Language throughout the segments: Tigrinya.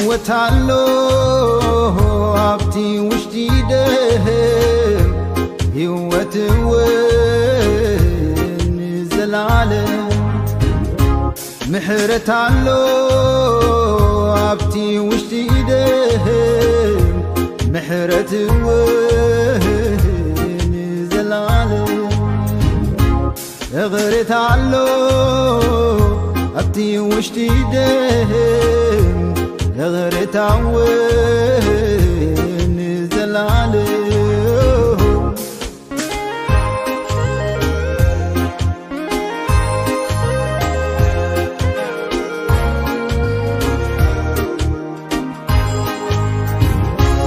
ህይወት ኣሎ ኣብቲ ውሽጢ ደም፣ ህይወት እውን ንዘለዓለም። ምሕረት ኣሎ ኣብቲ ውሽጢ ደም፣ ምሕረት እውን ንዘለዓለም። እቕርታ ኣሎ ኣብቲ ውሽጢ ደም፣ እቕርታ እውን ንዘለዓለም።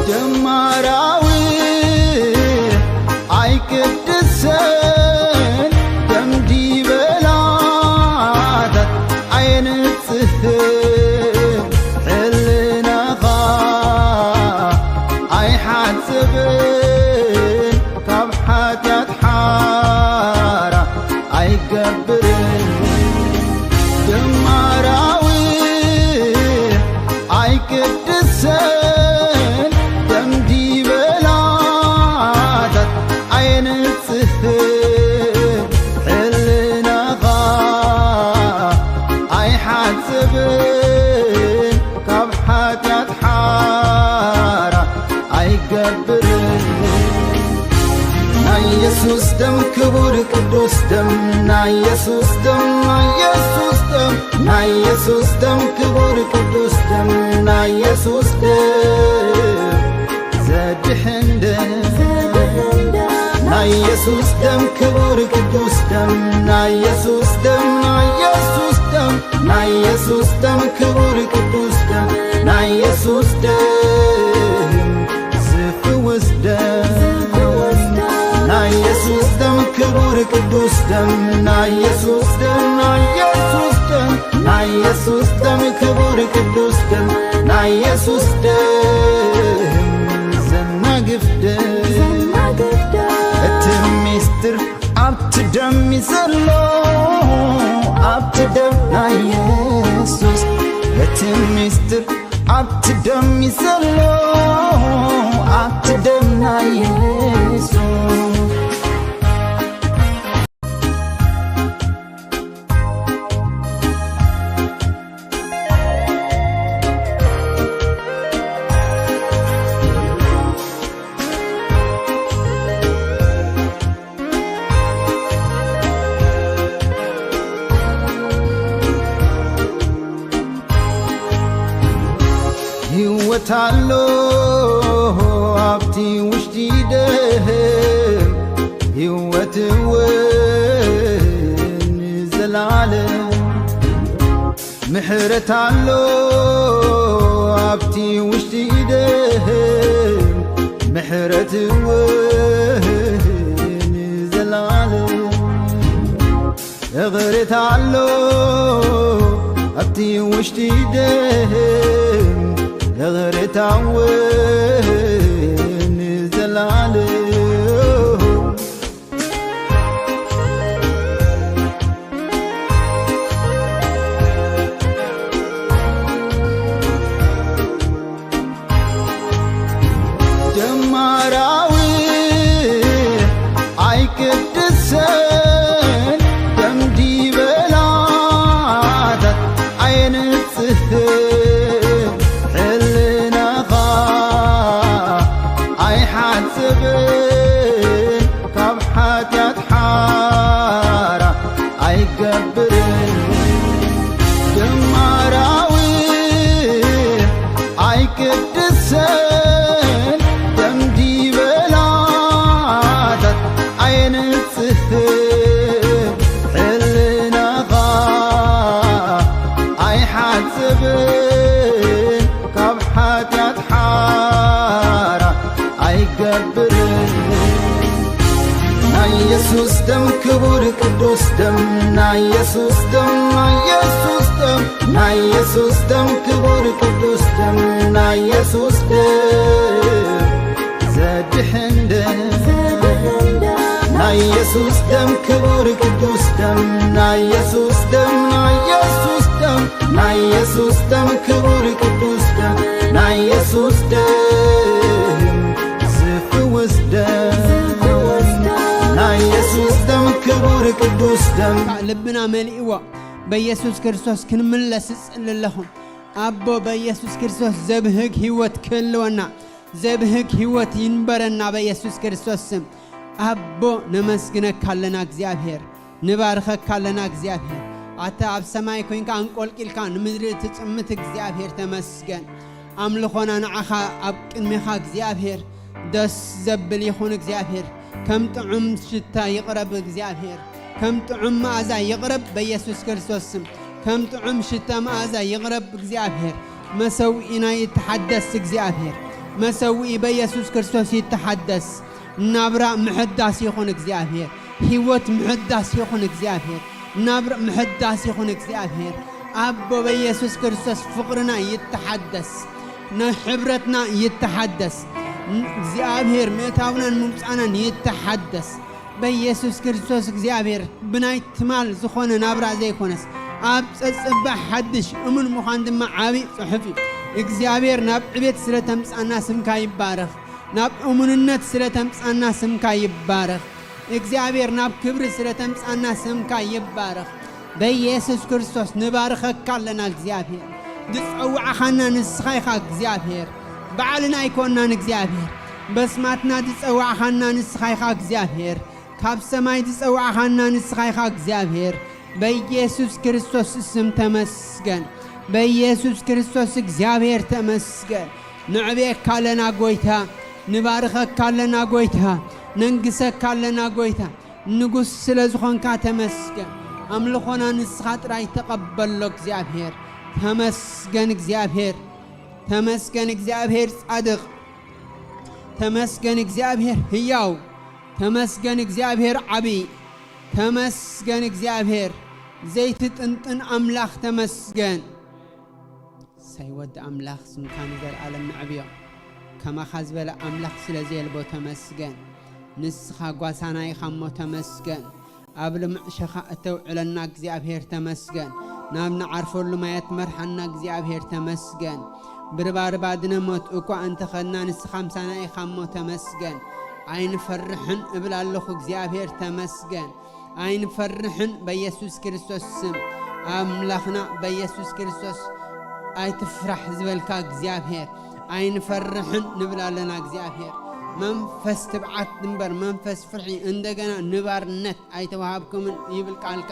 ደም ኣራዊሕ ኣይቅድስን፣ ደም ዲበላታት ኣየንጽህን፣ ሕልናኻ ኣይሓጽብን፣ ካብ ሓጢኣት ሓራ ኣይገብርን። ደም ኣራዊሕ ኣይቅድስን፣ ደም ዲበላታት ኣየንጽህን፣ ሕልናኻ ኣይሓጽብን፣ ካብ ሓጢኣት ሓራ ኣይገብርን። ናይ የሱስ ደም ክቡር ቅዱስ ደም፣ ናይ የሱስ ደም፣ ናይ የሱስ ደም፣ ናይ የሱስ ደም ክቡር ቅዱስ ደም፣ ናይ የሱስ ደም ዘድሕን ደም። ናይ የሱስ ደም ክቡር ቅዱስ ደም፣ ናይ የሱስ ደም፣ ናይ የሱስ ደም፣ ናይ የሱስ ደም ክቡር ቅዱስ ደም፣ ናይ የሱስ ደም ዝፍውስ ደም። ናይ የሱስ ደም ክቡር ቅዱስ ደም፣ ናይ የሱስ ደም፣ ናይ የሱስ ደም፣ ናይ የሱስ ደም ክቡር ቅዱስ ደም፣ ናይ የሱስ ደም ዘናግፍ ደም። እቲ ሚስጥር ኣብቲ ደም እዩ ዘሎ፣ ኣብቲ ደም ናይ የሱስ። እቲ ሚስጥር ኣብቲ ደም እዩ ዘሎ፣ ኣብቲ ደም ናይ የሱስ። ህይወት ኣሎ ኣብቲ ውሽጢ ደም፣ ህይወት እውን ንዘለዓለም። ምሕረት ኣሎ ኣብቲ ውሽጢ ደም፣ ምሕረት እውን ንዘለዓለም። እቕርታ ኣሎ ኣብቲ ውሽጢ ደም፣ እቕርታ እውን ንዘለዓለም። ደም ኣራዊሕ ኣይቅድስን፣ ደም ዲበላታት ኣየንጽህን፣ ሕልናኻ ኣይሓጽብን፣ ካብ ሓጢኣት ሓራ ኣይገብርን። ደም ኣራዊሕ ኣይቅድስን፣ ደም ዲበላታት ኣየንጽህን፣ ሕልናኻ ኣይሓጽብን፣ ካብ ሓጢኣት ሓራ ኣይገብርን። ናይ የሱስ ደም ክቡር ቅዱስ ደም፣ ናይ የሱስ ደም፣ ናይ የሱስ ደም፣ ናይ የሱስ ደም ክቡር ቅዱስ ደም፣ ናይ የሱስ ደም ዘድሕን ደም። ናይ የሱስ ደም ክቡር ቅዱስ ደም፣ ናይ የሱስ ደም፣ ናይ የሱስ ደም፣ ናይ የሱስ ደም ክቡር ቅዱስ ደም፣ የሱስ ደም ዝፍውስ ደም ናይ የሱስ ደም ክቡር ቅዱስ ደም ልብና መሊእዎ በኢየሱስ ክርስቶስ ክንምለስ እጽሊ ኣለኹ። ኣቦ በኢየሱስ ክርስቶስ ዘብህግ ህይወት ክህልወና፣ ዘብህግ ህይወት ይንበረና በኢየሱስ ክርስቶስ ስም። ኣቦ ነመስግነካ ኣለና እግዚኣብሔር፣ ንባርኸካ ኣለና እግዚኣብሔር። ኣታ ኣብ ሰማይ ኮይንካ ኣንቆልቂልካ ንምድሪ እትጽምት እግዚኣብሔር ተመስገን። ኣምልኾና ንዓኻ ኣብ ቅድሜኻ እግዚኣብሔር ደስ ዘብል ይኹን እግዚኣብሔር። ከም ጥዑም ሽታ ይቕረብ እግዚኣብሔር፣ ከም ጥዑም መኣዛ ይቕረብ በኢየሱስ ክርስቶስ ስም። ከም ጥዑም ሽታ መኣዛ ይቕረብ እግዚኣብሔር። መሰውኢና ይተሓደስ እግዚኣብሔር፣ መሰውኢ በኢየሱስ ክርስቶስ ይተሓደስ። ናብራ ምሕዳስ ይኹን እግዚኣብሔር፣ ህይወት ምሕዳስ ይኹን እግዚኣብሔር፣ ናብራ ምሕዳስ ይኹን እግዚኣብሔር። ኣቦ በኢየሱስ ክርስቶስ ፍቕርና ይተሓደስ፣ ንሕብረትና ይተሓደስ። እግዚኣብሔር ምእታውናን ምውፃእናን ይተሓደስ። በኢየሱስ ክርስቶስ እግዚኣብሔር ብናይ ትማል ዝኾነ ናብራ ዘይኮነስ ኣብ ጸጽባ ሓድሽ እሙን ምዃን ድማ ዓብዪ ጽሑፍ እዩ። እግዚኣብሔር ናብ ዕቤት ስለ ተምጻና ስምካ ይባረኽ። ናብ እሙንነት ስለ ተምጻና ስምካ ይባረኽ። እግዚኣብሔር ናብ ክብሪ ስለ ተምጻና ስምካ ይባረኽ። በኢየሱስ ክርስቶስ ንባርኸካ ኣለና እግዚኣብሔር። ዝጸዋዕኻና ንስኻ ኢኻ እግዚኣብሔር። ባዕልና ኣይኮናን እግዚኣብሔር። በስማትና ዝጸዋዕኻና ንስኻ ኢኻ እግዚኣብሔር። ካብ ሰማይ ዝጸዋዕኻና ንስኻ ኢኻ እግዚኣብሔር። በኢየሱስ ክርስቶስ ስም ተመስገን። በኢየሱስ ክርስቶስ እግዚኣብሔር ተመስገን። ንዕብየካ ኣለና ጎይታ፣ ንባርኸካ ኣለና ጎይታ፣ ነንግሰካ ኣለና ጎይታ። ንጉስ ስለ ዝኾንካ ተመስገን። ኣምልኾና ንስኻ ጥራይ ተቐበሎ እግዚኣብሔር። ተመስገን እግዚኣብሔር። ተመስገን እግዚኣብሔር ጻድቕ። ተመስገን እግዚኣብሔር ህያው። ተመስገን እግዚኣብሔር ዓቢ። ተመስገን እግዚኣብሔር ዘይትጥንጥን ኣምላኽ ተመስገን። ሳይ ወዲ ኣምላኽ ስምካ ንዘለኣለም ንዕብዮ። ከማኻ ዝበለ ኣምላኽ ስለ ዘየልቦ ተመስገን። ንስኻ ጓሳና ኢኻ እሞ ተመስገን። ኣብ ልምዕ ሸኻ እተውዕለና እግዚኣብሔር ተመስገን። ናብ ንዓርፈሉ ማያት መርሓና እግዚኣብሔር ተመስገን። ብርባርባ ድነሞት እኳ እንተኸድና ንስኻ ምሳና ኢኻ እሞ ተመስገን። ኣይንፈርሕን እብል ኣለኹ እግዚኣብሔር ተመስገን። ኣይንፈርሕን በኢየሱስ ክርስቶስ ስም። ኣምላኽና በኢየሱስ ክርስቶስ ኣይትፍራሕ ዝበልካ እግዚኣብሔር ኣይንፈርሕን ንብል ኣለና እግዚኣብሔር። መንፈስ ትብዓት እምበር መንፈስ ፍርሒ እንደገና ንባርነት ኣይተዋሃብኩምን ይብል ቃልካ።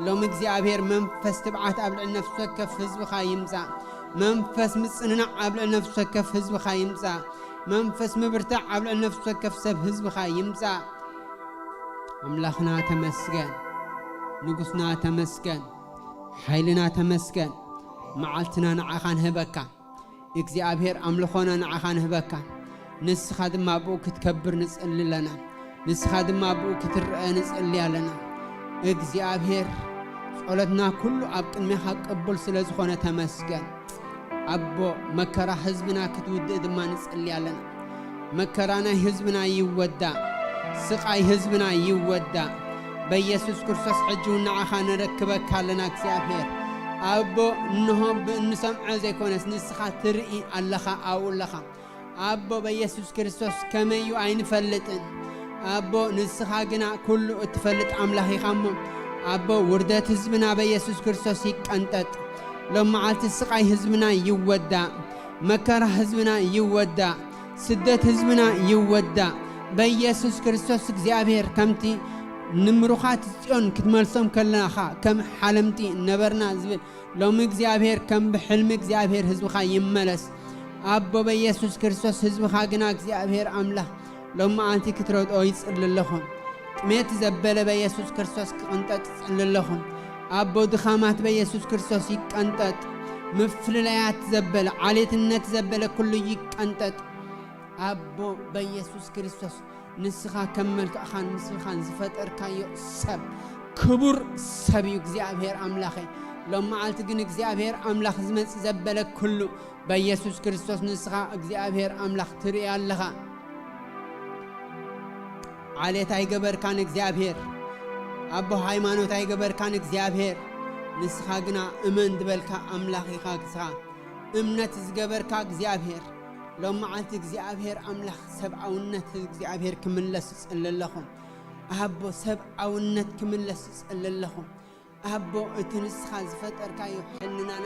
ሎም እግዚኣብሔር መንፈስ ትብዓት ኣብ ልዕሊ ነፍሲ ወከፍ ህዝብኻ ይምጻእ። መንፈስ ምጽንናዕ ኣብ ልዕሊ ነፍሲ ወከፍ ህዝብኻ ይምጻእ። መንፈስ ምብርታዕ ኣብ ልዕሊ ነፍሲ ወከፍ ሰብ ህዝብኻ ይምጻእ። ኣምላኽና ተመስገን፣ ንጉስና ተመስገን፣ ሓይልና ተመስገን። መዓልትና ንዓኻ ንህበካ እግዚኣብሔር፣ ኣምልኾና ንዓኻ ንህበካ። ንስኻ ድማ ብኡ ክትከብር ንጽሊ ኣለና። ንስኻ ድማ ብኡ ክትረአ ንጽሊ ኣለና። እግዚኣብሔር፣ ጸሎትና ኩሉ ኣብ ቅድሜኻ ቅቡል ስለ ዝኾነ ተመስገን። ኣቦ፣ መከራ ህዝብና ክትውድእ ድማ ንጽሊ ኣለና። መከራ ናይ ህዝብና ይወዳእ፣ ስቓይ ህዝብና ይወዳእ። በኢየሱስ ክርስቶስ ሕጂ እውን ንዓኻ ንረክበካ ኣለና እግዚኣብሔር። ኣቦ፣ እንሆ ብእንሰምዖ ዘይኮነስ ንስኻ ትርኢ ኣለኻ፣ ኣብኡ ኣለኻ። ኣቦ በኢየሱስ ክርስቶስ ከመይ እዩ ኣይንፈልጥን። ኣቦ ንስኻ ግና ኩሉ እትፈልጥ ኣምላኽ ኢኻ እሞ ኣቦ ውርደት ህዝብና በኢየሱስ ክርስቶስ ይቀንጠጥ። ሎም መዓልቲ ስቓይ ህዝብና ይወዳእ፣ መከራ ህዝብና ይወዳእ፣ ስደት ህዝብና ይወዳእ። በኢየሱስ ክርስቶስ እግዚኣብሔር ከምቲ ንምሩኻት ጽዮን ክትመልሶም ከለኻ ከም ሓለምቲ ነበርና ዝብል ሎሚ እግዚኣብሔር ከም ብሕልሚ እግዚኣብሔር ህዝብኻ ይመለስ። ኣቦ በኢየሱስ ክርስቶስ ህዝብኻ ግና እግዚኣብሔር ኣምላኽ ሎም መዓልቲ ክትረድኦ ይጽሊ ኣለኹ። ጥሜት ዘበለ በኢየሱስ ክርስቶስ ክቕንጠጥ ይጽሊ ኣለኹ። ኣቦ ድኻማት በኢየሱስ ክርስቶስ ይቀንጠጥ። ምፍልላያት ዘበለ፣ ዓሌትነት ዘበለ ኩሉ ይቀንጠጥ። ኣቦ በኢየሱስ ክርስቶስ ንስኻ ከም መልክዕኻን ምስልኻን ዝፈጠርካዮ ሰብ ክቡር ሰብ እዩ እግዚኣብሔር ኣምላኸይ። ሎም መዓልቲ ግን እግዚኣብሔር ኣምላኽ ዝመጽእ ዘበለ ኩሉ በኢየሱስ ክርስቶስ ንስኻ እግዚኣብሔር ኣምላኽ ትርኢ ኣለኻ። ዓሌት ኣይገበርካን እግዚኣብሔር፣ ኣቦ ሃይማኖት ኣይገበርካን እግዚኣብሔር፣ ንስኻ ግና እመን ዝበልካ ኣምላኽ ኢኻ። ንስኻ እምነት ዝገበርካ እግዚኣብሔር፣ ሎም መዓልቲ እግዚኣብሔር ኣምላኽ ሰብኣውነት እግዚኣብሔር ክምለስ እጽሊ ኣለኹ። ኣቦ ሰብኣውነት ክምለስ እጽሊ ኣለኹ። ኣቦ እቲ ንስኻ ዝፈጠርካዮ ሕልናና፣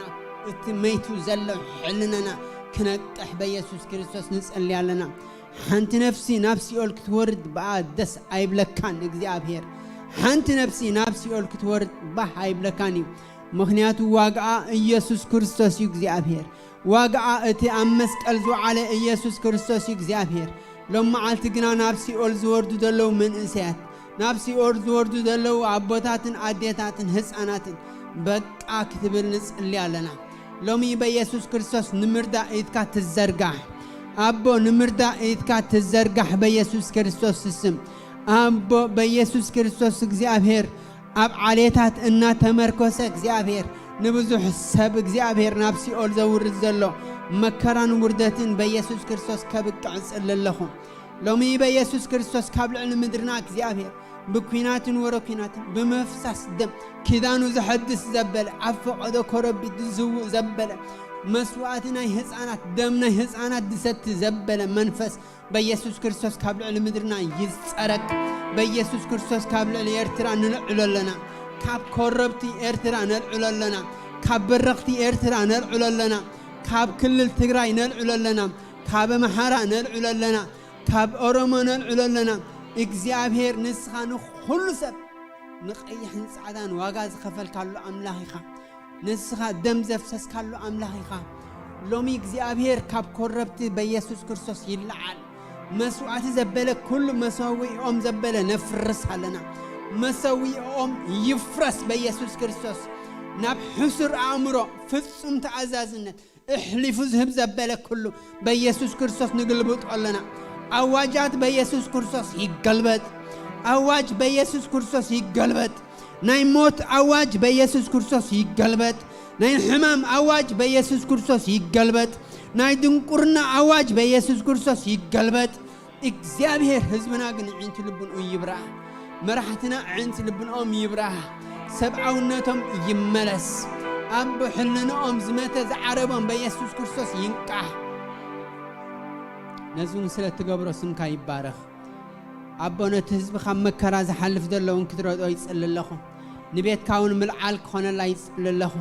እቲ መይቱ ዘሎ ሕልናና ክነቅሕ በኢየሱስ ክርስቶስ ንጸሊ ኣለና። ሓንቲ ነፍሲ ናብ ሲኦል ክትወርድ ብኣ ደስ ኣይብለካን እግዚኣብሔር። ሓንቲ ነፍሲ ናብ ሲኦል ክትወርድ ባህ ኣይብለካን እዩ። ምኽንያቱ ዋጋኣ ኢየሱስ ክርስቶስ እዩ እግዚኣብሔር። ዋጋኣ እቲ ኣብ መስቀል ዝወዓለ ኢየሱስ ክርስቶስ እዩ እግዚኣብሔር። ሎም መዓልቲ ግና ናብ ሲኦል ዝወርዱ ዘለዉ መንእሰያት፣ ናብ ሲኦል ዝወርዱ ዘለዉ ኣቦታትን ኣዴታትን ህፃናትን በቃ ክትብል ንጽሊ ኣለና። ሎሚ በኢየሱስ ክርስቶስ ንምርዳእ ኢድካ ትዘርጋሕ። ኣቦ ንምርዳእ ኢድካ ትዘርጋሕ በኢየሱስ ክርስቶስ ስም። ኣቦ በኢየሱስ ክርስቶስ እግዚኣብሔር ኣብ ዓሌታት እናተመርኮሰ እግዚኣብሔር ንብዙሕ ሰብ እግዚኣብሔር ናብ ሲኦል ዘውርድ ዘሎ መከራን ውርደትን በኢየሱስ ክርስቶስ ከብቅዕ እጽሊ ኣለኹ። ሎሚ በኢየሱስ ክርስቶስ ካብ ልዕሊ ምድርና እግዚኣብሔር ብኲናትን ወረ ኲናትን ብምፍሳስ ደም ኪዳኑ ዘሐድስ ዘበለ ኣብ ፈቐዶ ኮረቢት ዝስውእ ዘበለ መስዋዕቲ ናይ ህፃናት ደም ናይ ህፃናት ዝሰቲ ዘበለ መንፈስ በኢየሱስ ክርስቶስ ካብ ልዕሊ ምድርና ይጸረግ። በኢየሱስ ክርስቶስ ካብ ልዕሊ ኤርትራ ንልዕሎ ኣለና። ካብ ኮረብቲ ኤርትራ ነልዕሎ ኣለና። ካብ በረኽቲ ኤርትራ ነልዕሎ ኣለና። ካብ ክልል ትግራይ ነልዕሎ ኣለና። ካብ ኣምሓራ ነልዕሎ ኣለና። ካብ ኦሮሞ ነልዕሎ ኣለና። እግዚኣብሔር ንስኻ ንኹሉ ሰብ ንቐይሕን ጻዕዳን ዋጋ ዝኸፈልካሉ ኣምላኽ ኢኻ። ንስኻ ደም ዘፍሰስካሉ ኣምላኽ ኢኻ። ሎሚ እግዚኣብሔር ካብ ኮረብቲ በኢየሱስ ክርስቶስ ይለዓል። መስዋዕቲ ዘበለ ኩሉ መሰዊኦም ዘበለ ነፍርስ ኣለና። መሰዊኦም ይፍረስ በኢየሱስ ክርስቶስ። ናብ ሕሱር ኣእምሮ ፍጹም ተኣዛዝነት እሕሊፉ ዝህብ ዘበለ ኩሉ በኢየሱስ ክርስቶስ ንግልብጦ ኣለና። ኣዋጃት በኢየሱስ ክርስቶስ ይገልበጥ። ኣዋጅ በኢየሱስ ክርስቶስ ይገልበጥ። ናይ ሞት ኣዋጅ በኢየሱስ ክርስቶስ ይገልበጥ። ናይ ሕማም ኣዋጅ በኢየሱስ ክርስቶስ ይገልበጥ። ናይ ድንቁርና ኣዋጅ በኢየሱስ ክርስቶስ ይገልበጥ። እግዚኣብሔር ህዝብና ግን ኣዒንቲ ልብንኡ ይብራህ። መራሕትና ኣዒንቲ ልብንኦም ይብራህ። ሰብኣውነቶም ይመለስ። ኣቦ ሕልንኦም ዝመተ ዝዓረቦም በኢየሱስ ክርስቶስ ይንቃሕ። ነዚ እውን ስለ እትገብሮ ስምካ ይባረኽ። ኣቦ ነቲ ህዝቢ ካብ መከራ ዝሓልፍ ዘሎ እውን ክትረድኦ ይጽሊ ኣለኹ። ንቤትካ እውን ምልዓል ክኾነላ ይጽሊ ኣለኹ።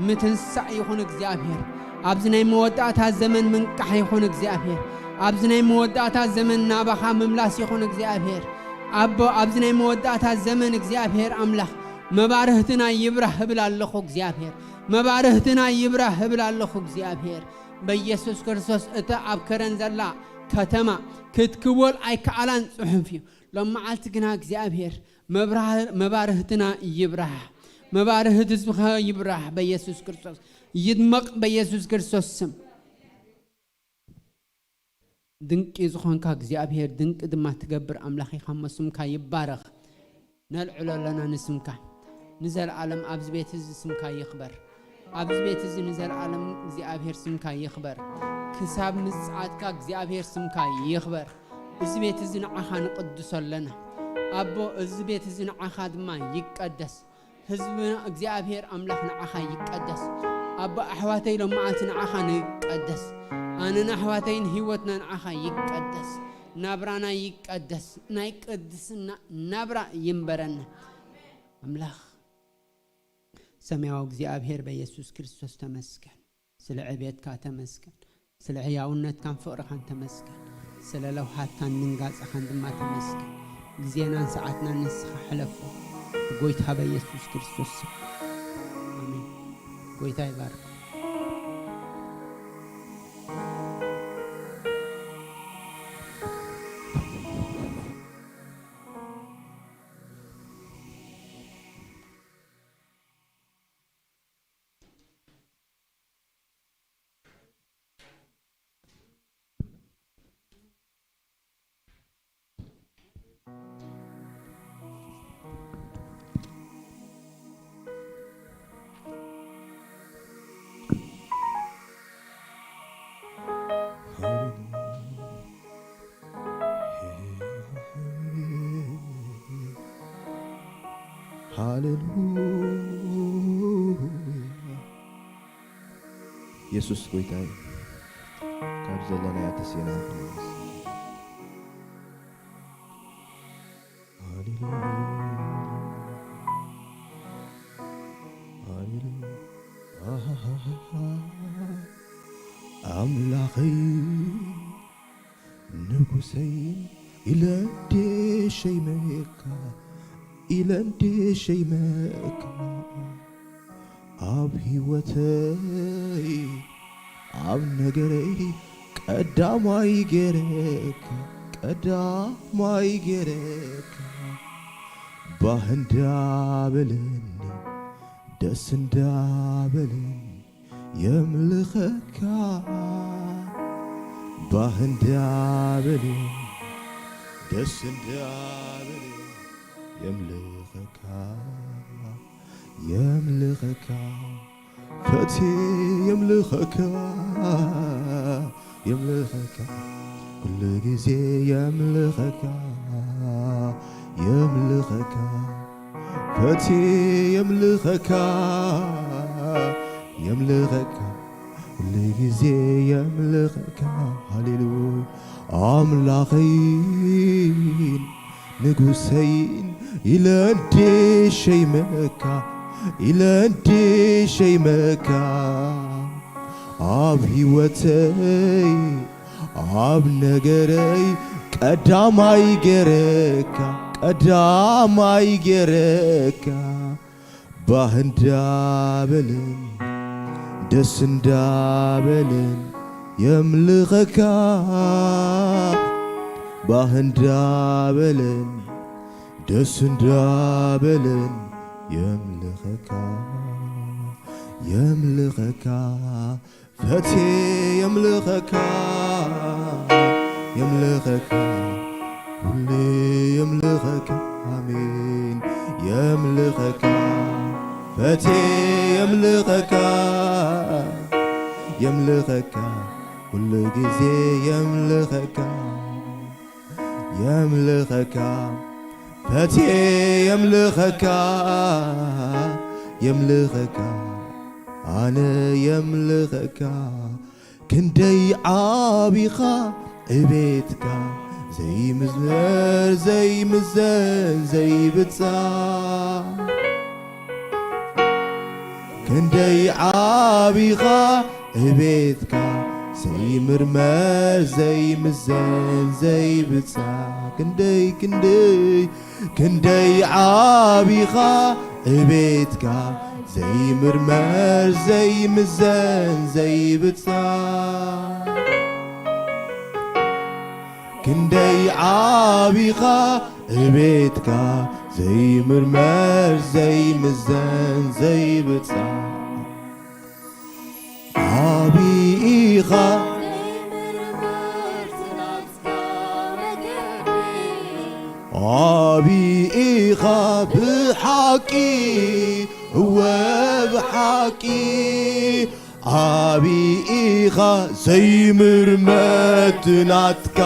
ምትንሳእ ይኹን እግዚኣብሔር። ኣብዚ ናይ መወዳእታ ዘመን ምንቃሕ ይኹን እግዚኣብሔር። ኣብዚ ናይ መወዳእታ ዘመን ናባኻ ምምላስ ይኹን እግዚኣብሔር። ኣቦ ኣብዚ ናይ መወዳእታ ዘመን እግዚኣብሔር ኣምላኽ መባርህትና ይብራህ እብል ኣለኹ እግዚኣብሔር። መባርህትና ይብራህ እብል ኣለኹ እግዚኣብሔር። በኢየሱስ ክርስቶስ እታ ኣብ ከረን ዘላ ከተማ ክትክወል ኣይከኣላን ጽሑፍ እዩ። ሎም መዓልቲ ግና እግዚኣብሔር መብራህ-፣ መባርህትና ይብራህ። መባርህት ህዝብኻ ይብራህ በኢየሱስ ክርስቶስ። ይድመቕ በኢየሱስ ክርስቶስ ስም። ድንቂ ዝኾንካ እግዚኣብሔር ድንቂ ድማ ትገብር ኣምላኽ ኢኻ እሞ ስምካ ይባረኽ። ነልዕሎ ኣለና ንስምካ። ንዘለኣለም ኣብዚ ቤት እዚ ስምካ ይኽበር። ኣብዚ ቤት እዚ ንዘለኣለም እግዚኣብሔር ስምካ ይኽበር። ክሳብ ምጽኣትካ እግዚኣብሔር ስምካ ይኽበር። እዚ ቤት እዚ ንዓኻ ንቕድሶ ኣለና። ኣቦ እዚ ቤት እዚ ንዓኻ ድማ ይቀደስ። ህዝብና እግዚኣብሔር ኣምላኽ ንዓኻ ይቀደስ። ኣቦ ኣሕዋተይ ሎም መዓልቲ ንዓኻ ንቀደስ። ኣነን ኣሕዋተይን ህይወትና ንዓኻ ይቀደስ። ናብራና ይቀደስ። ናይ ቅድስና ናብራ ይንበረና። ኣምላኽ ሰማያዊ እግዚኣብሔር በኢየሱስ ክርስቶስ ተመስገን። ስለ ዕቤትካ ተመስገን። ስለ ሕያውነትካን ፍቕርኻን ተመስገን። ስለ ለውሃትካን ድንጋጸኻን ድማ ተመስገን። ግዜናን ሰዓትናን ንስኻ ሕለፎ። ብጎይታ በኢየሱስ ክርስቶስ ስም። ኣሜን። ጎይታ ይባርክ። ሃሌሉያ። ኢየሱስ ጎይታ እዩ። ካብ ዘለናዮ ተሲእና ክንምለስ። ሃሌሉያ፣ ሃሌሉያ። ኣሃሃሃሃ። ኣምላኸይ ንጉሰይ ኢለ እንዴ ሸይመካ፣ ኢለ እንዴ ሸይመካ፣ ኣብ ህይወተይ ኣብ ነገረይ ቀዳማይ ገይረካ፣ ቀዳማይ ገይረካ፣ ባህ እንዳበለኒ ደስ እንዳበለኒ የምልኸካ፣ ባህ እንዳበለኒ ደስ እንዳበለኒ የምልኸካ፣ የምልኸካ፣ ፈትየ የምልኸካ፣ የምልኸካ፣ ኩሉ ግዜ የምልኸካ፣ የምልኸካ፣ ፈትየ የምልኸካ፣ የምልኸካ፣ ኩሉ ግዜ የምልኸካ። ሃሌሉያ። ኣምላኸይን ንጉሰይን ኢለ እንዴ ሸይመካ፣ ኢለ እንዴ ሸይመካ፣ ኣብ ህይወተይ ኣብ ነገረይ ቀዳማይ ገይረካ፣ ቀዳማይ ገይረካ፣ ባህ እንዳበለኒ ደስ እንዳበለኒ የምልኸካ፣ ባህ እንዳበለኒ ደስ እንዳበለኒ የምልኸካ፣ የምልኸካ፣ ፈትየ የምልኸካ፣ የምልኸካ፣ ሁሌ የምልኸካ፣ ኣሜን። የምልኸካ፣ ፈትየ የምልኸካ፣ የምልኸካ፣ ኩሉ ግዜ የምልኸካ፣ የምልኸካ፣ ፈትየ የምልኸካ፣ የምልኸካ፣ ኣነ የምልኸካ። ክንደይ ዓቢኻ ዕቤትካ ዘይምዝመር ዘይምዘን ዘይብጻ፣ ክንደይ ዓቢኻ ዕቤትካ ዘይምርመር ዘይምዘን ዘይብጻ፣ ክንደይ ክንደይ ክንደይ ዓቢኻ ዕቤትካ ዘይምርመር ዘይምዘን ዘይብጻ፣ ክንደይ ዓቢኻ ዕቤትካ ዘይምርመር ዘይምዘን ዘይብጻ። ዓቢ ኢኻ፣ ዓቢ ኢኻ ብሓቂ፣ እወ ብሓቂ። ዓቢ ኢኻ ዘይምርመት ናትካ።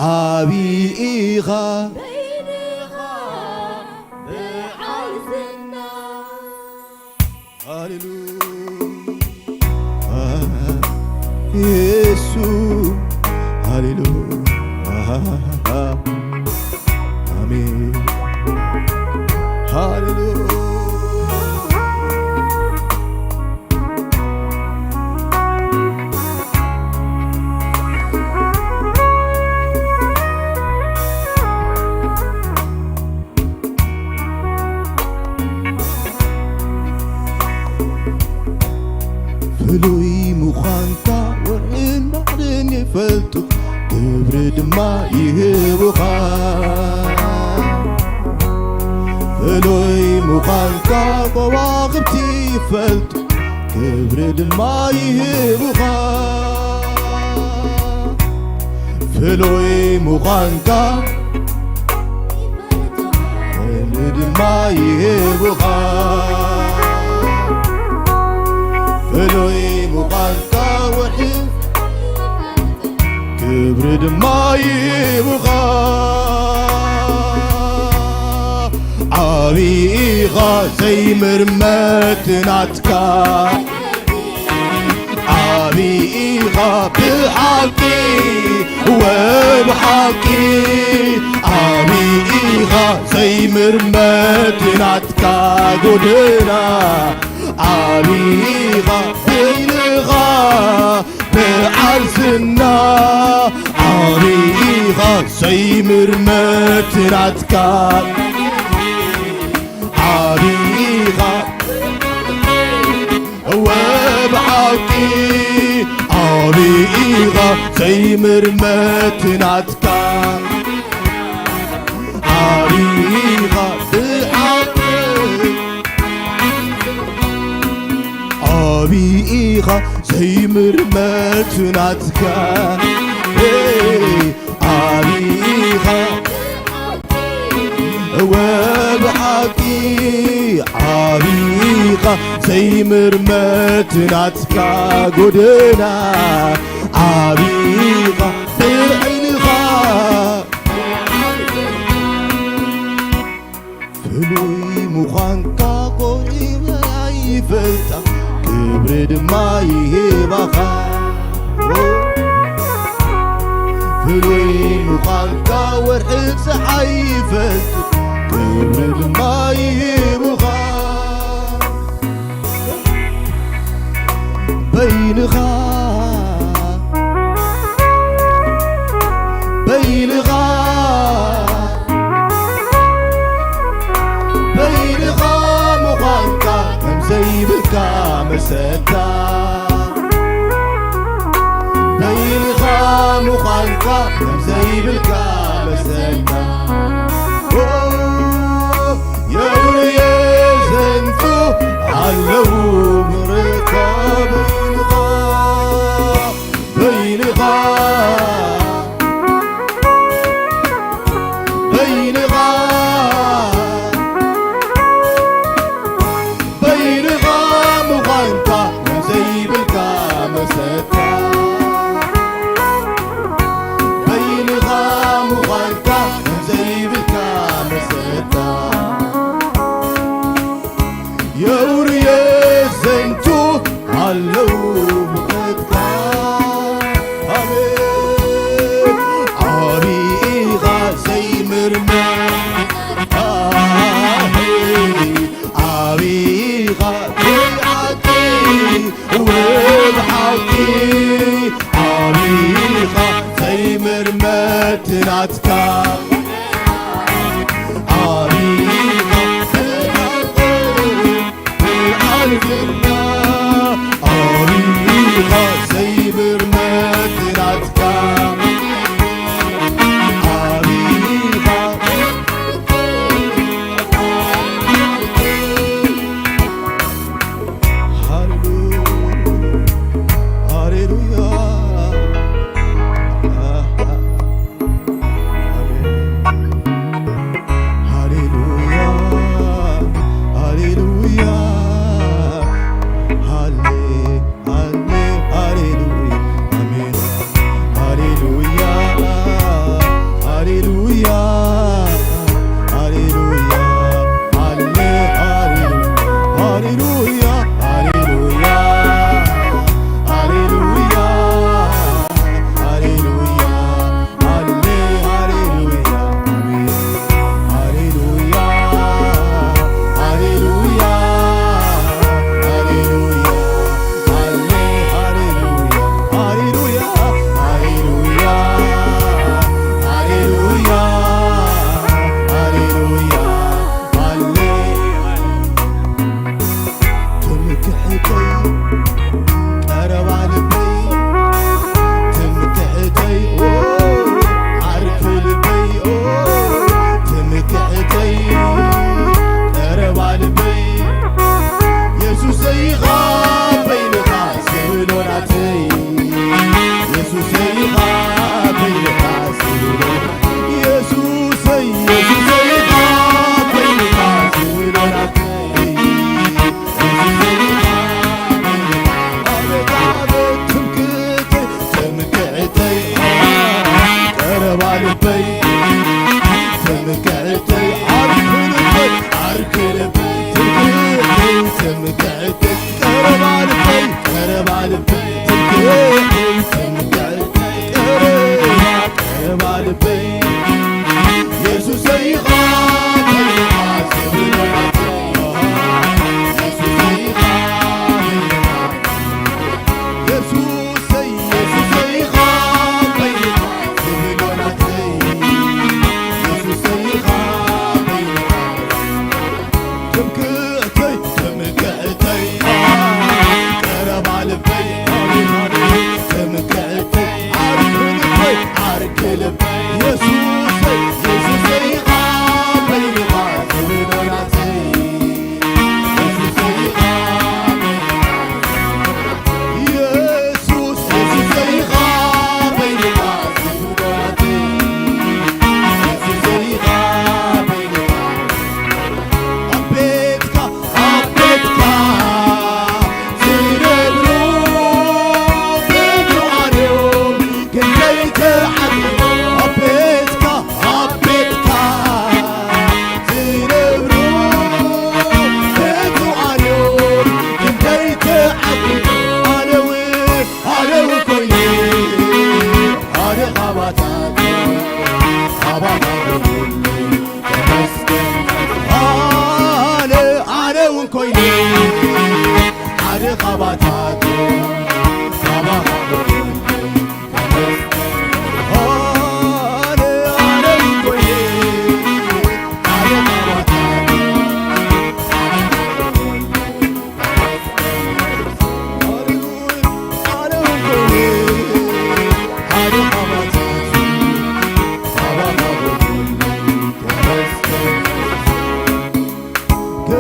ዓቢ ኢኻ ብዓል ዝና። ሃሌሉያ። የሱ። ሃሌሉያ። ኣሜን። ሃሌሉያ። ፍሉይ ምዃንካ ወርሕን ባሕርን ይፈልጡ፣ ክብሪ ድማ ይህቡኻ። ፍሉይ ምዃንካ ከዋኽብቲ ይፈልጡ፣ ክብሪ ድማ ይህቡኻ። ፍሉይ ምዃንካ ክብሪ ድማ ይህቡኻ። ፍሉይ ምዃንካ ወርሒ ክብሪ ድማ ይህቡኻ። ዓቢ ኢኻ ዘይምርመት ናትካ። ብሓቂ ወብሓቂ ዓቢ ኢኻ ዘይምርመት ናትካ ጎደና ዓቢ ኢኻ በይንኻ በዓል ዝና ዓቢ ኢኻ ዘይምርመት ናትካ ዓቢ ኢኻ ወብሓቂ ዓቢ ኢኻ ዘይምርመት ናትካ ዓቢ ኢኻ ብሓቂ ዓቢ ኢኻ ዘይምርመት ናትካ ዓቢ ኢኻ ወብሓቂ ዓቢ ኢኻ ዘይምርመት ናትካ ጎደና ዓቢ ኢኻ ብዕልኻ ፍሉይ ምዃንካ ቆሪበ ኣይፈልጣ ክብሪ ድማ ይህባኻ ፍሉይ ምዃንካ ወርሒ ፀሓይ ይፈልጡ ክብሪ ድማ ይህቡኻ በይንኻ በይንኻ በይንኻ ምዃንካ ከም ዘይብልካ መሰታ በይንኻ ምዃንካ ከም ዘይብልካ መሰታ የብርየ ዘንቱ ኣለዉ ምርካብኻ በይንኻ በይንኻ በይንኻ ምዃንካ ዘይብልካ መሰታ በይንኻ ምዃንካ ዘይብልካ መሰታ የውርየ ዘንቱ ኣለዉ ብኸትካ ኣቤት ዓቢ ኢኻ ዘይምርመር ዓቢኻ ብሓቂ ወብሓቂ ዓቢኻ ዘይምርመት ናትካ ዓቢኻ ብሓቂ ብዓልትና ዓቢኻ ዘይምርመት ናትካ ዓቢኻ ሃሌሉያ፣ ሃሌሉያ። ሃሌሉያ፣ ሃሌሉያ። ሃሌ፣ ሃሌ፣ ሃሌሉያ። አሜን። ሃሌሉያ፣ ሃሌሉያ፣ ሃሌሉያ፣ ሃሌ፣ ሃሌሉያ፣ ሃሌሉያ፣ ሃሌሉያ፣ ሃሌሉያ፣ ሃሌ፣ ሃሌሉያ፣ አሜን። ሃሌሉያ፣ ሃሌሉያ፣ ሃሌሉያ፣ ሃሌ፣ ሃሌሉያ፣ ሃሌሉያ፣ ሃሌሉያ፣ ሃሌሉያ፣ ሃሌሉያ፣ ሃሌ፣ ሓደ ካባታቱ ካባኻ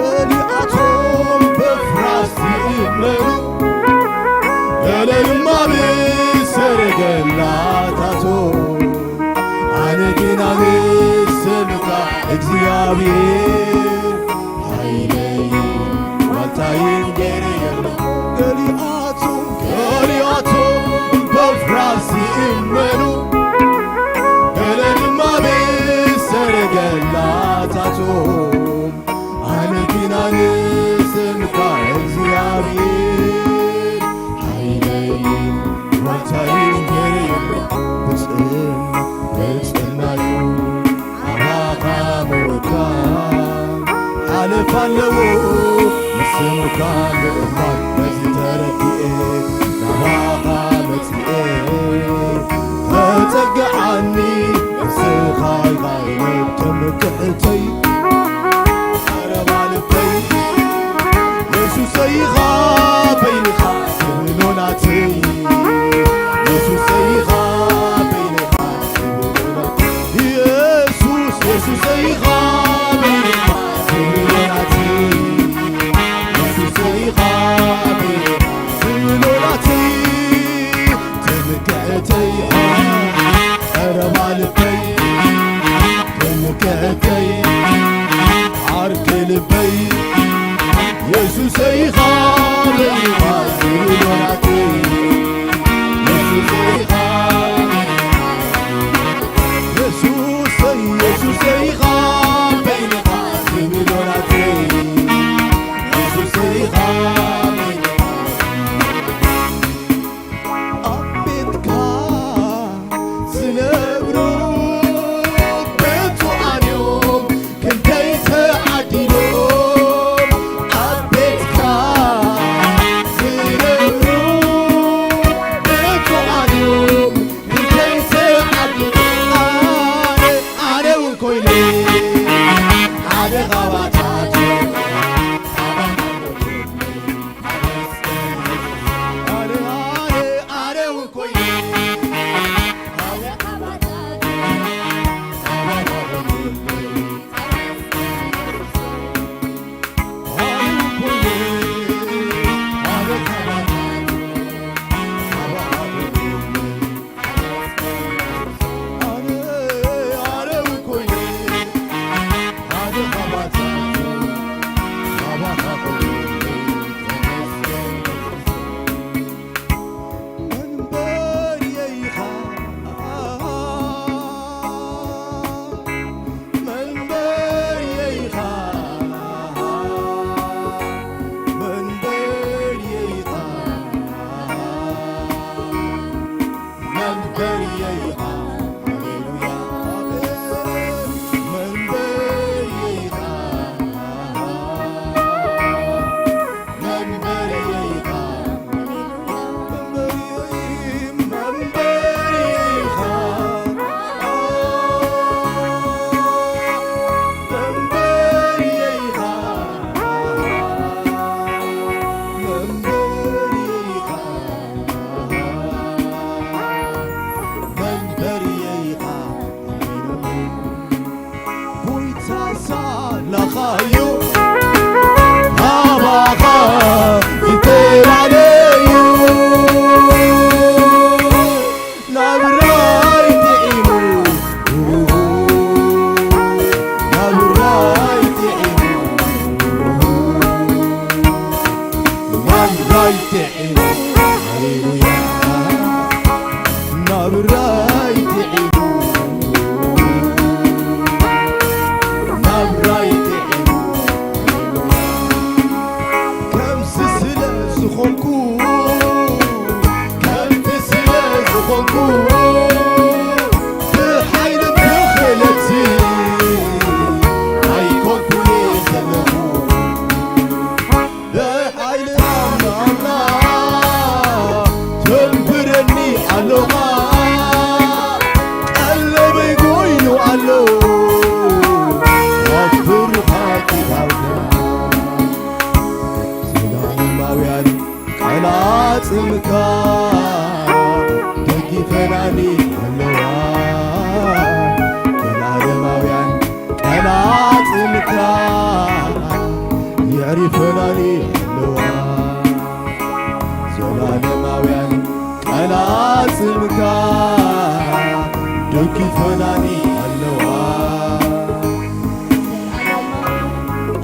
ገሊኣቶም በፍራስ ይእመኑ፣ ገለ ድማ ብሰረገላታቶም። ኣነ ግና ንስምካ እግዚኣብሔር፣ ሓይለይን ዋልታይን ገይረ የለ። ገሊኣቶም፣ ገሊኣቶም በፍራስ ይእመኑ፣ ገለ ድማ ብሰረገላታቶም። ኣነ ግና ንስምካ እግዚኣብሔር፣ ሓይለይን ዋልታይን ገይረ የለ። ብጽም ብጽምናዩ ናባኻ ምውካል ሓለፋ ኣለዎ፣ ንስምካ ምእማን። በዚ ተረዲኤ ናባኻ መጺኤ፣ ተጸግዓኒ፣ ንስኻ ኢኻ ትምክሕተይ። ቀረባ ልበይ፣ የሱሰይ ኢኻ በይንኻ ትብሎ ናተይ። የሱሰይ ኢኻ በይንኻ ትብሎ ናተይ። የሱስ፣ የሱሰይ ኢኻ በይንኻ ትብሎ ናተይ። የሱሰይ ኢኻ በይንኻ ትብሎ ናተይ። ትምክሕተይ፣ ቀረባ ልበይ፣ ትምክሕተይ፣ ዓርኪ ልበይ፣ የሱሰይ ኢኻ በይንኻ ዝብሎ ናተይ። የሱሰይ ኢኻ፣ የሱሰይ፣ የሱሰይ ኢኻ በይንኻ ዝብሎ ናተይ። የሱሰይ ኢኻ በይንኻ ኣብ ቤትካ ዝነብሩ ብፁዓን እዮም፣ ክንደይ ተዓዲሎም። ኣብ ቤትካ ዝነብሩ ብፁዓን እዮም፣ ክንደይ ተዓዲሎም። ኣነ፣ ኣነ እውን ኮይነ ሓደ ካባታቶም። ቃላጽምካ ደጊፈናኒ ኣለዋ። ዘላለማውያን ቃላጽምካ የዕሪፈናኒ ኣለዋ። ዘላለማውያን ቃላጽምካ ደጊፈናኒ ኣለዋ።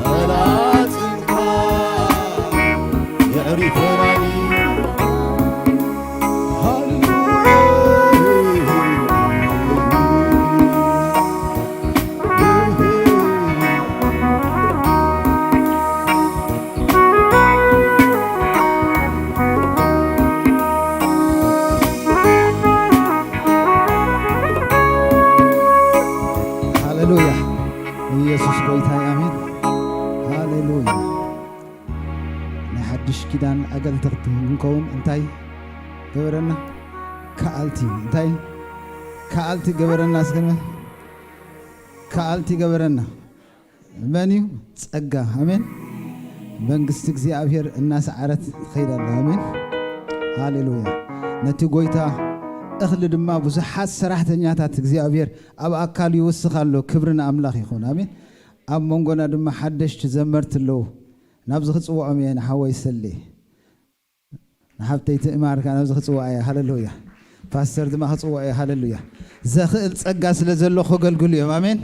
ቃላጽምካ የዕሪፈናኒ። ሃሌሉያ። ሃሌሉያ። ኢየሱስ ጎይታ እዩ። ኣሜን። ሃሌሉያ። ናይ ሓድሽ ኪዳን ኣገልተኽቲ ክንከውን እንታይ ገበረና? ከኣልቲ። እንታይ? ከኣልቲ ገበረና። እስከ ከኣልቲ ገበረና። መን እዩ? ጸጋ። ኣሜን። መንግስቲ እግዚኣብሔር እናሰዓረት ትኸይድ ኣላ። ኣሜን። ሃሌሉያ። ነቲ ጎይታ እኽሊ ድማ ብዙሓት ሰራሕተኛታት እግዚኣብሔር ኣብ ኣካል ይውስኽ ኣሎ። ክብሪ ንኣምላኽ ይኹን። ኣሜን። ኣብ መንጎና ድማ ሓደሽቲ ዘመርቲ ኣለዉ። ናብዚ ክጽውዖም እየ ንሓወይ ሰሌ። ንሓብተይ ትእማር ከኣ ናብዚ ክጽውዓ እየ። ሃሌሉያ። ፓስተር ድማ ክጽውዖ እየ። ሃሌሉያ። ዘኽእል ጸጋ ስለ ዘሎ ከገልግሉ እዮም። ኣሜን።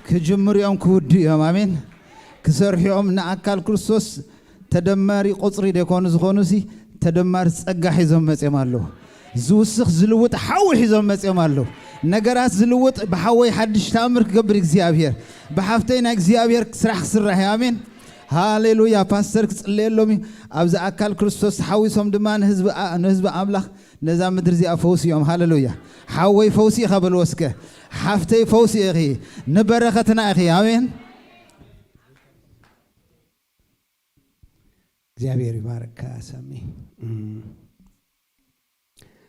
ክጅምሩ እዮም፣ ክውድኡ እዮም። ኣሜን። ክሰርሑ እዮም። ንኣካል ክርስቶስ ተደማሪ ቁጽሪ ደይኮኑ ዝኾኑሲ፣ ተደማሪ ጸጋ ሒዞም መጺኦም ኣለዉ። ዝውስኽ ዝልውጥ ሓዊ ሒዞም መጺኦም ኣለዉ። ነገራት ዝልውጥ ብሓወይ ሓድሽ ተኣምር ክገብር እግዚኣብሔር። ብሓፍተይ ናይ እግዚኣብሔር ስራሕ ክስራሕ እዩ። ኣሜን። ሃሌሉያ። ፓስተር ክጽለየሎም እዩ። ኣብዚ ኣካል ክርስቶስ ተሓዊሶም ድማ ንህዝቢ ኣ-፣ ንህዝቢ ኣምላኽ ነዛ ምድሪ እዚኣ ፈውሲ እዮም። ሃሌሉያ። ሓወይ ፈውሲ ኢኻ በልዎ እስከ። ሓፍተይ ፈውሲ ኢኺ። ንበረኸትና ኢኺ። ኣሜን። እግዚኣብሔር ይባርካ ሳሚ። እም።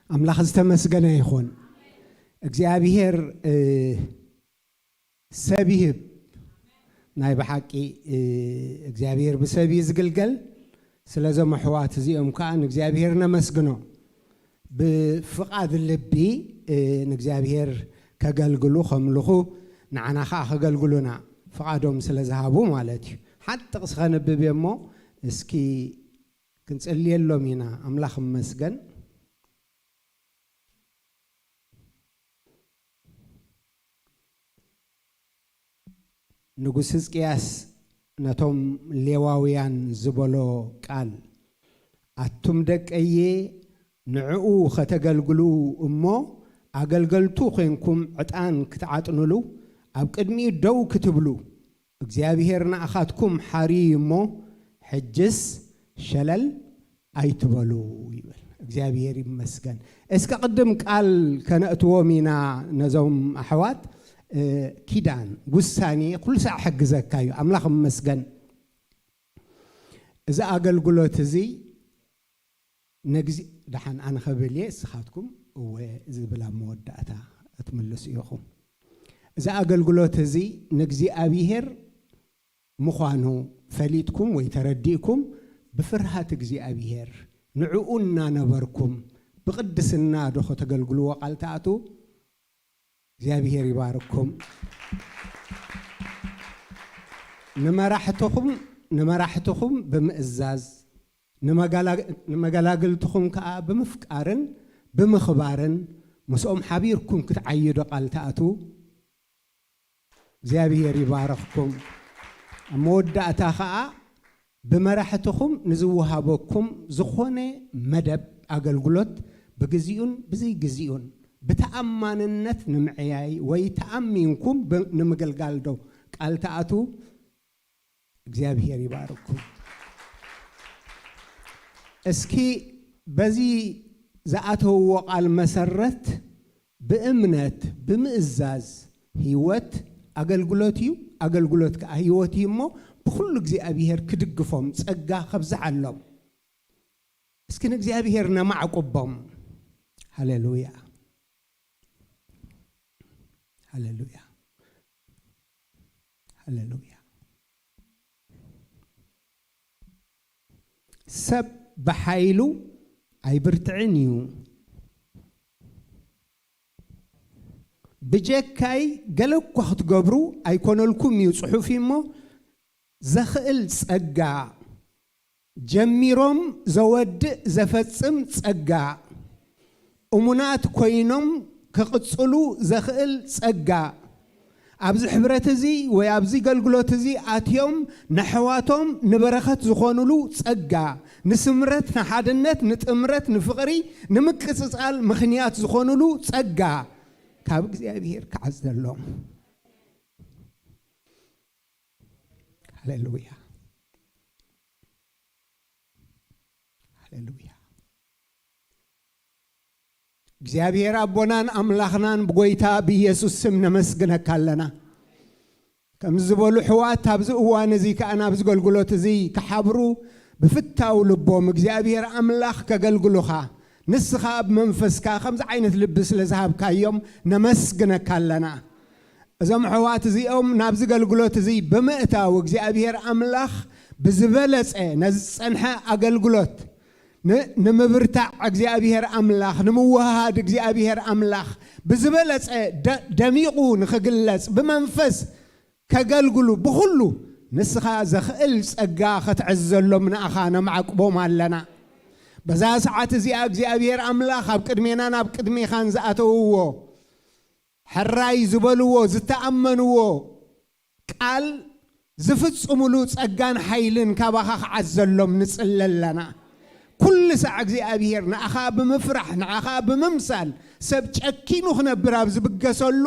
ኣምላኽ ዝተመስገነ ይኹን። እግዚኣብሔር፣ እ፣ ሰብ ይህብ። ናይ ብሓቂ፣ እ፣ እግዚኣብሔር ብሰብ እዩ ዝግልገል። ስለዞም ኣሕዋት እዚኦም ከዓ ንእግዚኣብሔር ነመስግኖ። ብፍቓድ ልቢ፣ እ፣ ንእግዚኣብሔር ከገልግሉ፣ ከምልኹ፣ ንዓና ከዓ ከገልግሉና ፍቓዶም ስለ ዝሃቡ ማለት እዩ። ሓንቲ ጥቕሲ ከንብብ እየ እሞ፣ እስኪ ክንጽልየሎም ኢና። ኣምላኽ ይመስገን። ንጉስ ህዝቅያስ ነቶም ሌዋውያን ዝበሎ ቃል፣ ኣቱም ደቀየ ንዕኡ ኸተገልግሉ እሞ ኣገልገልቱ ኾይንኩም ዕጣን ክትዓጥኑሉ ኣብ ቅድሚኡ ደው ክትብሉ እግዚኣብሔር ንኣኻትኩም ሓርዩ እሞ፣ ሕጅስ ሸለል ኣይትበሉ ይብል። እግዚኣብሔር ይመስገን። እስከ ቅድም ቃል ከነእትዎም ኢና ነዞም ኣሕዋት። እ፣ ኪዳን፣ ውሳኔ፣ ኩሉ ሳዕ ሕግዘካ እዩ። ኣምላኽ ይመስገን። እዚ ኣገልግሎት እዚ ነግዚ-፣ ደሓን ኣነ ኸብል እየ፣ እስኻትኩም እወ ዝብል ኣብ መወዳእታ እትምልሱ ኢኹም። እዚ ኣገልግሎት እዚ ንእግዚኣብሔር ምዃኑ ፈሊጥኩም ወይ ተረዲእኩም፣ ብፍርሃት እግዚኣብሔር ንዕኡ እናነበርኩም ብቕድስና ዶ ኸተገልግልዎ ቃል ትኣትዉ? እግዚኣብሔር ይባርኩም። ንመራሕትኹም፣ ንመራሕትኹም ብምእዛዝ፣ ንመጋላ-፣ ንመገላግልትኹም ከኣ ብምፍቃርን ብምኽባርን ምስኦም ሓቢርኩም ክትዓዩ ዶ ቃል ትኣትዉ? እግዚኣብሔር ይባርኽኩም። ኣብ መወዳእታ ኸኣ ብመራሕትኹም ንዝወሃበኩም ዝኾነ መደብ ኣገልግሎት ብግዚኡን ብዘይግዚኡን ብተኣማንነት ንምዕያይ ወይ ተኣሚንኩም ብ-፣ ንምግልጋል ዶ ቃል ትኣትዉ? እግዚኣብሔር ይባርኩም። እስኪ በዚ ዝኣተውዎ ቃል መሰረት ብእምነት ብምእዛዝ ህይወት ኣገልግሎት እዩ፣ ኣገልግሎት ከኣ ህይወት እዩ እሞ ብኹሉ እግዚኣብሔር ክድግፎም ጸጋ ከብዝሓሎም። እስኪ ንእግዚኣብሔር ነማዕቁቦም። ሃሌሉያ። ሃሌሉያ። ሃሌሉያ። ሰብ ብሓይሉ ኣይብርትዕን እዩ። ብጀካይ ገለ እኳ ክትገብሩ ኣይኮነልኩም እዩ ጽሑፍ እሞ፣ ዘኽእል ጸጋ፣ ጀሚሮም ዘወድእ ዘፈጽም ጸጋ፣ እሙናት ኮይኖም ክቕጽሉ ዘኽእል ጸጋ፣ ኣብዚ ሕብረት እዚ ወይ ኣብዚ ኣገልግሎት እዚ ኣትዮም ነሕዋቶም ንበረኸት ዝኾኑሉ ጸጋ፣ ንስምረት፣ ንሓድነት፣ ንጥምረት፣ ንፍቕሪ፣ ንምቅጽጻል ምኽንያት ዝኾኑሉ ጸጋ ካብ እግዚኣብሔር ክዓዘሎም። ሃሌሉያ፣ ሃሌሉያ። እግዚኣብሔር ኣቦናን ኣምላኽናን ብጎይታ ብኢየሱስ ስም ነመስግነካ ኣለና። ከም ዝበሉ ኣሕዋት ኣብዚ እዋን እዚ ከኣ ናብዚ ኣገልግሎት እዚ ክሓብሩ ብፍታው ልቦም እግዚኣብሔር ኣምላኽ ከገልግሉኻ ንስኻ ብመንፈስካ ከምዚ ዓይነት ልቢ ስለ ዝሃብካዮም ነመስግነካ ኣለና። እዞም ኣሕዋት እዚኦም ናብዚ ኣገልግሎት እዚ ብምእታው እግዚኣብሔር ኣምላኽ ብዝበለጸ ነዚ ዝጸንሐ ኣገልግሎት ን-፣ ንምብርታዕ እግዚኣብሔር ኣምላኽ፣ ንምውሃድ እግዚኣብሔር ኣምላኽ ብዝበለጸ ደ-፣ ደሚቑ ንኽግለጽ ብመንፈስ ከገልግሉ ብኹሉ ንስኻ ዘኽእል ጸጋ ኸትዕዝዘሎም ንኣኻ ነማዕቅቦም ኣለና። በዛ ሰዓት እዚኣ እግዚኣብሔር ኣምላኽ ኣብ ቅድሜናን ኣብ ቅድሜኻን ዝኣተውዎ ሕራይ ዝበልዎ ዝተኣመንዎ ቃል ዝፍጽሙሉ ጸጋን ሓይልን ካባኻ ክዓዘሎም ንጽሊ ኣለና። ኩሉ ሳዕ እግዚኣብሔር ንኣኻ ብምፍራሕ ንኣኻ ብምምሳል ሰብ ጨኪኑ ክነብር ኣብ ዝብገሰሉ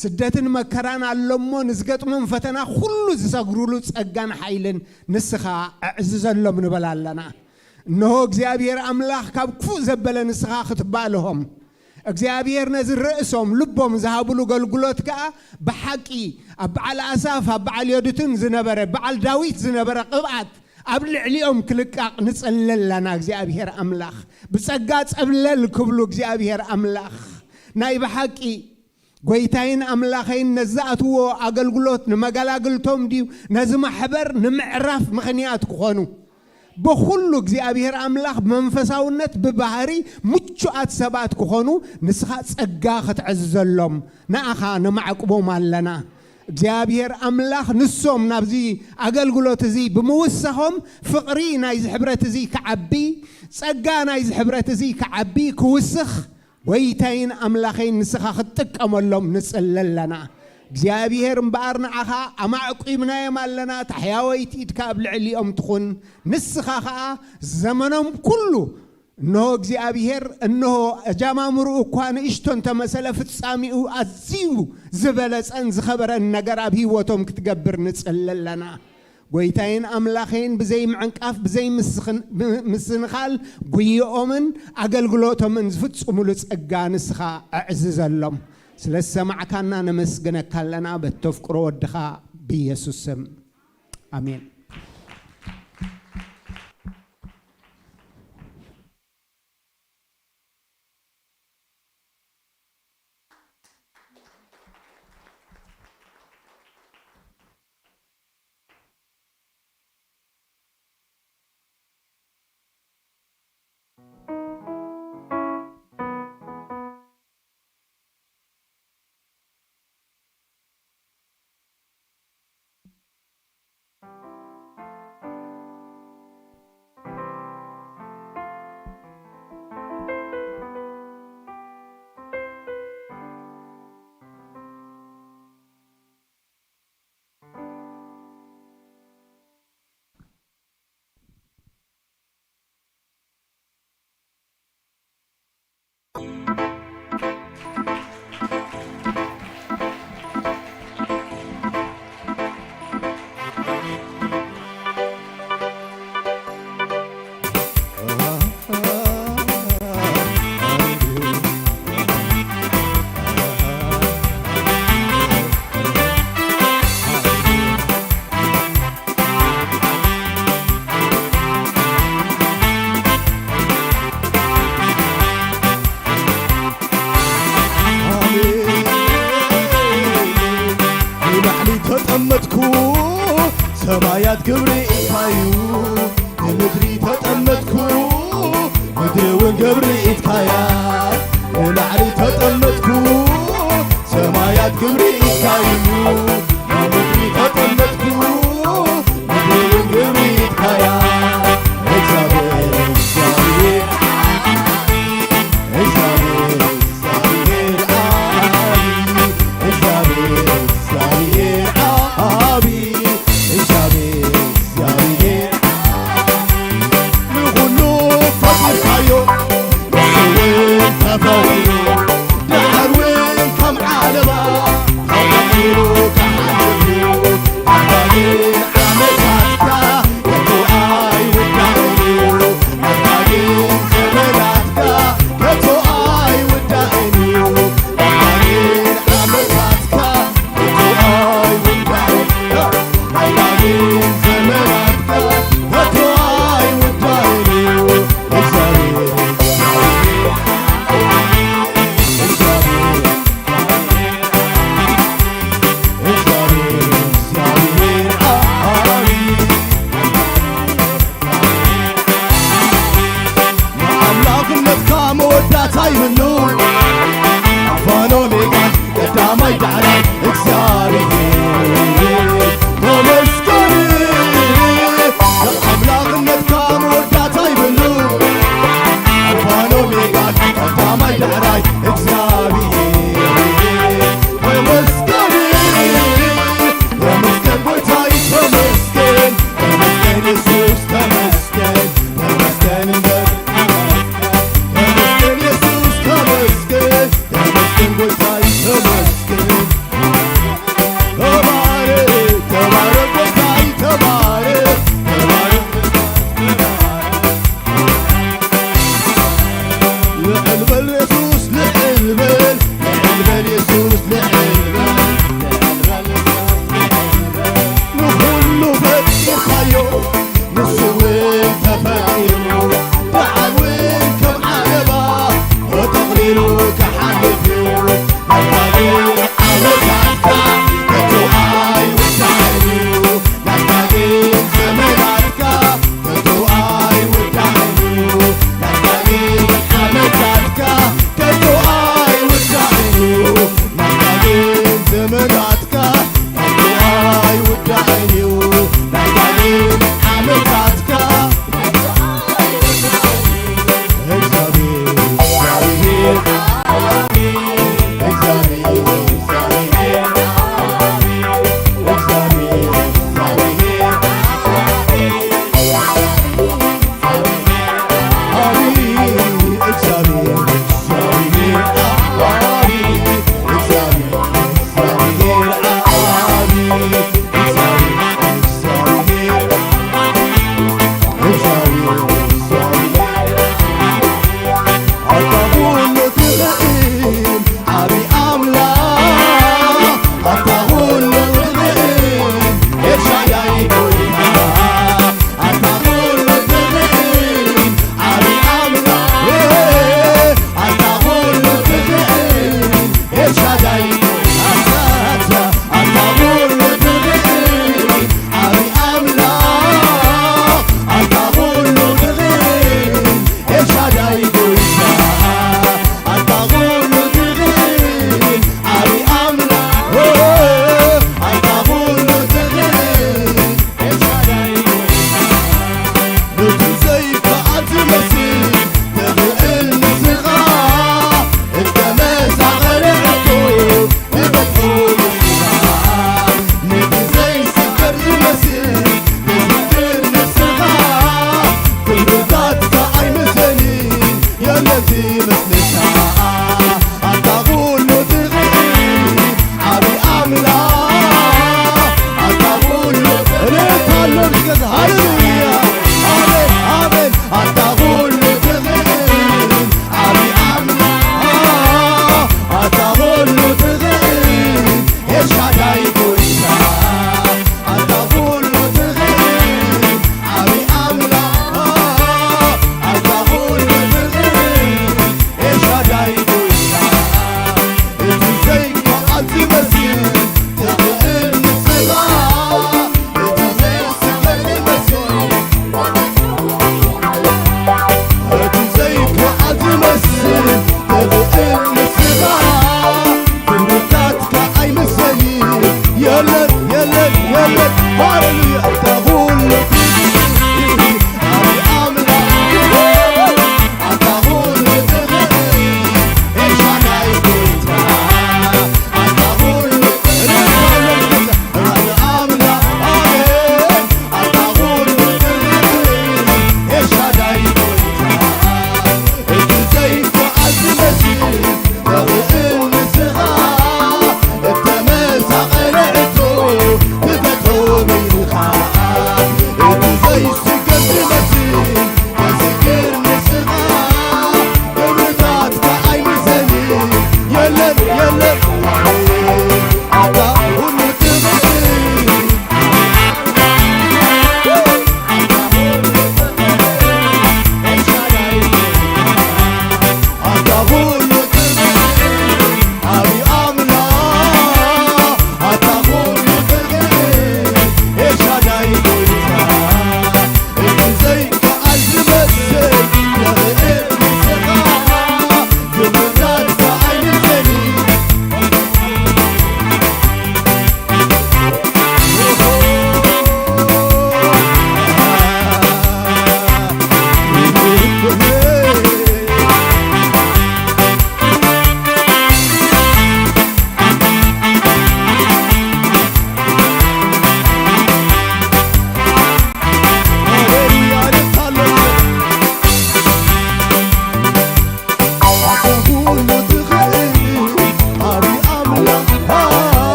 ስደትን መከራን ኣሎ እሞ ንዝገጥሞም ፈተና ኩሉ ዝሰግሩሉ ጸጋን ሓይልን ንስኻ ኣዕዝዘሎም ንበል ኣለና። እንሆ እግዚኣብሔር ኣምላኽ ካብ ክፉእ ዘበለ ንስኻ ክትባልሆም እግዚኣብሔር ነዚ ርእሶም ልቦም ዝሃብሉ ኣገልግሎት ከኣ ብሓቂ ኣብ በዓል ኣሳፍ ኣብ በዓል ዮድትን ዝነበረ በዓል ዳዊት ዝነበረ ቅብኣት ኣብ ልዕሊኦም ክልቃቕ ንጽሊ ኣለና። እግዚኣብሔር ኣምላኽ ብጸጋ ጸብለል ክብሉ እግዚኣብሔር ኣምላኽ ናይ ብሓቂ ጎይታይን ኣምላኸይን ነዚ ዝኣትዎ ኣገልግሎት ንመገላግልቶም ድዩ ነዚ ማሕበር ንምዕራፍ ምኽንያት ክኾኑ ብኹሉ እግዚኣብሔር ኣምላኽ ብመንፈሳውነት ብባህሪ ምቹኣት ሰባት ክኾኑ ንስኻ ጸጋ ክትዕዝዘሎም ንኣኻ ነማዕቅቦም ኣለና። እግዚኣብሔር ኣምላኽ ንሶም ናብዚ ኣገልግሎት እዚ ብምውሳኾም ፍቕሪ ናይዚ ሕብረት እዚ ክዓቢ፣ ጸጋ ናይዚ ሕብረት እዚ ክዓቢ፣ ክውስኽ ጎይታይን ኣምላኸይን ንስኻ ክትጥቀመሎም ንጽሊ ኣለና። እግዚኣብሔር እምበኣር ንዓኻ ኣማዕቂብናዮም ኣለና። ታሕያወይቲ ኢድካ ኣብ ልዕሊኦም ትኹን። ንስኻ ኸኣ ዘመኖም ኩሉ እንሆ እግዚኣብሔር፣ እንሆ ኣጃማምርኡ እኳ ንእሽቶ እንተመሰለ ፍጻሜኡ ኣዝዩ ዝበለጸን ዝኸበረን ነገር ኣብ ህይወቶም ክትገብር ንጽሊ ኣለና። ጎይታይን ኣምላኸይን ብዘይ ምዕንቃፍ ብዘይ ምስኽን-፣ ም-፣ ምስንኻል ጉይኦምን ኣገልግሎቶምን ዝፍጽሙሉ ጸጋ ንስኻ ኣዕዝዘሎም። ስለ ዝሰማዕካና ነመስግነካ ኣለና በተፍቅሮ ወድኻ ብኢየሱስ ስም። ኣሜን። ንባሕሪ ተጠመትኩ ሰማያት ክብሪ ኢኻ እዩ። ንምድሪ ተጠመትኩ ግብሪ ኢድካያ ንላዕሊ ተጠመትኩ፣ ሰማያት ግብሪ ኢድካዩ፣ ኣብ ምድሪ ተጠመትኩ፣ ምድሪ እውን ግብሪ ኢድካያ። እግዚኣብሔር፣ እግዚኣብሔር፣ እግዚኣብሔር፣ እግዚኣብሔር ዓቢ፣ እግዚኣብሔር፣ እግዚኣብሔር ዓቢ፣ እግዚኣብሔር፣ እግዚኣብሔር ንኹሉ ፈጢርካዮ፣ ንሱ እውን ተፈጢሩ፣ ደሓር እውን ከም ዓለባ ተፈጢሩ ክሓልፍ እዩ። ኣባጊዕ ዓመታትካ ከቶ ኣይውዳእን እዩ። ኣባጊዕ ዘመናትካ ከቶ ኣይውዳእን እዩ። ኣባጊዕ ዓመታትካ ንኣምላኽነትካ መወዳእታ ይብሉ። ኣልፋን ኦሜጋን ቀዳማይ ዳሕራይ እግዚኣብሔር ተመስገን። ንኣምላኽነትካ መወዳእታ ይብሉ። ኣልፋን ኦሜጋን ቀዳማይ ዳሕራይ እግዚኣብሔር ተመስገን። ተመስገን ጎይታይ ተመስገን። ተመስገን የሱስ ተመስገን። ተመስገን እምበር ተመስገን የሱስ ተመስገን። ተመስገን ጎይታይ ተመስገን። ተባረክ ተባረክ ጎይታይ ተባረክ። ተባረክ ልዕል በል የሱስ ልዕል በል። ልዕል በል የሱስ ልዕል በል። ንኹሉ ፈጢርካዮ ንሱ እውን ተፈጢሩ። ደሓር እውን ከም ዓለባ ተጠቕሊሉ ክሓልፍ እዩ። ኣባጊዕ ዓመታትካ ከቶ ኣይውዳእን እዩ። ኣባጊዕ ዘመናትካ ከቶ ኣይውዳእን እዩ። ኣባጊዕ ዓመታትካ ከቶ ኣይውዳእን እዩ። ኣባጊዕ ዘመናትካ ከቶ ኣይውዳእን እዩ። ኣባጊዕ ዓመታትካ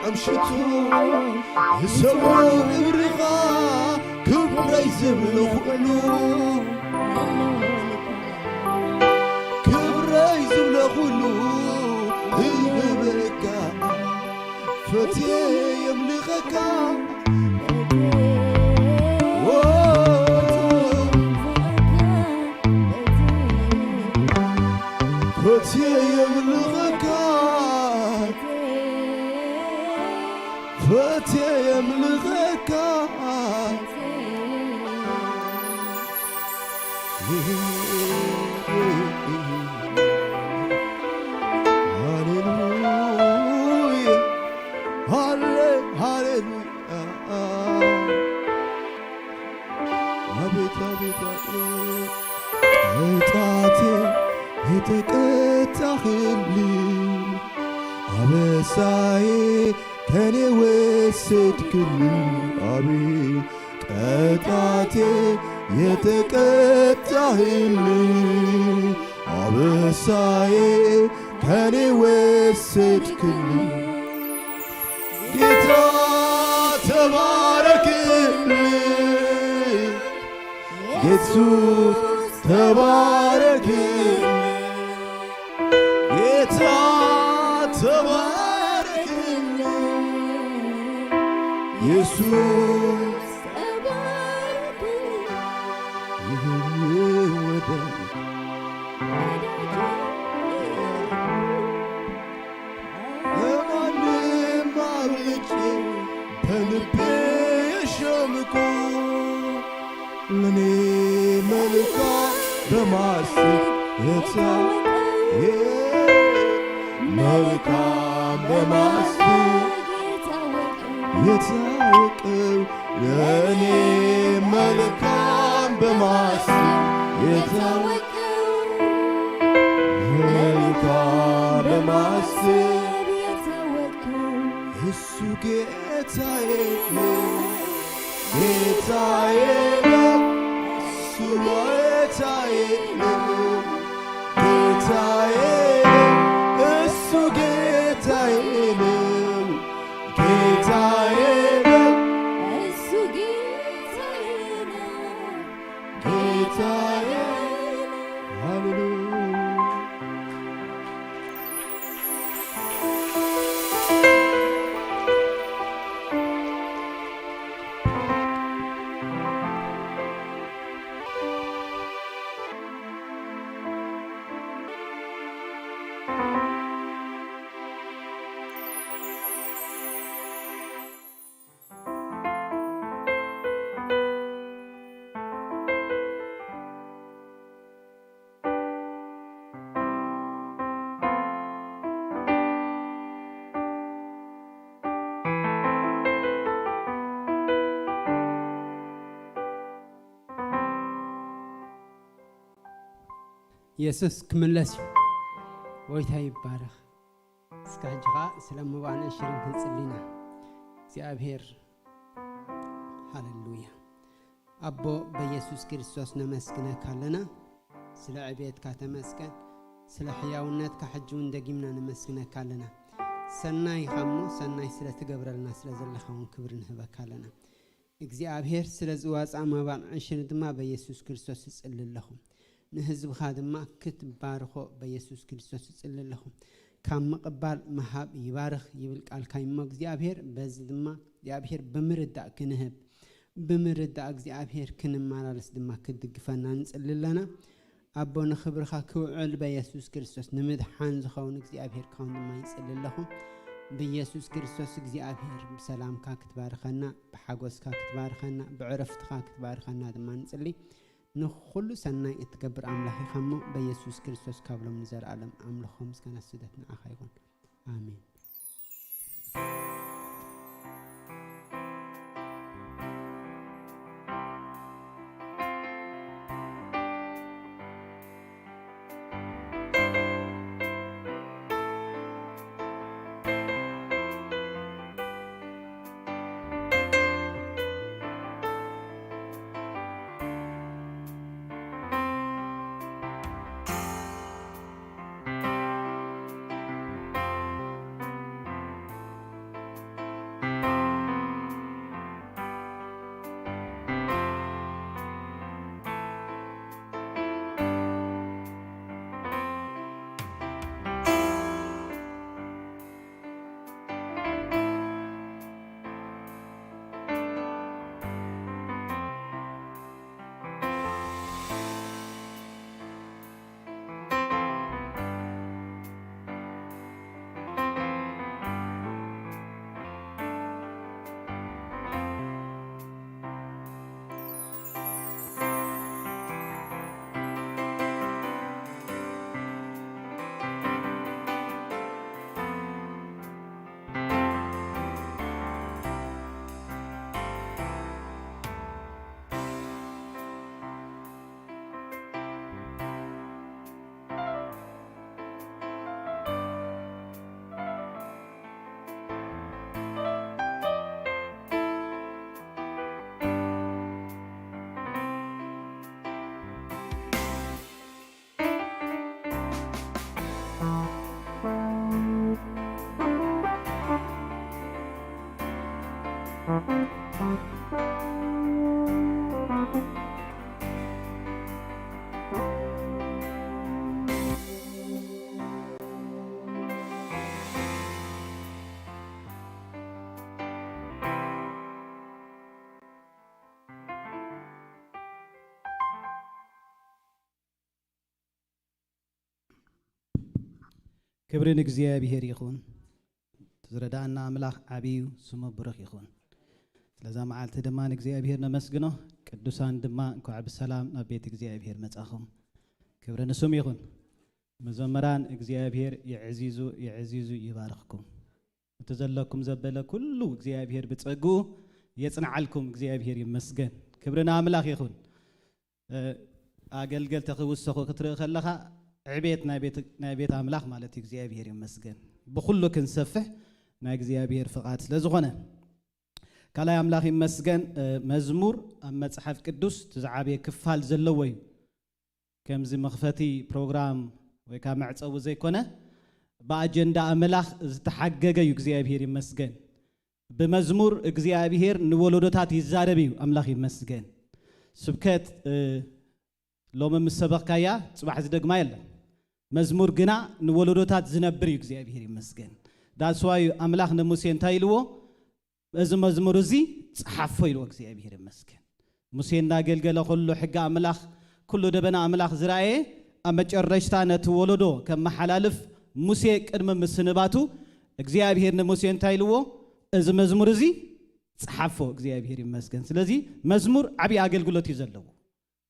ኣምሽቱ ዝሰምዑ ግብርኻ ክብረይ ዝብሎ ኩሉ ክብረይ ዝብሎ ኩሉ ይህበካ ፈትየ የምልኸካ ፈትየ የምልኸካ ፈትየ የምልኸካ ሃሌሉያ ሃሌ ሃሌሉያ አቤት አቤት አቤት ጣቴ የተቀጣህልኝ አበሳዬ ከኔ ወሰድክልኝ አቤት ቀጣቴ የተቀጣህልኝ አበሳዬ ከኔ ወሰድክልኝ ጌታ ተባረክልኝ ኢየሱስ ተባረክልኝ ጌታ ተባረክልኝ ኢየሱስ ተባረክልኝ ይህን ወደ ለማንም አብልጬ በልቤ የሾምኩ ለኔ መልካም በማሰብ የታወቀ መልካም በማሰብ የታወቀው ለኔ መልካም በማሰብ የታወቀው መልካም በማሰብ የታወቀው እሱ ጌታዬ ነው ጌታዬ ነው እሱ ጌታዬ ነው ጌታዬ ነው እሱ ጌታዬ ነው ጌታዬ ነው እሱ ጌታዬ ነው ጌታዬ ነው ሃሌሉያ የሱስ ክምለስ እዩ። ጎይታ ይባረኽ። እስከ ሕጂ ኸኣ ስለ መባእን ዕሽርን ክንጽሊ ኢና። እግዚኣብሔር ሃሌሉያ። ኣቦ በየሱስ ክርስቶስ ነመስግነካ ኣለና። ስለ ዕብየትካ ተመስገን። ስለ ሕያውነትካ ሕጂ እውን ደጊምና ነመስግነካ ኣለና። ሰናይ ኢኻ እሞ ሰናይ ስለ ትገብረልና ስለ ዘለኻ እውን ክብሪ ንህበካ ኣለና። እግዚኣብሔር ስለ ዝዋፅኣ መባን ዕሽር ድማ በየሱስ ክርስቶስ እጽሊ ኣለኹ። ንህዝብኻ ድማ ክትባርኾ በየሱስ ክርስቶስ እጽሊ ኣለኹ። ካብ ምቕባል ምሃብ ይባርኽ ይብል ቃልካ እሞ እግዚኣብሔር በዚ ድማ እግዚኣብሔር ብምርዳእ ክንህብ ብምርዳእ እግዚኣብሔር ክንመላለስ ድማ ክትድግፈና ንጽሊ ኣለና። ኣቦ ንኽብርኻ ክውዕል በየሱስ ክርስቶስ ንምድሓን ዝኸውን እግዚኣብሔር ክኸውን ድማ ይጽሊ ኣለኹ። ብየሱስ ክርስቶስ እግዚኣብሔር ብሰላምካ ክትባርኸና፣ ብሓጎስካ ክትባርኸና፣ ብዕረፍትኻ ክትባርኸና ድማ ንጽሊ። ንኹሉ ሰናይ እትገብር ኣምላኽ ኢኻ እሞ በየሱስ ክርስቶስ ካብ ሎም ንዘለኣለም ኣምልኾ ምስጋና ስግደት ንዓኻ ይኹን። ኣሜን። ክብሪ ንእግዚኣብሔር ይኹን። ዝረዳእና ኣምላኽ ዓብዩ ስሙ ብሩኽ ይኹን። ስለዛ መዓልቲ ድማ ንእግዚኣብሔር ነመስግኖ። ቅዱሳን ድማ እንኳዕ ብሰላም ናብ ቤት እግዚኣብሔር መጻኹም። ክብሪ ንስሙ ይኹን። መዘምራን እግዚኣብሔር የዕዚዙ የዕዚዙ ይባርኽኩም። እቲ ዘለኩም ዘበለ ኩሉ እግዚኣብሔር ብጸግኡ የጽንዓልኩም። እግዚኣብሔር ይመስገን። ክብሪ ንኣምላኽ ይኹን። ኣገልገልቲ ክውሰኹ ክትርኢ ከለኻ ዕቤት ናይ ቤት ኣምላኽ ማለት እዩ። እግዚኣብሔር ይመስገን። ብኹሉ ክንሰፍሕ ናይ እግዚኣብሔር ፍቓድ ስለ ዝኾነ ካልኣይ ኣምላኽ ይመስገን። መዝሙር ኣብ መጽሓፍ ቅዱስ እቲ ዝዓበየ ክፋል ዘለዎ እዩ። ከምዚ መኽፈቲ ፕሮግራም ወይ ከዓ መዕጸዊ ዘይኮነ ብኣጀንዳ ኣምላኽ ዝተሓገገ እዩ። እግዚኣብሔር ይመስገን። ብመዝሙር እግዚኣብሔር ንወለዶታት ይዛረብ እዩ። ኣምላኽ ይመስገን። ስብከት ሎሚ ምስ ሰበኽካያ ጽባሕ ዝደግማ የለን። መዝሙር ግና ንወለዶታት ዝነብር እዩ። እግዚኣብሔር ይመስገን። ዳስዋዩ ኣምላኽ ንሙሴ እንታይ ኢልዎ? እዚ መዝሙር እዚ ጸሓፎ ኢልዎ። እግዚኣብሔር ይመስገን። ሙሴ እናገልገለ ኩሉ ሕጊ ኣምላኽ ኩሉ ደበና ኣምላኽ ዝረኣየ ኣብ መጨረሽታ ነቲ ወለዶ ከመሓላልፍ ሙሴ ቅድሚ ምስንባቱ እግዚኣብሔር ንሙሴ እንታይ ኢልዎ? እዚ መዝሙር እዚ ጸሓፎ። እግዚኣብሔር ይመስገን። ስለዚ መዝሙር ዓብዪ ኣገልግሎት እዩ ዘለዎ።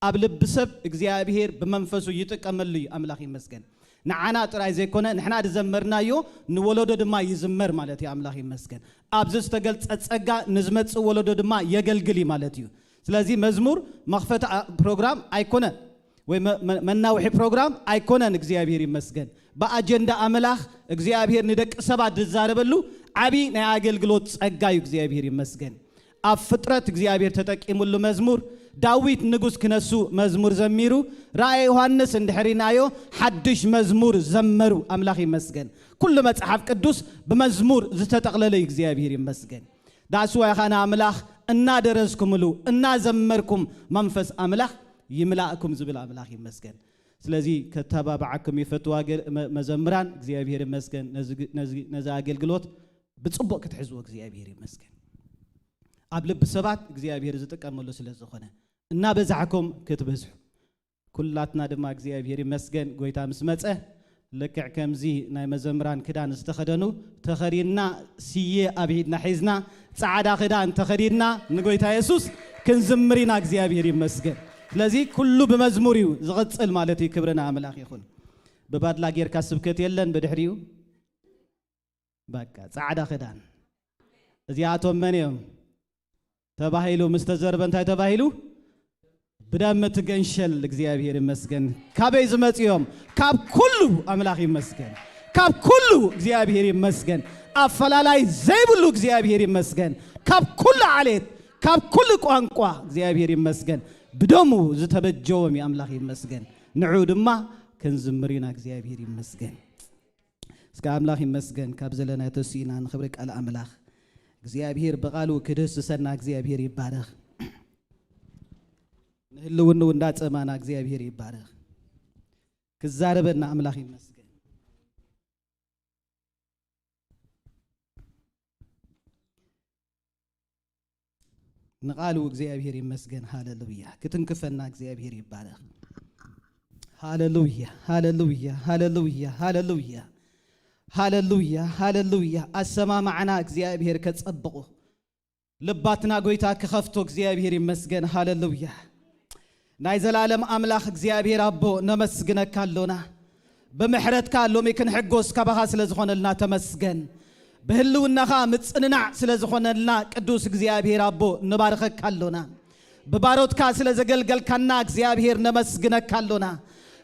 ኣብ ልቢ ሰብ እግዚኣብሔር ብመንፈሱ ይጥቀመሉ እዩ። ኣምላኽ ይመስገን። ንዓና ጥራይ ዘይኮነ ንሕና ዝዘመርናዮ ንወለዶ ድማ ይዝመር ማለት እዩ። ኣምላኽ ይመስገን። ኣብዚ ዝተገልጸ ጸጋ ንዝመጽእ ወለዶ ድማ የገልግል እዩ ማለት እዩ። ስለዚ መዝሙር መኽፈቲ ፕሮግራም ኣይኮነን ወይ መናውሒ ፕሮግራም ኣይኮነን። እግዚኣብሔር ይመስገን። ብኣጀንዳ ኣምላኽ እግዚኣብሔር ንደቂ ሰባት ዝዛረበሉ ዓብዪ ናይ ኣገልግሎት ጸጋ እዩ። እግዚኣብሔር ይመስገን። ኣብ ፍጥረት እግዚኣብሔር ተጠቂሙሉ መዝሙር ዳዊት ንጉስ ክነሱ መዝሙር ዘሚሩ ራእየ ዮሃንስ እንድሕሪናዮ ሓድሽ መዝሙር ዘመሩ። ኣምላኽ ይመስገን። ኩሉ መጽሓፍ ቅዱስ ብመዝሙር ዝተጠቕለለ እዩ። እግዚኣብሔር ይመስገን። ዳስዋ ይኻና ኣምላኽ እናደረዝኩምሉ እናዘመርኩም መንፈስ ኣምላኽ ይምላእኩም ዝብል ኣምላኽ ይመስገን። ስለዚ ከተባብዓኩም ይፈትዋ መዘምራን። እግዚኣብሔር ይመስገን። ነዚ ኣገልግሎት ብጽቡቕ ክትሕዝዎ እግዚኣብሔር ይመስገን። ኣብ ልቢ ሰባት እግዚኣብሔር ዝጥቀመሉ ስለ ዝኾነ እናበዛሕኩም ክትበዝሑ ኩላትና ድማ እግዚኣብሔር ይመስገን። ጎይታ ምስ መጸ ልክዕ ከምዚ ናይ መዘምራን ክዳን ዝተኸደኑ ተኸዲንና ስየ ኣብ ኢድና ሒዝና ጻዕዳ ክዳን ተኸዲንና ንጎይታ የሱስ ክንዝምር ኢና። እግዚኣብሔር ይመስገን። ስለዚ ኩሉ ብመዝሙር እዩ ዝቕጽል ማለት እዩ። ክብሪ ንኣምላኽ ይኹን። ብባድላ ጌርካ ስብከት የለን ብድሕሪኡ በቃ ጻዕዳ ክዳን። እዚኣቶም መን እዮም ተባሂሉ ምስ ተዘርበ እንታይ ተባሂሉ? ብደም ትገንሸል። እግዚኣብሔር ይመስገን። ካበይ ዝመጽ እዮም? ካብ ኩሉ ኣምላኽ ይመስገን። ካብ ኩሉ እግዚኣብሔር ይመስገን። ኣፈላላይ ዘይብሉ እግዚኣብሔር ይመስገን። ካብ ኩሉ ዓሌት ካብ ኩሉ ቋንቋ እግዚኣብሔር ይመስገን። ብደሙ ዝተበጀዎም እዩ። ኣምላኽ ይመስገን። ንዑ ድማ ክንዝምር ኢና። እግዚኣብሔር ይመስገን። እስከ ኣምላኽ ይመስገን። ካብ ዘለና ተስኢና ንኽብሪ ቃል ኣምላኽ እግዚኣብሔር ብቓሉ ክድህስሰና እግዚኣብሔር ይባረኽ። ንህልውንኡ እንዳጸማና እግዚኣብሔር ይባረኽ። ክዛረበና ኣምላኽ ይመስገን። ንቓሉ እግዚኣብሔር ይመስገን። ሃሌሉያ። ክትንክፈና እግዚኣብሔር ይባረኽ። ሃሌሉያ፣ ሃሌሉያ፣ ሃሌሉያ፣ ሃሌሉያ፣ ሃሌሉያ፣ ሃሌሉያ። ኣሰማማዕና እግዚኣብሔር ከጸብቑ ልባትና ጎይታ ክኸፍቶ እግዚኣብሔር ይመስገን። ሃሌሉያ። ናይ ዘላለም ኣምላኽ እግዚኣብሔር ኣቦ ነመስግነካ ኣሎና። ብምሕረትካ ሎሚ ክንሕጎስ ካባኻ ስለ ዝኾነልና ተመስገን። ብህልውናኻ ምጽንናዕ ስለ ዝኾነልና ቅዱስ እግዚኣብሔር ኣቦ ንባርኸካ ኣሎና። ብባሮትካ ስለ ዘገልገልካና እግዚኣብሔር ነመስግነካ ኣሎና።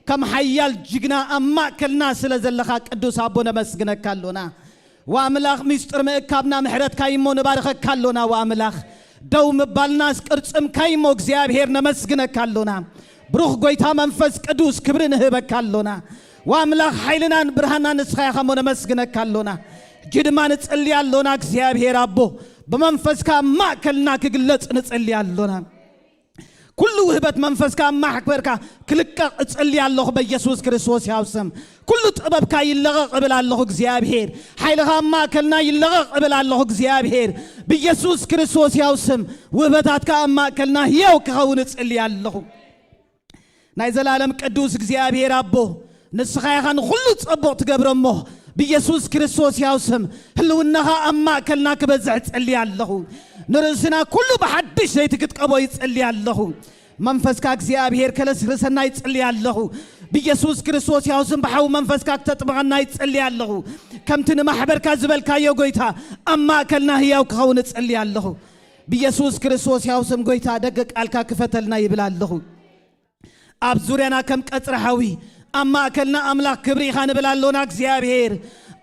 ከም ሓያል ጅግና ኣብ ማእከልና ስለ ዘለኻ ቅዱስ ኣቦ ነመስግነካ ኣሎና። ወኣምላኽ ምስጢር ምእካብና ምሕረትካ እሞ ንባርኸካ ኣሎና። ወኣምላኽ ደው ምባልናስ ቅርጽምካ እሞ እግዚኣብሔር ነመስግነካ ኣሎና። ብሩኽ ጎይታ መንፈስ ቅዱስ ክብሪ ንህበካ ኣሎና። ወኣምላኽ ሓይልናን ብርሃንናን ንስኻ ኢኻ እሞ ነመስግነካ ኣሎና። ሕጂ ድማ ንጽሊ ኣሎና እግዚኣብሔር ኣቦ ብመንፈስካ ኣብ ማእከልና ክግለጽ ንጽሊ ኣሎና። ኩሉ ውህበት መንፈስካ ኣብ ማሕበርካ ክልቀቕ እጽሊ ኣለኹ በኢየሱስ ክርስቶስ ያው ስም። ኩሉ ጥበብካ ይለቐቕ እብል ኣለኹ እግዚኣብሔር። ሓይልኻ ኣብ ማእከልና ይለቐቕ እብል ኣለኹ እግዚኣብሔር። ብኢየሱስ ክርስቶስ ያው ስም ውህበታትካ ኣብ ማእከልና ህያው ክኸውን እጽሊ ኣለኹ። ናይ ዘላለም ቅዱስ እግዚኣብሔር ኣቦ ንስኻ ኢኻ ንኹሉ ጸቡቕ ትገብሮ እሞ ብኢየሱስ ክርስቶስ ያው ስም ህልውናኻ ኣብ ማእከልና ክበዝሕ እጽሊ ኣለኹ። ንርእስና ኩሉ ብሓድሽ ዘይቲ ክትቀቦ ይጽሊ ኣለኹ። መንፈስካ እግዚኣብሔር ከለስርሰና ይጽሊ ኣለኹ። ብኢየሱስ ክርስቶስ ያው ስም ብሓዊ መንፈስካ ክተጥምቐና ይጽሊ ኣለኹ። ከምቲ ንማሕበርካ ዝበልካዮ ጎይታ ኣብ ማእከልና ህያው ክኸውን እጽሊ ኣለኹ። ብኢየሱስ ክርስቶስ ያው ስም ጎይታ ደገ ቃልካ ክፈተልና ይብል ኣለኹ። ኣብ ዙርያና ከም ቀጽሪ ሓዊ ኣብ ማእከልና ኣምላኽ ክብሪ ኢኻ ንብል ኣሎና እግዚኣብሔር።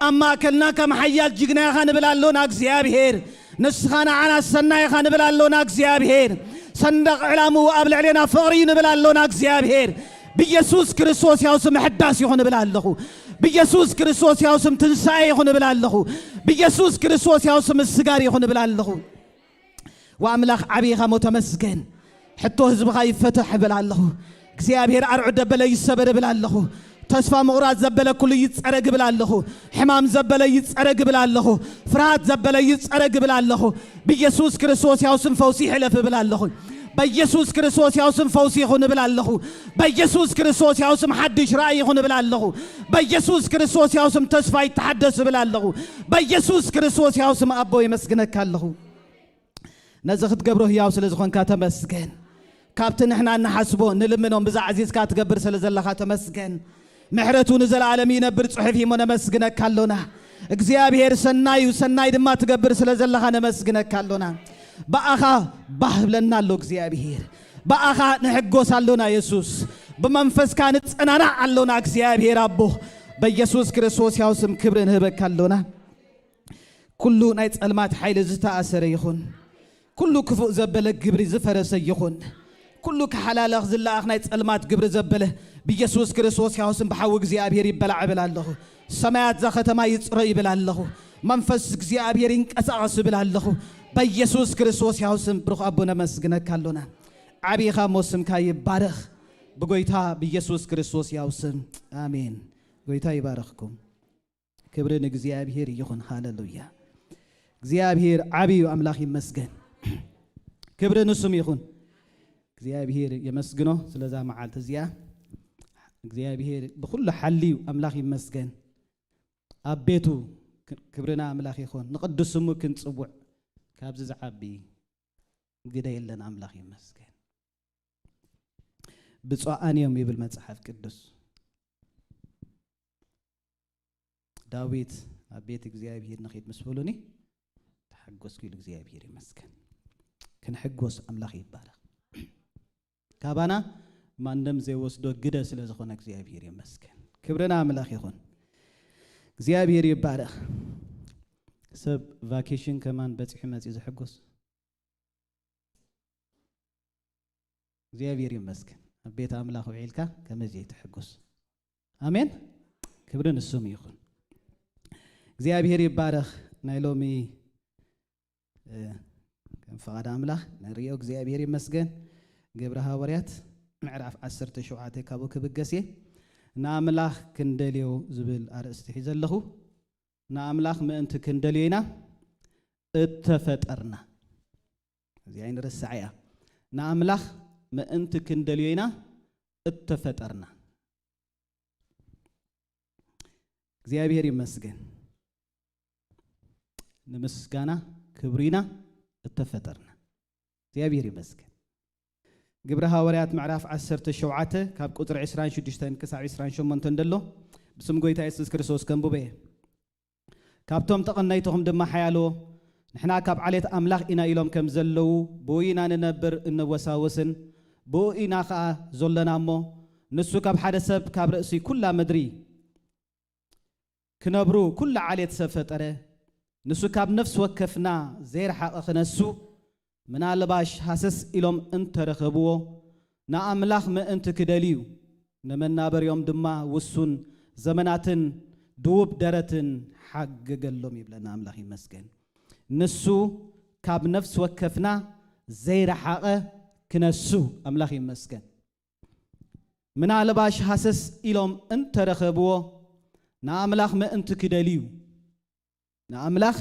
ኣብ ማእከልና ከም ሓያል ጅግና ኢኻ ንብል ኣሎና እግዚኣብሔር። ንስኻ ንዓና ሰናይ ኢኻ ንብል ኣሎና እግዚኣብሔር። ሰንደቕ ዕላምኡ ኣብ ልዕሌና ፍቕሪ እዩ ንብል ኣሎና እግዚኣብሔር። ብኢየሱስ ክርስቶስ ያው ስም ምሕዳስ ይኹን እብል ኣለኹ። ብኢየሱስ ክርስቶስ ያው ስም ትንሳኤ ይኹን እብል ኣለኹ። ብኢየሱስ ክርስቶስ ያው ስም ምስጋር ይኹን እብል ኣለኹ። ወኣምላኽ ዓብይኻ ሞ ተመስገን። ሕቶ ህዝብኻ ይፈተሕ እብል ኣለኹ። እግዚኣብሔር ኣርዑ ደበለ ይሰበር እብል ኣለኹ። ተስፋ ምቑራጽ ዘበለ ኩሉ ይጸረግ እብል ኣለኹ። ሕማም ዘበለ ይጸረግ እብል ኣለኹ። ፍርሃት ዘበለ ይጸረግ እብል ኣለኹ። ብኢየሱስ ክርስቶስ ያው ስም ፈውሲ ይሕለፍ እብል ኣለኹ። በኢየሱስ ክርስቶስ ያው ስም ፈውሲ ይኹን እብል ኣለኹ። በኢየሱስ ክርስቶስ ያው ስም ሓድሽ ራእይ ይኹን እብል ኣለኹ። በኢየሱስ ክርስቶስ ያው ስም ተስፋ ይተሓደስ እብል ኣለኹ። በኢየሱስ ክርስቶስ ያው ስም ኣቦ የመስግነካ ኣለኹ። ነዚ ክትገብሮ ህያው ስለ ዝኾንካ ተመስገን። ካብቲ ንሕና እንሓስቦ ንልምኖም ብዛ ዓዚዝካ ትገብር ስለ ዘለኻ ተመስገን። ምሕረቱ ንዘለኣለም ይነብር ጽሑፍ እሞ ነመስግነካ ኣሎና። እግዚኣብሔር ሰናይ እዩ፣ ሰናይ ድማ ትገብር ስለ ዘለኻ ነመስግነካ ኣሎና። ብኣኻ ባህ ብለና ኣሎ እግዚኣብሔር። ብኣኻ ንሕጎስ ኣሎና የሱስ። ብመንፈስካ ንጸናናዕ ኣሎና እግዚኣብሔር ኣቦ። በኢየሱስ ክርስቶስ ያው ስም ክብሪ ንህበካ ኣሎና። ኩሉ ናይ ጸልማት ሓይሊ ዝተኣሰረ ይኹን። ኩሉ ክፉእ ዘበለ ግብሪ ዝፈረሰ ይኹን። ኩሉ ክሓላለኽ ዝለኣኽ ናይ ጸልማት ግብሪ ዘበለ ብኢየሱስ ክርስቶስ ያው ስም ብሓዊ እግዚኣብሔር ይበላዕ እብል ኣለኹ። ሰማያት እዛ ከተማ ይጽረ ይብል ኣለኹ። መንፈስ እግዚኣብሔር ይንቀሳቐስ እብል ኣለኹ። በኢየሱስ ክርስቶስ ያው ስም ብሩኽ ኣቦ ነመስግነካ ኣሎና። ዓቢኻ እሞ ስምካ ይባረኽ። ብጎይታ ብኢየሱስ ክርስቶስ ያው ስም ኣሜን። ጎይታ ይባረኽኩም። ክብሪ ንእግዚኣብሔር ይኹን። ሃሌሉያ። እግዚኣብሔር ዓቢ እዩ። ኣምላኽ ይመስገን። ክብሪ ንስም ይኹን። እግዚኣብሔር የመስግኖ ስለዛ መዓልቲ እዚኣ። እግዚኣብሔር ብኹሉ ሓልዩ ኣምላኽ ይመስገን። ኣብ ቤቱ ክ-፣ ክብርና ኣምላኽ ይኹን። ንቕዱስ ስሙ ክንጽውዕ ካብዚ ዝዓቢ ግደ የለን። ኣምላኽ ይመስገን። ብፁዓን እዮም ይብል መጽሓፍ ቅዱስ። ዳዊት ኣብ ቤት እግዚኣብሔር ንኺድ ምስ በሉኒ ተሓጎስኩ ኢሉ። እግዚኣብሔር ይመስገን። ክንሕጎስ ኣምላኽ ይባረኽ። ካባና ማንም ዘይወስዶ ግደ ስለ ዝኾነ እግዚኣብሔር ይመስገን። ክብርና ኣምላኽ ይኹን። እግዚኣብሔር ይባረኽ። ሰብ ቫኬሽን ከማን በጺሑ መጺኡ ዝሕጎስ እግዚኣብሔር ይመስገን። ኣብ ቤት ኣምላኽ ውዒልካ ከመይ ዘይትሕጉስ? ኣሜን። ክብሪ ንስሙ ይኹን። እግዚኣብሔር ይባረኽ። ናይ ሎሚ፣ እ፣ ከም ፍቓድ ኣምላኽ ንሪኦ። እግዚኣብሔር ይመስገን። ግብረ ሃዋርያት ምዕራፍ ዓሰርተ ሸውዓተ ካብኡ ክብገስ እየ። ንኣምላኽ ክንደልዮ ዝብል ኣርእስቲ ሒዘ ኣለኹ። ንኣምላኽ ምእንቲ ክንደልዮ ኢና እተፈጠርና። እዚኣ ኣይንርስዓ እያ። ንኣምላኽ ምእንቲ ክንደልዮ ኢና እተፈጠርና። እግዚኣብሔር ይመስገን። ንምስጋና ክብሩ ኢና እተፈጠርና። እግዚኣብሔር ይመስገን። ግብረ ሃዋርያት ምዕራፍ ዓሰርተ ሸውዓተ ካብ ቁጽሪ ዕስራን ሽዱሽተን ክሳብ ዕስራን ሸሞንተን ደሎ ብስም ጎይታ የሱስ ክርስቶስ ከንብቦ እየ። ካብቶም ተቐነይትኹም ድማ ሓያሎ፣ ንሕና ካብ ዓሌት ኣምላኽ ኢና ኢሎም ከም ዘለዉ፣ ብኡ ኢና ንነብር እንወሳወስን፣ ብኡ ኢና ኸኣ ዘሎና እሞ፣ ንሱ ካብ ሓደ ሰብ ካብ ርእሲ ኩላ ምድሪ ክነብሩ ኩሉ ዓሌት ሰብ ፈጠረ። ንሱ ካብ ነፍሲ ወከፍና ዘይረሓቐ ክነሱ፣ ምናልባሽ ሃሰስ ኢሎም እንተረኸብዎ፣ ንኣምላኽ ምእንቲ ክደልዩ፣ ንመናበሪኦም ድማ ውሱን ዘመናትን ድውብ ደረትን ሓገገሎም ይብለና። ኣምላኽ ይመስገን። ንሱ ካብ ነፍሲ ወከፍና ዘይረሓቐ ክነሱ። ኣምላኽ ይመስገን። ምናልባሽ ሃሰስ ኢሎም እንተረኸብዎ ንኣምላኽ ምእንቲ ክደልዩ፣ ንኣምላኽ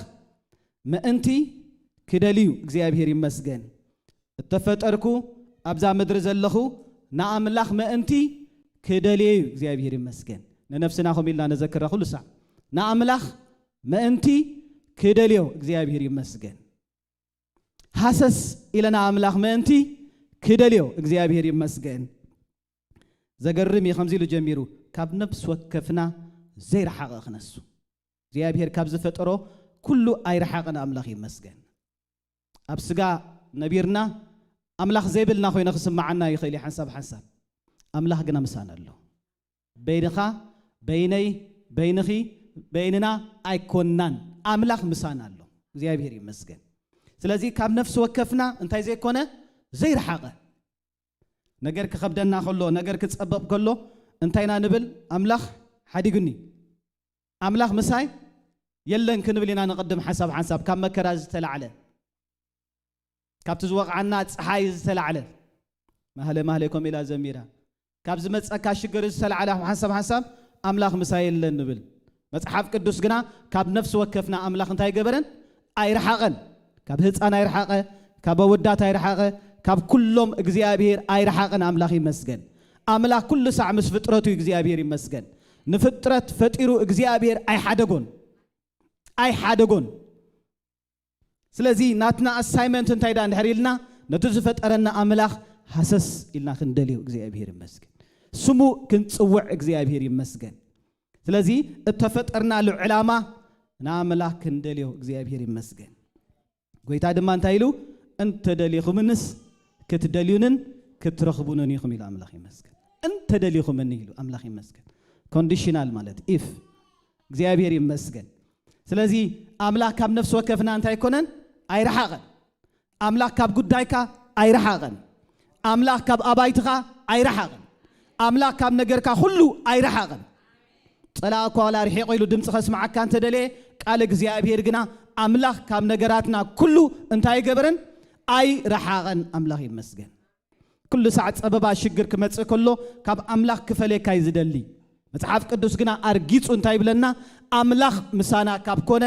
ምእንቲ ክደልዩ እግዚኣብሔር ይመስገን። እተፈጠርኩ ኣብዛ ምድሪ ዘለኹ ንኣምላኽ ምእንቲ ክደልየ እዩ እግዚኣብሔር ይመስገን። ንነፍስና ኹም ኢልና ነዘክራ ኩሉ ሳዕ ንኣምላኽ ምእንቲ ክደልዮ እግዚኣብሔር ይመስገን። ሃሰስ ኢለ ንኣምላኽ ምእንቲ ክደልዮ እግዚኣብሔር ይመስገን። ዘገርም እዩ። ከምዚ ኢሉ ጀሚሩ፣ ካብ ነፍሲ ወከፍና ዘይረሓቐ ክነሱ። እግዚኣብሔር ካብ ዝፈጠሮ ኩሉ ኣይረሓቐን። ኣምላኽ ይመስገን። ኣብ ስጋ ነቢርና ኣምላኽ ዘይብልና ኮይነ ክስምዓና ይኽእል እዩ ሓንሳብ ሓንሳብ። ኣምላኽ ግና ምሳና ኣሎ። በይንኻ፣ በይነይ፣ በይንኺ፣ በይንና ኣይኮናን። ኣምላኽ ምሳና ኣሎ። እግዚኣብሔር ይመስገን። ስለዚ ካብ ነፍሲ ወከፍና እንታይ ዘይኮነ ዘይረሓቐ ነገር ክኸብደና ከሎ፣ ነገር ክጸበብ ከሎ እንታይ ኢና ንብል? ኣምላኽ ሓዲጉኒ፣ ኣምላኽ ምሳይ የለን ክንብል ኢና ንቕድም። ሓንሳብ ሓንሳብ ካብ መከራ ዝተላዕለ፣ ካብቲ ዝወቕዓና ጸሓይ ዝተላዕለ፣ ማህለ ማህለ ከምኡ ኢላ ዘሚራ፣ ካብ ዝመጸካ ሽግር ዝተላዕለ ሓንሳብ ሓንሳብ ኣምላኽ ምሳይ የለን ንብል። መጽሓፍ ቅዱስ ግና ካብ ነፍሲ ወከፍና ኣምላኽ እንታይ ገበረን? ኣይረሓቐን። ካብ ህፃን ኣይረሓቐ፣ ካብ ኣወዳት ኣይረሓቐ፣ ካብ ኩሎም እግዚኣብሔር ኣይረሓቐን። ኣምላኽ ይመስገን። ኣምላኽ ኩሉ ሳዕ ምስ ፍጥረቱ እዩ። እግዚኣብሔር ይመስገን። ንፍጥረት ፈጢሩ እግዚኣብሔር ኣይሓደጎን፣ ኣይሓደጎን። ስለዚ ናትና ኣሳይመንት እንታይ ደኣ እንድሕር ኢልና፣ ነቲ ዝፈጠረና ኣምላኽ ሃሰስ ኢልና ክንደልዮ እግዚኣብሔር ይመስገን። ስሙ ክንጽውዕ እግዚኣብሔር ይመስገን። ስለዚ እተፈጠርናሉ ዕላማ ንኣምላኽ ክንደልዮ እግዚኣብሔር ይመስገን። ጎይታ ድማ እንታይ ኢሉ? "እንተደሊኹምንስ ክትደልዩንን ክትረኽቡንን ኢኹም" ኢሉ ኣምላኽ ይመስገን። "እንተደሊኹምኒ" ኢሉ ኣምላኽ ይመስገን። ኮንዲሽናል ማለት ኢፍ። እግዚኣብሔር ይመስገን። ስለዚ ኣምላኽ ካብ ነፍሲ ወከፍና እንታይ ኣይኮነን? ኣይረሓቐን። ኣምላኽ ካብ ጉዳይካ ኣይረሓቐን። ኣምላኽ ካብ ኣባይትኻ ኣይረሓቐን። ኣምላኽ ካብ ነገርካ ኩሉ ኣይረሓቐን። ጸላእ እኳ ዋላ ርሒቑ ኢሉ ድምፂ ከስምዓካ እንተደለየ፣ ቃል እግዚኣብሔር ግና ኣምላኽ ካብ ነገራትና ኩሉ እንታይ ኣይገበረን? ኣይረሓቐን። ኣምላኽ ይመስገን። ኩሉ ሳዕ ጸበባ ሽግር ክመጽእ ከሎ ካብ ኣምላኽ ክፈልየካ እዩ ዝደሊ። መጽሓፍ ቅዱስ ግና ኣርጊጹ እንታይ ይብለና? ኣምላኽ ምሳና ካብ ኮነ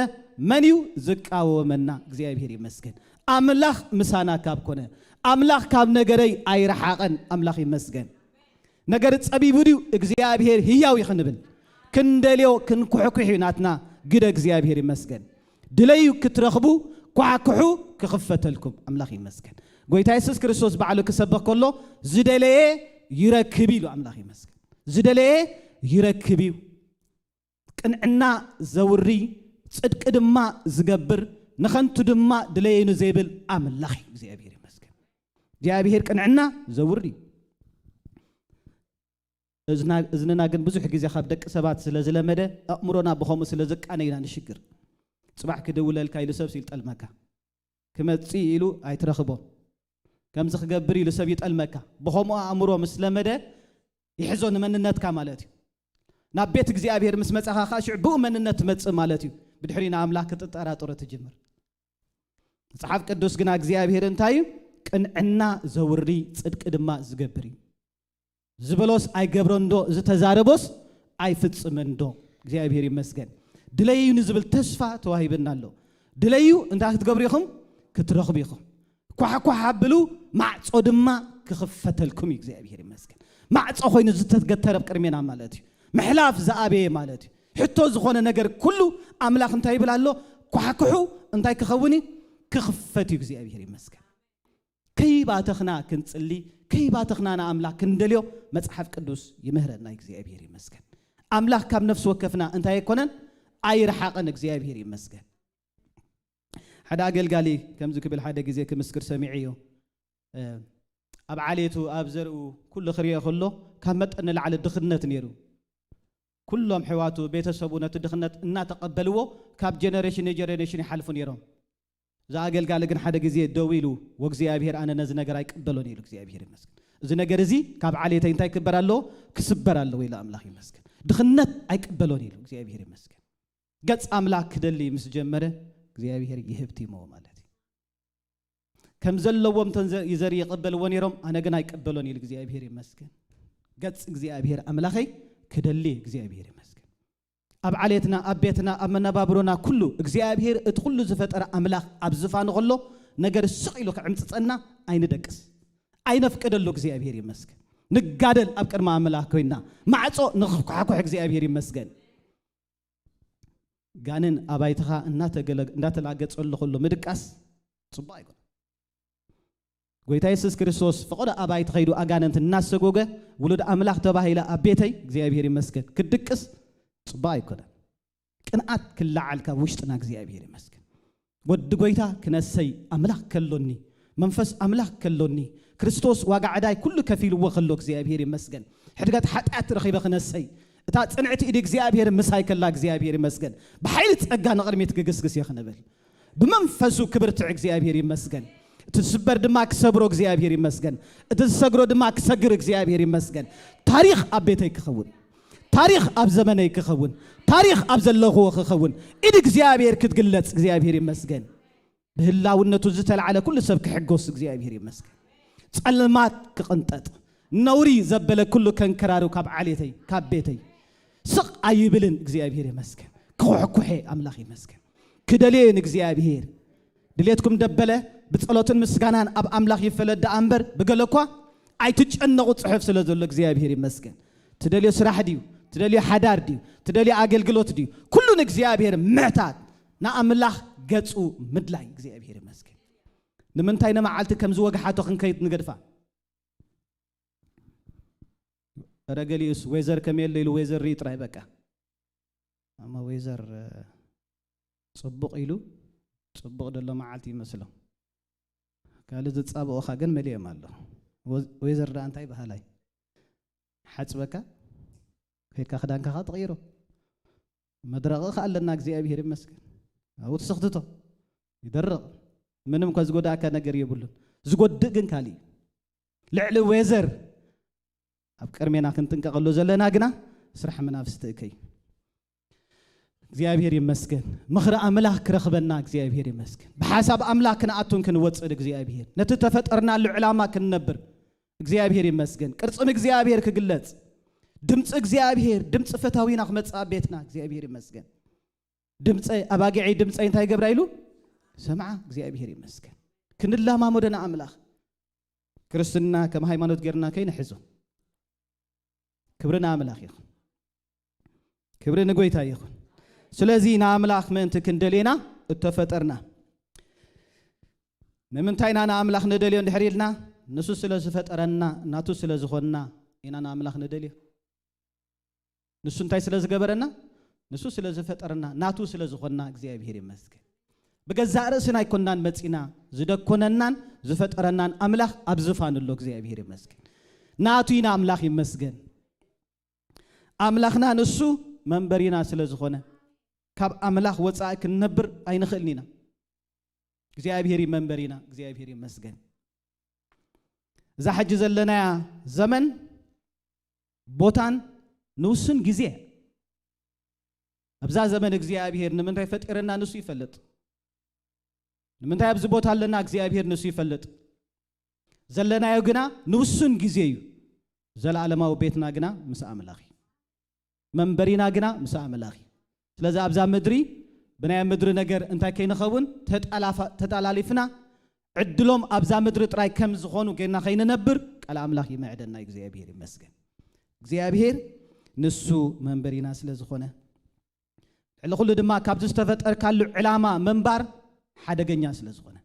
መን እዩ ዝቃወመና? እግዚኣብሔር ይመስገን። ኣምላኽ ምሳና ካብ ኮነ፣ ኣምላኽ ካብ ነገረይ ኣይረሓቐን። ኣምላኽ ይመስገን። ነገር ጸቢቡ ድዩ? እግዚኣብሔር ህያው እዩ ክንብል፣ ክንደልዮ፣ ክንኩሕኩሕ እዩ ናትና ግደ። እግዚኣብሔር ይመስገን። ድለዩ ክትረኽቡ፣ ኳሕኩሑ ክኽፈተልኩም። ኣምላኽ ይመስገን። ጎይታ የሱስ ክርስቶስ ባዕሉ ክሰብኽ ከሎ ዝደለየ ይረክብ ኢሉ። ኣምላኽ ይመስገን። ዝደለየ ይረክብ እዩ። ቅንዕና ዘውሪ፣ ጽድቂ ድማ ዝገብር፣ ንኸንቱ ድማ ድለየኑ ዘይብል ኣምላኽ እዩ። እግዚኣብሔር ይመስገን። እግዚኣብሔር ቅንዕና ዘውሪ እዩ። እዝና-፣ እዝንና ግን ብዙሕ ግዜ ካብ ደቂ ሰባት ስለ ዝለመደ፣ ኣእምሮና ብኸምኡ ስለ ዝቃነ ኢና ንሽግር። ጽባሕ ክድውለልካ ኢሉ ሰብስ ይጠልመካ። ክመጽእ ኢሉ ኣይትረኽቦ። ከምዚ ክገብር ኢሉ ሰብ ይጠልመካ። ብኸምኡ ኣእምሮ ምስ ለመደ ይሕዞ ንመንነትካ ማለት እዩ። ናብ ቤት እግዚኣብሔር ምስ መጻኻ ኸኣ ሽዑ ብኡ መንነት ትመጽእ ማለት እዩ። ብድሕሪ ንኣምላኽ ክትጠራጠሮ ትጅምር። መጽሓፍ ቅዱስ ግና እግዚኣብሔር እንታይ እዩ? ቅንዕና ዘውሪ፣ ጽድቂ ድማ ዝገብር እዩ። ዝበሎስ ኣይገብሮን ዶ? ዝተዛረቦስ ኣይፍጽምን ዶ? እግዚኣብሔር ይመስገን። ድለዩ ንዝብል ተስፋ ተዋሂብና ኣሎ። ድለዩ እንታይ ክትገብሩ ኢኹም? ክትረኽቡ ኢኹም። ኳሕኳሕ ኣብሉ፣ ማዕጾ ድማ ክኽፈተልኩም እዩ። እግዚኣብሔር ይመስገን። ማዕጾ ኮይኑ ዝተገተረ ኣብ ቅድሜና ማለት እዩ። ምሕላፍ ዝኣበየ ማለት እዩ። ሕቶ ዝኾነ ነገር ኩሉ ኣምላኽ እንታይ ይብል ኣሎ? ኳሕኩሑ እንታይ ክኸውን እዩ? ክኽፈት እዩ። እግዚኣብሔር ይመስገን። ከይባተኽና ክንጽሊ፣ ከይባተኽና ንኣምላኽ ክንደልዮ መጽሓፍ ቅዱስ ይምህረና። እግዚኣብሔር ይመስገን። ኣምላኽ ካብ ነፍሲ ወከፍና እንታይ ኣይኮነን? ኣይረሓቐን። እግዚኣብሔር ይመስገን። ሓደ ኣገልጋሊ ከምዚ ክብል ሓደ ግዜ ክምስክር ሰሚዐዮ። እ፣ ኣብ ዓሌቱ፣ ኣብ ዘርኡ ኩሉ ክሪኦ ከሎ ካብ መጠን ንላዕሊ ድኽነት ነይሩ። ኩሎም ኣሕዋቱ፣ ቤተሰቡ ነቲ ድኽነት እናተቐበልዎ ካብ ጀነሬሽን ንጀነሬሽን ይሓልፉ ነይሮም። እዛ ኣገልጋሊ ግን ሓደ ግዜ ደው ኢሉ፣ "ወእግዚኣብሔር ኣነ ነዚ ነገር ኣይቅበሎን" ኢሉ። እግዚኣብሔር ይመስገን። "እዚ ነገር እዚ ካብ ዓሌተይ እንታይ ክግበር ኣለዎ? ክስበር ኣለዎ" ኢሉ። ኣምላኽ ይመስገን። ድኽነት ኣይቅበሎን ኢሉ እግዚኣብሔር ይመስገን። ገጽ ኣምላኽ ክደሊ ምስ ጀመረ እግዚኣብሔር ይህብቲሞ ማለት እዩ። ከም ዘለዎም ተን ዘ- ይዘር ይቕበልዎ ነይሮም፣ ኣነ ግን ኣይቀበሎን ኢሉ እግዚኣብሔር ይመስገን። ገጽ እግዚኣብሔር ኣምላኸይ ክደሊ እግዚኣብሔር ይመስገን። ኣብ ዓሌትና፣ ኣብ ቤትና፣ ኣብ መነባብሮና ኩሉ እግዚኣብሔር እቲ ኩሉ ዝፈጠረ ኣምላኽ ኣብ ዝፋኑ ከሎ ነገር ስቕ ኢሉ ክዕምጽጸና ኣይንደቅስ፣ ኣይነፍቅደሉ። እግዚኣብሔር ይመስገን። ንጋደል ኣብ ቅድሚ ኣምላኽ ኮይና ማዕጾ ንኽኳሕኩሕ እግዚኣብሔር ይመስገን። ጋንን ኣባይትኻ እናተገለ- እንዳተላገጸሉ ከሎ ምድቃስ ጽቡቕ ኣይኮነን። ጎይታ የሱስ ክርስቶስ ፈቐዶ ኣባይቲ ኸይዱ ኣጋንንት እናሰጎገ ውሉድ ኣምላኽ ተባሂለ ኣብ ቤተይ እግዚኣብሔር ይመስገን ክድቅስ ጽቡቕ ኣይኮነን። ቅንኣት ክለዓል ካብ ውሽጥና እግዚኣብሔር ይመስገን። ወዲ ጎይታ ክነሰይ ኣምላኽ ከሎኒ፣ መንፈስ ኣምላኽ ከሎኒ፣ ክርስቶስ ዋጋ ዕዳይ ኩሉ ከፊልዎ ከሎ እግዚኣብሔር ይመስገን። ሕድገት ሓጢኣት ረኺበ ክነሰይ፣ እታ ጽንዕቲ ኢድ እግዚኣብሔር ምሳይ ከላ እግዚኣብሔር ይመስገን። ብሓይሊ ጸጋ ንቕድሚት ክግስግስ እየ ክንብል ብመንፈሱ ክብርትዕ እግዚኣብሔር ይመስገን። እቲ ዝስበር ድማ ክሰብሮ እግዚኣብሔር ይመስገን። እቲ ዝሰግሮ ድማ ክሰግር እግዚኣብሔር ይመስገን። ታሪኽ ኣብ ቤተይ ክኸውን፣ ታሪኽ ኣብ ዘመነይ ክኸውን፣ ታሪኽ ኣብ ዘለኽዎ ክኸውን፣ ኢድ እግዚኣብሔር ክትግለጽ እግዚኣብሔር ይመስገን። ብህላውነቱ ዝተላዕለ ኩሉ ሰብ ክሕጎስ እግዚኣብሔር ይመስገን። ጸልማት ክቕንጠጥ፣ ነውሪ ዘበለ ኩሉ ከንከራሩ ካብ ዓሌተይ፣ ካብ ቤተይ ስቕ ኣይብልን እግዚኣብሔር ይመስገን። ክኹሕኩሐ ኣምላኽ ይመስገን። ክደልየ ንእግዚኣብሔር ድሌትኩም ደበለ ብጸሎትን ምስጋናን ኣብ ኣምላኽ ይፈለጥ ደኣ እምበር ብገለ እኳ ኣይትጨነቑ ጽሑፍ ስለ ዘሎ እግዚኣብሔር ይመስገን። ትደልዮ ስራሕ ድዩ? ትደልዮ ሓዳር ድዩ? ትደልዮ ኣገልግሎት ድዩ? ኩሉ ንእግዚኣብሔር ምሕታት ንኣምላኽ ገጹ ምድላይ እግዚኣብሔር ይመስገን። ንምንታይ ንመዓልቲ ከም ዝወግሓቶ ክንከይድ ንገድፋ? እረ ገሊኡስ ዌዘር ከም የለ ኢሉ ዌዘር ርኢ ጥራይ በቃ። ኣማ ዌዘር ጽቡቕ ኢሉ ጽቡቕ ደሎ መዓልቲ ይመስሎ። ካልእ ዝጻብኦኻ ግን መሊኦም ኣሎ። ወ- ዌዘር ደኣ እንታይ በሃላይ ሓጽበካ ከይድካ ክዳንካኻ ትቕይሮ። መድረቕ ከ ኣለና እግዚኣብሔር ይመስገን። ኣብኡ ትስኽትቶ ይደርቕ። ምንም እኳ ዝጎዳእካ ነገር የብሉን። ዝጎድእ ግን ካልእ እዩ። ልዕሊ ዌዘር ኣብ ቅድሜና ክንጥንቀቐሉ ዘለና ግና ስራሕ መናፍስቲ እከይ እግዚኣብሔር ይመስገን። ምኽሪ ኣምላኽ ክረኽበና እግዚኣብሔር ይመስገን። ብሓሳብ ኣምላኽ ክንኣቱን ክንወፅእን እግዚኣብሔር ነቲ ተፈጠርናሉ ዕላማ ክንነብር እግዚኣብሔር ይመስገን። ቅርፅን እግዚኣብሔር ክግለፅ ድምፂ እግዚኣብሔር ድምፂ ፈታዊና ክመፅእ ኣብ ቤትና እግዚኣብሔር ይመስገን። ድምፀ ኣባጊዐይ ድምፀይ እንታይ ገብራ ኢሉ ሰምዓ እግዚኣብሔር ይመስገን። ክንላማመዶ ንኣምላኽ ክርስትና ከም ሃይማኖት ጌርና ከይንሕዞ። ክብሪ ንኣምላኽ ይኹን። ክብሪ ንጎይታ ይኹን። ስለዚ ንኣምላኽ ምእንቲ ክንደልየና እተፈጠርና። ንምንታይ ኢና ንኣምላኽ ንደልዮ እንድሕር ኢልና ንሱ ስለ ዝፈጠረና ናቱ ስለ ዝኾንና ኢና ንኣምላኽ ንደልዮ። ንሱ እንታይ ስለ ዝገበረና? ንሱ ስለ ዝፈጠረና ናቱ ስለ ዝኾንና እግዚኣብሔር ይመስገን። ብገዛእ ርእስና ኣይኮንናን መጺና ዝደኮነናን ዝፈጠረናን ኣምላኽ ኣብ ዝፋን ኣሎ እግዚኣብሔር ይመስገን። ናቱ ኢና ኣምላኽ ይመስገን። ኣምላኽና ንሱ መንበሪና ስለ ዝኾነ ካብ ኣምላኽ ወጻኢ ክንነብር ኣይንኽእልን ኢና። እግዚኣብሔር መንበሪና እግዚኣብሔር ይመስገን። እዛ ሕጂ ዘለናያ ዘመን ቦታን ንውስን ግዜ ኣብዛ ዘመን እግዚኣብሔር ንምንታይ ፈጢረና ንሱ ይፈልጥ። ንምንታይ ኣብዚ ቦታ ኣለና እግዚኣብሔር ንሱ ይፈልጥ። ዘለናዮ ግና ንውስን ግዜ እዩ። ዘለዓለማዊ ቤትና ግና ምስ ኣምላኽ እዩ። መንበሪና ግና ምስ ኣምላኽ እዩ። ስለዚ ኣብዛ ምድሪ ብናይ ምድሪ ነገር እንታይ ከይንኸውን ተጣላፋ- ተጣላሊፍና ዕድሎም ኣብዛ ምድሪ ጥራይ ከም ዝኾኑ ጌርና ከይንነብር ቃል ኣምላኽ ይምዕደና። እግዚኣብሔር ይመስገን። እግዚኣብሔር ንሱ መንበሪና ስለ ዝኾነ ልዕሊ ኩሉ ድማ ካብቲ ዝተፈጠርካሉ ዕላማ ምንባር ሓደገኛ ስለ ዝኾነ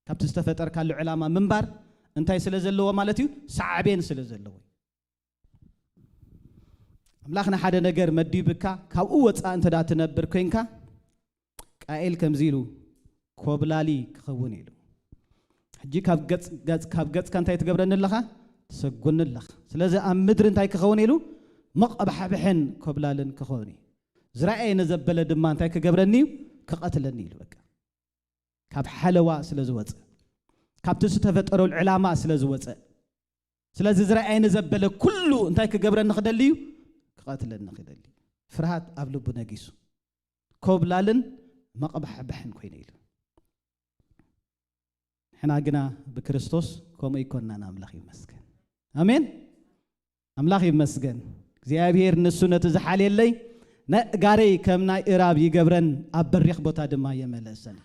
ካብቲ ዝተፈጠርካሉ ዕላማ ምንባር እንታይ ስለ ዘለዎ ማለት እዩ? ሳዕቤን ስለ ዘለዎ። ኣምላኽ ንሓደ ነገር መዲብካ ካብኡ ወፃእ እንተ ደኣ ትነብር ኮይንካ ቃኤል ከምዚ ኢሉ ኮብላሊ ክኸውን ኢሉ ሕጂ ካብ ገጽ ገጽ ካብ ገጽካ እንታይ ትገብረኒ ኣለኻ? ትሰጉኒ ኣለኻ። ስለዚ ኣብ ምድሪ እንታይ ክኸውን ኢሉ መቐባሕብሕን ኮብላልን ክኸውን እዩ። ዝረኣየ ንዘበለ ድማ እንታይ ክገብረኒ እዩ? ክቐትለኒ ኢሉ በቃ ካብ ሓለዋ ስለ ዝወፀ ካብቲ ዝተፈጠረሉ ዕላማ ስለ ዝወፀ ስለዚ ዝረኣየ ንዘበለ ኩሉ እንታይ ክገብረኒ ክደሊ እዩ? ክቐትለኒ ክደሊ። ፍርሃት ኣብ ልቡ ነጊሱ፣ ኮብላልን መቕባሕባሕን ኮይነ ኢሉ። ንሕና ግና ብክርስቶስ ከምኡ ኣይኮንናን። ኣምላኽ ይመስገን። ኣሜን። ኣምላኽ ይመስገን። እግዚኣብሔር ንሱ ነቲ ዝሓልየለይ ነእጋረይ ከም ናይ እራብ ይገብረን፣ ኣብ በሪኽ ቦታ ድማ የመለሰኒ።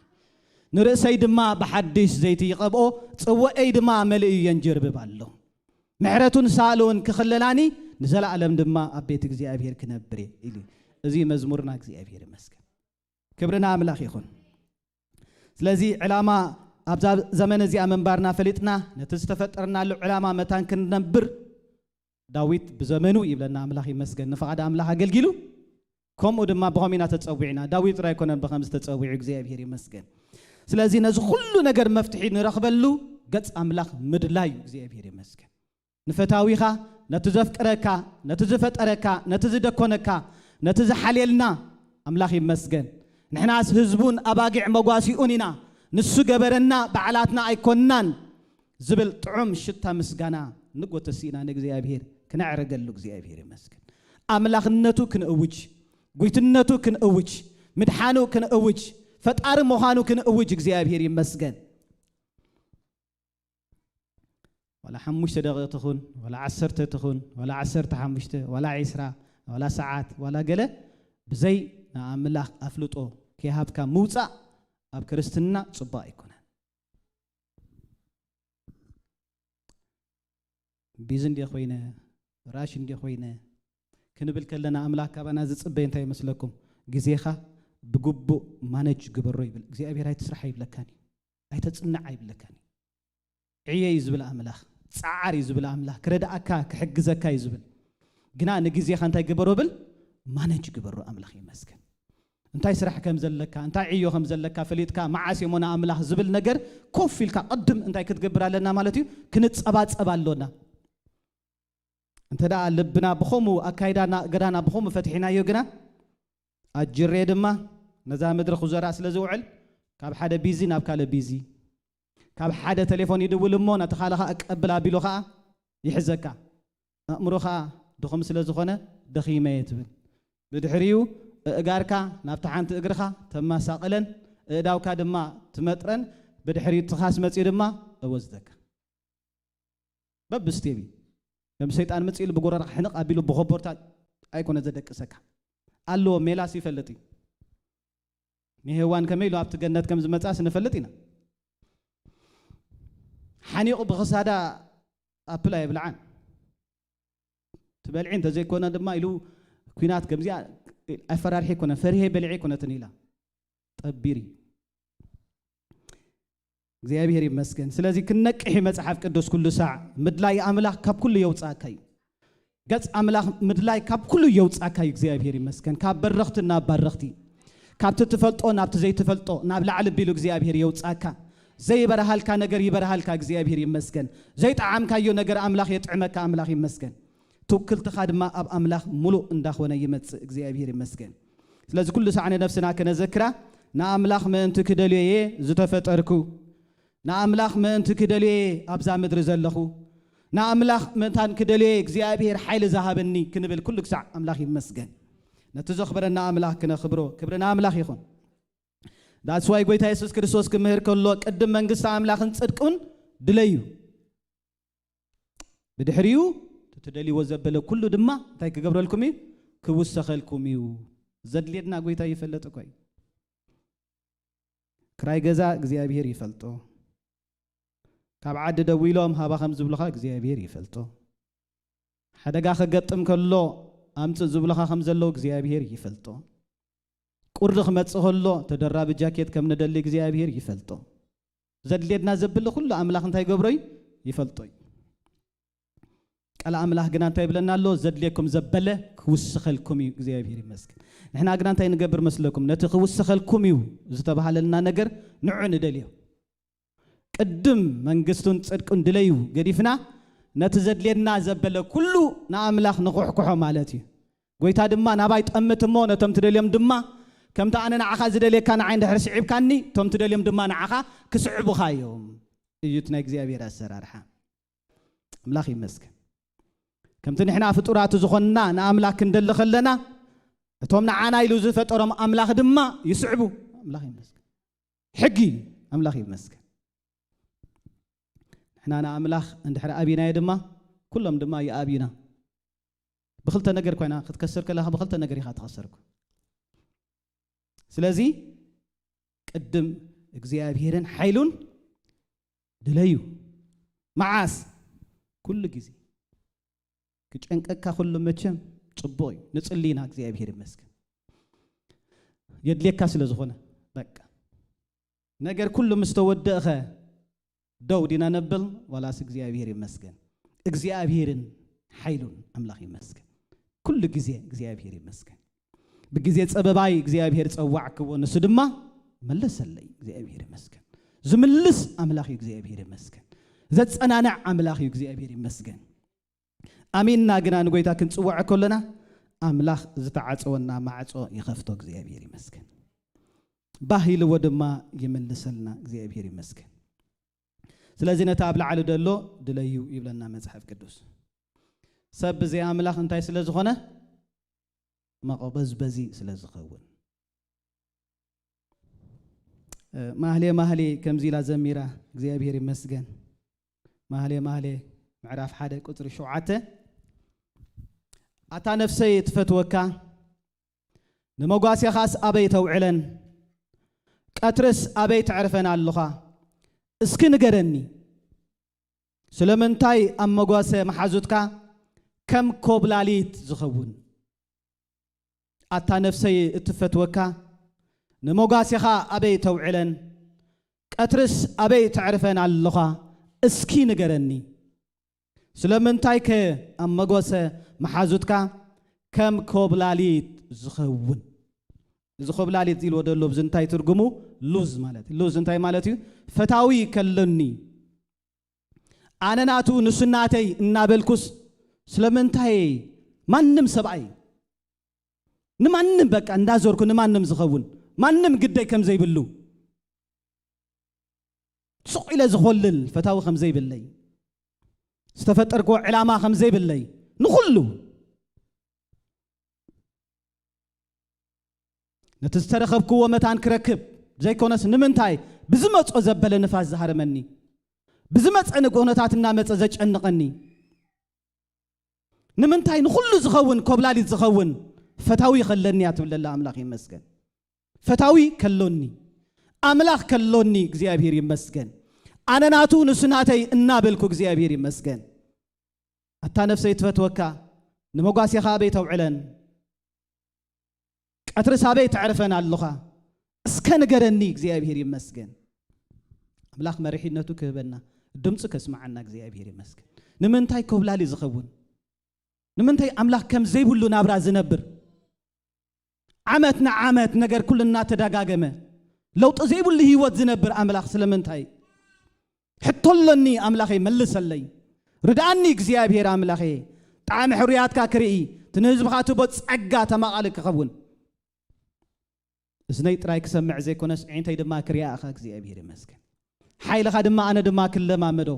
ንርእሰይ ድማ ብሓድሽ ዘይቲ ይቐብኦ፣ ጽዋኤይ ድማ መሊኡ የንጀርብብ ኣሎ። ምሕረቱን ሳልኡን ክኽለላኒ፣ ንዘለኣለም ድማ ኣብ ቤት እግዚኣብሔር ክነብር እየ ኢሉ። እዚ መዝሙርና። እግዚኣብሔር ይመስገን። ክብሪ ንኣምላኽ ይኹን። ስለዚ ዕላማ ኣብዛ ዘመን እዚኣ ምንባርና ፈሊጥና፣ ነቲ ዝተፈጠርናሉ ዕላማ መታን ክንነብር፣ ዳዊት ብዘመኑ ይብለና፣ ኣምላኽ ይመስገን፣ ንፍቓድ ኣምላኽ ኣገልጊሉ፣ ከምኡ ድማ ብኸምኡ ኢና ተጸዊዕና። ዳዊት ጥራይ ኣይኮነን ብኸምዚ ተጸዊዑ፣ እግዚኣብሔር ይመስገን። ስለዚ ነዚ ኩሉ ነገር መፍትሒ ንረኽበሉ ገጽ ኣምላኽ ምድላይ እዩ፣ እግዚኣብሔር ይመስገን። ንፈታዊኻ፣ ነቲ ዘፍቅረካ፣ ነቲ ዝፈጠረካ፣ ነቲ ዝደኮነካ፣ ነቲ ዝሓልየልና ኣምላኽ ይመስገን። ንሕናስ ህዝቡን ኣባጊዕ መጓሲኡን ኢና፣ ንሱ ገበረና፣ ባዕላትና ኣይኮንናን ዝብል ጥዑም ሽታ ምስጋና ንጎተሲ ኢና ንእግዚኣብሔር ክነዕርገሉ። እግዚኣብሔር ይመስገን። ኣምላኽነቱ ክንእውጅ፣ ጉይትነቱ ክንእውጅ፣ ምድሓኑ ክንእውጅ፣ ፈጣሪ ምዃኑ ክንእውጅ እግዚኣብሔር ይመስገን። ዋላ ሓሙሽተ ደቂቕ ትኹን፣ ዋላ ዓሰርተ ትኹን፣ ዋላ ዓሰርተ ሓሙሽተ፣ ዋላ ዒስራ፣ ዋላ ሰዓት፣ ዋላ ገለ ብዘይ ንኣምላኽ ኣፍልጦ ከይሃብካ ምውጻእ ኣብ ክርስትና ጽቡቕ ኣይኮነን። ቢዚ እንድየ ኮይነ፣ ራሽ እንድየ ኮይነ ክንብል ከለና ኣምላኽ ካባና ዝጽበይ እንታይ ይመስለኩም? ግዜኻ ብግቡእ ማነጅ ግበሮ ይብል እግዚኣብሔር። ኣይትስራሕ ኣይብለካን እዩ። ኣይተጽንዕ ኣይብለካን እዩ። ዕየ እዩ ዝብል ኣምላኽ፣ ጸዓር እዩ ዝብል ኣምላኽ፣ ክረድኣካ ክሕግዘካ እዩ ዝብል። ግና ንግዜኻ እንታይ ግበሮ ብል? ማነጅ ግበሮ። ኣምላኽ ይመስገን። እንታይ ስራሕ ከም ዘለካ፣ እንታይ ዕዮ ከም ዘለካ ፈሊጥካ፣ መዓስ እሞ ንኣምላኽ ዝብል ነገር ኮፍ ኢልካ ቅድም እንታይ ክትገብር ኣለና ማለት እዩ? ክንጸባጸብ ኣሎና። እንተ ደኣ ልብና ብኸምኡ፣ ኣካይዳና፣ ገዳና ብኸምኡ ፈቲሕናዮ ግና፣ ኣጅሬ ድማ ነዛ ምድሪ ክዞራ ስለ ዝውዕል፣ ካብ ሓደ ቢዚ ናብ ካልእ ቢዚ፣ ካብ ሓደ ቴሌፎን ይድውል እሞ፣ ነቲ ካልእ ኸኣ ቀብል ኣቢሉ ኸኣ ይሕዘካ። ኣእምሮ ኸኣ ድኹም ስለ ዝኾነ፣ ደኺመ እየ ትብል። ብድሕሪኡ፣ ኣእጋርካ ናብታ ሓንቲ እግርኻ ተመሳቕለን፣ ኣእዳውካ ድማ ትመጥረን፣ ብድሕሪኡ ትኻስ መጺኡ ድማ እወስደካ። በብስቴቢ ከም ሰይጣን መጺኡ ኢሉ ብጎረርኻ ሕንቕ ኣቢሉ ብኾቦርታ ኣይኮነ ዘደቅሰካ። ኣለዎ፣ ሜላስ ይፈልጥ እዩ። ንሄዋን ከመይ ኢሉ ኣብቲ ገነት ከም ዝመጽኣስ ንፈልጥ ኢና። ሓኒቑ ብኽሳዳ ኣፕል ኣይብልዓን። ትበልዒ እንተዘይኮነ ድማ ኢሉ ኲናት ከምዚኣ ኣፈራርሒ ኣይኮነ፣ ፈሪሄ በሊዐ ኣይኮነትን ኢላ። ጠቢር እዩ። እግዚኣብሔር ይመስገን። ስለዚ ክንነቅሕ እዩ መጽሓፍ ቅዱስ ኩሉ ሳዕ። ምድላይ ኣምላኽ ካብ ኩሉ የውጽኣካ እዩ። ገጽ ኣምላኽ ምድላይ ካብ ኩሉ የውጽኣካ እዩ። እግዚኣብሔር ይመስገን። ካብ በረኽቲ ናብ ባረኽቲ፣ ካብቲ ትፈልጦ ናብቲ ዘይትፈልጦ ናብ ላዕሊ ቢሉ እግዚኣብሔር የውጽኣካ። ዘይበርሃልካ ነገር ይበርሃልካ። እግዚኣብሔር ይመስገን። ዘይጠዓምካዮ ነገር ኣምላኽ የጥዕመካ። ኣምላኽ ይመስገን። ትውክልትኻ ድማ ኣብ ኣምላኽ ሙሉእ እንዳኾነ ይመጽእ። እግዚኣብሔር ይመስገን። ስለዚ ኩሉ ሳዕ ንነፍስና ከነዘክራ፣ ንኣምላኽ ምእንቲ ክደልዮ እየ ዝተፈጠርኩ፣ ንኣምላኽ ምእንቲ ክደልዮ እየ ኣብዛ ምድሪ ዘለኹ፣ ንኣምላኽ ምእንታን ክደልዮ እየ እግዚኣብሔር ሓይሊ ዝሃበኒ ክንብል ኩሉ ክሳዕ ኣምላኽ ይመስገን። ነቲ ዘኽበረና ኣምላኽ ክነኽብሮ፣ ክብሪ ንኣምላኽ ይኹን። ዳትስ ዋይ ጎይታ የሱስ ክርስቶስ ክምህር ከሎ፣ ቅድም መንግስቲ ኣምላኽን ጽድቁን ድለዩ፣ ብድሕሪኡ እቲ ትደልይዎ ዘበለ ኩሉ ድማ እንታይ ክገብረልኩም እዩ? ክውሰኸልኩም እዩ። ዘድልየና ጎይታ ይፈልጥ እኮ እዩ። ክራይ ገዛ እግዚኣብሔር ይፈልጦ። ካብ ዓዲ ደው ኢሎም ሃባ ከም ዝብሉኻ እግዚኣብሔር ይፈልጦ። ሓደጋ ከገጥም ከሎ ኣምጽእ ዝብሉኻ ከም ዘለዉ እግዚኣብሔር ይፈልጦ። ቁሪ ክመጽእ ከሎ ተደራቢ ጃኬት ከም ንደሊ እግዚኣብሔር ይፈልጦ። ዘድልየና ዘብሊ ኩሉ ኣምላኽ እንታይ ይገብሮ እዩ? ይፈልጦ እዩ። ቃል ኣምላኽ ግና እንታይ ይብለና ኣሎ? ዘድልየኩም ዘበለ ክውስኸልኩም እዩ። እግዚኣብሔር ይመስገን። ንሕና ግና እንታይ ንገብር መስለኩም? ነቲ ክውስኸልኩም እዩ ዝተባሃለልና ነገር ንዑ ንደልዮ። ቅድም መንግስቱን ጽድቁን ድለዩ ገዲፍና፣ ነቲ ዘድልየና ዘበለ ኩሉ ንኣምላኽ ንኹሕኩሖ ማለት እዩ። ጎይታ ድማ ናባይ ጠምት እሞ ነቶም ትደልዮም ድማ፣ ከምቲ ኣነ ንዓኻ ዝደልየካ ንዓይ እንድሕር ስዒብካኒ፣ እቶም ትደልዮም ድማ ንዓኻ ክስዕቡኻ እዮም። እዩ እቲ ናይ እግዚኣብሔር ኣሰራርሓ። ኣምላኽ ይመስገን። ከምቲ ንሕና ፍጡራት ዝኾንና ንኣምላኽ ክንደሊ ከለና፣ እቶም ንዓና ኢሉ ዝፈጠሮም ኣምላኽ ድማ ይስዕቡ። ኣምላኽ ይመስገን። ሕጊ ኣምላኽ ይመስገን። ንሕና ንኣምላኽ እንድሕር ኣብይናዮ ድማ፣ ኩሎም ድማ ይኣብዩና። ብኽልተ ነገር ኮይና ክትከስር ከለኻ፣ ብኽልተ ነገር ኢኻ ትኸሰርኩ። ስለዚ ቅድም እግዚኣብሔርን ሓይሉን ድለዩ። መዓስ? ኩሉ ግዜ። ክጨንቀካ ኩሉ መቸም ጽቡቕ እዩ። ንጽሊ ኢና፣ እግዚኣብሔር ይመስገን። የድልየካ ስለ ዝኾነ፣ በቃ። ነገር ኩሉ ምስ ተወደእኸ ደው ዲና ነብል? ዋላስ እግዚኣብሔር ይመስገን። እግዚኣብሔርን ሓይሉን ኣምላኽ ይመስገን። ኩሉ ግዜ እግዚኣብሔር ይመስገን። ብግዜ ጸበባይ እግዚኣብሔር ጸዋዕክዎ፣ ንሱ ድማ መለሰለይ። እግዚኣብሔር ይመስገን። ዝምልስ ኣምላኽ እዩ፣ እግዚኣብሔር ይመስገን። ዘጸናንዕ ኣምላኽ እዩ፣ እግዚኣብሔር ይመስገን። ኣሚንና ግና ንጎይታ ክንጽውዖ ከሎና፣ ኣምላኽ ዝተዓጸወና ማዕጾ ይኸፍቶ። እግዚኣብሔር ይመስገን። ባህ ኢልዎ ድማ ይምልሰልና። እግዚኣብሔር ይመስገን። ስለዚ ነቲ ኣብ ላዕሊ ደሎ ድለዩ ይብለና መጽሓፍ ቅዱስ። ሰብ ብዘይ ኣምላኽ እንታይ ስለ ዝኾነ? መቐበዝበዚ ስለ ዝኸውን። እ፣ ማህሌ ማህሌ ከምዚ ኢላ ዘሚራ፣ እግዚኣብሔር ይመስገን። ማህሌ ማህሌ ምዕራፍ ሓደ ቁጽሪ ሸውዓተ፣ ኣታ ነፍሰይ ትፈትወካ፣ ንመጓሴኻስ ኣበይ ተውዕለን? ቀትርስ ኣበይ ተዕርፈን ኣለኻ? እስኪ ንገረኒ። ስለምንታይ ኣብ መጓሰ መሓዙትካ ከም ኮብላሊት ዝኸውን? ኣታ ነፍሰይ እትፈትወካ፣ ንመጓሴኻ ኣበይ ተውዕለን? ቀትርስ ኣበይ ተዕርፈን ኣለኻ? እስኪ ንገረኒ። ስለምንታይከ ኣብ መጓሰ መሓዙትካ ከም ኮብላሊት ዝኸውን? እዚ ኮብላሊት ኢልዎ ዘሎ፣ ብዚ እንታይ ትርጉሙ? ሉዝ ማለት እዩ። ሉዝ እንታይ ማለት እዩ? ፈታዊ ከሎኒ፣ ኣነ ናቱ ንሱ ናተይ እናበልኩስ፣ ስለምንታይ ማንም ሰብኣይ ንማንም፣ በቃ፣ እንዳዞርኩ ንማንም ዝኸውን፣ ማንም ግደይ ከም ዘይብሉ፣ ሱቕ ኢለ ዝኾልል ፈታዊ ከም ዘይብለይ፣ ዝተፈጠርክዎ ዕላማ ከም ዘይብለይ፣ ንኹሉ ነቲ ዝተረኸብክዎ መታን ክረክብ ዘይኮነስ፣ ንምንታይ ብዝመጾ ዘበለ ንፋስ ዝሃረመኒ፣ ብዝመጸ ንኩነታት እናመጸ ዘጨንቐኒ፣ ንምንታይ ንኹሉ ዝኸውን ኮብላሊት ዝኸውን ፈታዊ ከለኒ እያ ትብል ዘላ። ኣምላኽ ይመስገን። ፈታዊ ከሎኒ፣ ኣምላኽ ከሎኒ፣ እግዚኣብሔር ይመስገን። ኣነ ናቱ ንሱ ናተይ እናበልኩ፣ እግዚኣብሔር ይመስገን። ኣታ ነፍሰይ ትፈትወካ፣ ንመጓሴኻ ኣበይ ተውዕለን? ቀትርስ ኣበይ ተዕርፈን ኣለኻ? እስከ ንገረኒ። እግዚኣብሔር ይመስገን። ኣምላኽ መሪሕነቱ ክህበና፣ ድምፁ ከስምዓና እግዚኣብሔር ይመስገን። ንምንታይ ኮብላሊ ዝኸውን? ንምንታይ ኣምላኽ ከም ዘይብሉ ናብራ ዝነብር? ዓመት ንዓመት ነገር ኩሉ እናተደጋገመ ለውጢ ዘይብሉ ህይወት ዝነብር ኣምላኽ ስለምንታይ? ሕቶ ኣለኒ ኣምላኸይ፣ መልሰለይ። ርድኣኒ እግዚኣብሔር ኣምላኸይ። ጣዕሚ ሕሩያትካ ክርኢ፣ እቲ ንህዝብኻ ትቦ ጸጋ ተማቓሊ ክኸውን። እዝነይ ጥራይ ክሰምዕ ዘይኮነስ፣ ኣዒንተይ ድማ ክሪኣ ኢኻ። እግዚኣብሔር ይመስገን። ሓይልኻ ድማ ኣነ ድማ ክለማመዶ።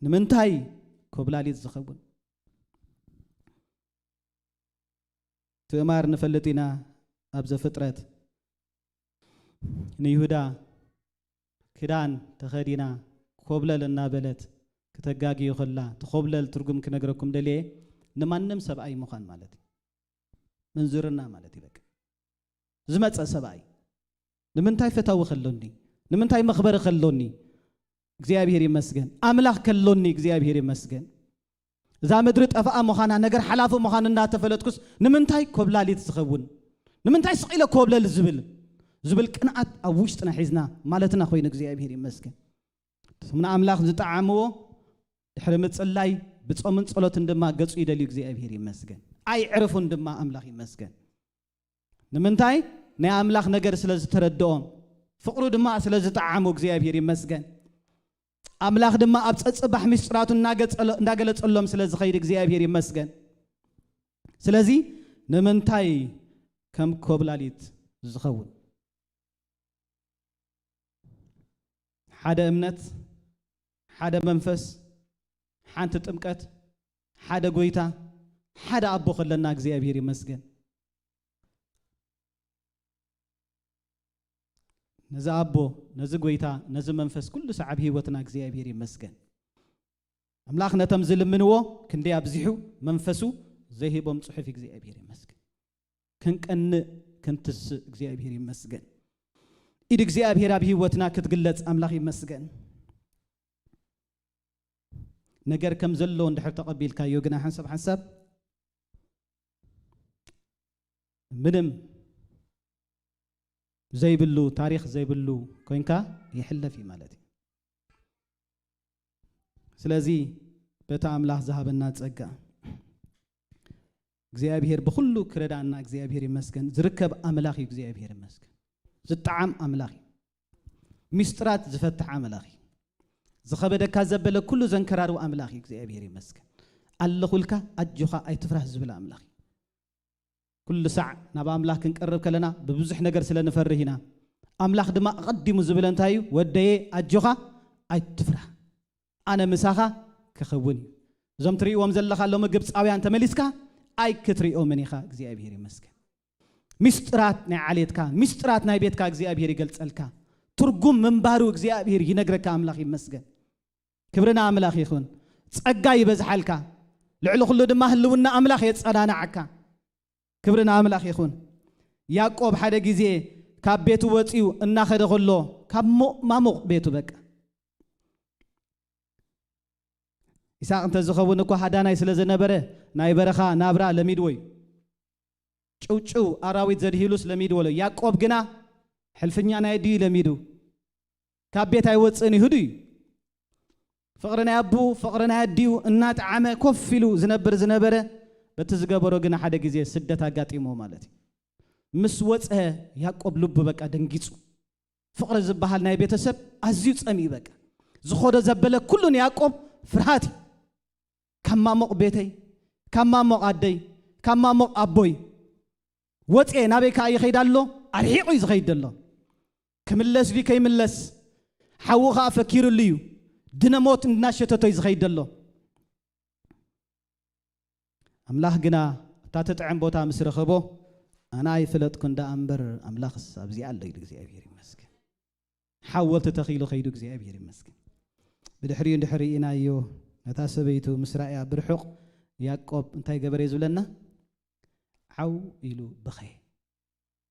ንምንታይ ኮብላሊት ዝኸውን? ትእማር ንፈልጥ ኢና። ኣብ ዘፍጥረት ንይሁዳ ክዳን ተኸዲና ኮብለል እናበለት ክተጋግዮ ከላ፣ ትኾብለል ትርጉም ክነግረኩም ደልየ፣ ንማንም ሰብኣይ ምዃን ማለት እዩ። ምንዝርና ማለት እዩ። በቃ ዝመጸ ሰብኣይ ንምንታይ ፈታዊ ከሎኒ? ንምንታይ መኽበሪ ከሎኒ? እግዚኣብሔር ይመስገን። ኣምላኽ ከሎኒ፣ እግዚኣብሔር ይመስገን። እዛ ምድሪ ጠፍኣ ምዃና፣ ነገር ሓላፊ ምዃኑ እናተፈለጥኩስ፣ ንምንታይ ኮብላሊት ዝኸውን? ንምንታይ ስቕ ኢለ ኮብለል ዝብል? ዝብል ቅንኣት ኣብ ውሽጥና ሒዝና ማለትና ኮይኑ፣ እግዚኣብሔር ይመስገን። እቶም ንኣምላኽ ዝጠዓምዎ ድሕሪ ምጽላይ ብጾምን ጸሎትን ድማ ገጹ ይደልዩ፣ እግዚኣብሔር ይመስገን። ኣይዕርፉን ድማ፣ ኣምላኽ ይመስገን። ንምንታይ? ናይ ኣምላኽ ነገር ስለ ዝተረድኦም፣ ፍቕሩ ድማ ስለ ዝጠዓሙ፣ እግዚኣብሔር ይመስገን። ኣምላኽ ድማ ኣብ ጸጽባሕ ምስጢራቱ እናገጸሎ-፣ እናገለጸሎም ስለ ዝኸይድ፣ እግዚኣብሔር ይመስገን። ስለዚ ንምንታይ ከም ኮብላሊት ዝኸውን? ሓደ እምነት፣ ሓደ መንፈስ፣ ሓንቲ ጥምቀት፣ ሓደ ጎይታ፣ ሓደ ኣቦ ከለና እግዚኣብሔር ይመስገን። ነዚ ኣቦ፣ ነዚ ጎይታ፣ ነዚ መንፈስ ኩሉ ሰዓብ ህይወትና እግዚኣብሔር ይመስገን። ኣምላኽ ነቶም ዝልምንዎ ክንደይ ኣብዚሑ መንፈሱ ዘይህቦም ጽሑፍ እግዚኣብሔር ይመስገን። ክንቀንእ፣ ክንትስእ እግዚኣብሔር ይመስገን። ኢድ እግዚኣብሔር ኣብ ህይወትና ክትግለጽ ኣምላኽ ይመስገን። ነገር ከም ዘሎ እንድሕር ተቐቢልካዮ ግና ሓንሳብ ሓንሳብ ምንም ዘይብሉ፣ ታሪኽ ዘይብሉ ኮይንካ ይሕለፍ እዩ ማለት እዩ። ስለዚ በቲ ኣምላኽ ዝሃበና ጸጋ እግዚኣብሔር ብኹሉ ክረዳና እግዚኣብሔር ይመስገን። ዝርከብ ኣምላኽ እዩ እግዚኣብሔር ይመስገን። ዝጠዓም ኣምላኽ እዩ። ሚስጥራት ዝፈትሕ ኣምላኽ እዩ። ዝኸበደካ ዘበለ ኩሉ ዘንከራርው ኣምላኽ እዩ እግዚኣብሔር ይመስገን። ኣለኹልካ ኣጆኻ ኣይትፍራህ ዝብል ኣምላኽ እዩ። ኩሉ ሳዕ ናብ ኣምላኽ ክንቀርብ ከለና ብብዙሕ ነገር ስለ ንፈርህ ኢና። ኣምላኽ ድማ ኣቐዲሙ ዝብል እንታይ እዩ? ወደየ ኣጆኻ ኣይትፍራህ፣ ኣነ ምሳኻ ክኸውን እዩ። እዞም ትርእይዎም ዘለኻ ሎሚ ግብፃውያን ተመሊስካ ኣይክትርእዮምን ኢኻ። እግዚኣብሔር ይመስገን። ሚስጥራት ናይ ዓሌትካ፣ ሚስጥራት ናይ ቤትካ እግዚኣብሔር ይገልጸልካ። ትርጉም ምንባሩ እግዚኣብሔር ይነግረካ። ኣምላኽ ይመስገን። ክብሪ ንኣምላኽ ይኹን። ጸጋ ይበዝሓልካ። ልዕሊ ኩሉ ድማ ህልውና ኣምላኽ የጸናንዓካ። ክብሪ ንኣምላኽ ይኹን። ያዕቆብ ሓደ ግዜ ካብ ቤቱ ወጺኡ እናኸደ ከሎ ካብ ሞ-፣ ማሙቕ ቤቱ በቃ። ይስሐቅ እንተዝኸውን እኮ ሃዳናይ ስለ ዝነበረ ናይ በረኻ ናብራ ለሚድዎ እዩ። ጭውጭው ኣራዊት ዘድሂሉስ ለሚድዎ ኣሎ። ያዕቆብ ግና ሕልፍኛ ናይ ኣዲኡ ለሚዱ። ካብ ቤት ኣይወፅእን ይሁዱ እዩ። ፍቕሪ ናይ ኣቡ፣ ፍቕሪ ናይ ኣዲኡ እናጠዓመ ኮፍ ኢሉ ዝነብር ዝነበረ፣ በቲ ዝገበሮ ግና ሓደ ግዜ ስደት ኣጋጢሞ ማለት እዩ። ምስ ወፀ ያዕቆብ ልቡ በቃ ደንጊፁ። ፍቕሪ ዝበሃል ናይ ቤተሰብ ኣዝዩ ጸሚኡ በቃ። ዝኾዶ ዘበለ ኩሉ ንያዕቆብ ፍርሃት እዩ። ካብ ማሞቕ ቤተይ፣ ካብ ማሞቕ ኣደይ፣ ካብ ማሞቕ ኣቦይ ወፅየ ናበይ ከኣ ይኸይድ ኣሎ? ኣርሒቑ እዩ ዝኸይድ ዘሎ። ክምለስ ድዩ ከይምለስ? ሓዉ ከኣ ፈኪሩሉ እዩ። ድነ ሞት እናሸተቶ እዩ ዝኸይድ ዘሎ። ኣምላኽ ግና እታ ትጥዕም ቦታ ምስ ረኸቦ፣ ኣነ ኣይፈለጥኩን ደኣ እምበር ኣምላኽስ ኣብዚኣ ኣሎ ኢሉ እግዚኣብሔር ይመስገን። ሓወልቲ ተኺሉ ኸይዱ እግዚኣብሔር ይመስገን። ብድሕሪኡ እንድሕር ርኢናዮ ነታ ሰበይቱ ምስ ረኣያ ብርሑቕ ያዕቆብ እንታይ ገበረ እዩ ዝብለና? ዓው ኢሉ በኸየ።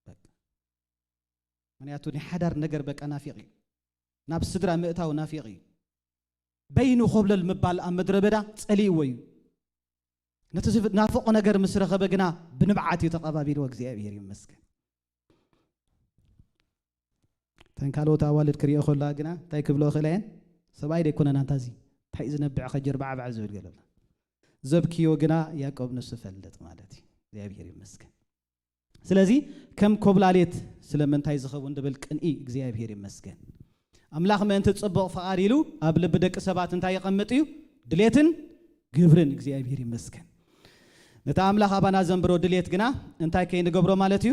በቃ። ምኽንያቱ ናይ ሓዳር ነገር በቃ ናፊቕ እዩ። ናብ ስድራ ምእታው ናፊቕ እዩ። በይኑ ኮብለል ምባል ኣብ ምድረ በዳ ጸሊእዎ እዩ። ነቲ ዝናፍቖ ነገር ምስ ረኸበ ግና ብንብዓት እዩ ተቐባቢልዎ። እግዚኣብሔር ይመስገን። እተን ካልኦት ኣዋልድ ክሪኦ ከለዋ ግና እንታይ ክብልኦ ክእላ እየን? ሰብኣይ ደይኮነን ኣንታ እዚ እንታይ እዩ ዝነብዕ ከጀር ባዕባዕ ዝብል ገለ ብላ። ዘብክዮ ግና ያዕቆብ ንሱ ፈልጥ ማለት እዩ። እግዚኣብሔር ይመስገን። ስለዚ ከም ኮብላሌት ስለምንታይ ዝኸውን ድብል ቅንኢ እግዚኣብሔር ይመስገን። ኣምላኽ ምእንቲ ጽቡቕ ፍቓድ ኢሉ ኣብ ልቢ ደቂ ሰባት እንታይ የቐምጥ እዩ? ድሌትን ግብርን። እግዚኣብሔር ይመስገን። ነቲ ኣምላኽ ኣባና ዘንብሮ ድሌት ግና እንታይ ከይንገብሮ ማለት እዩ?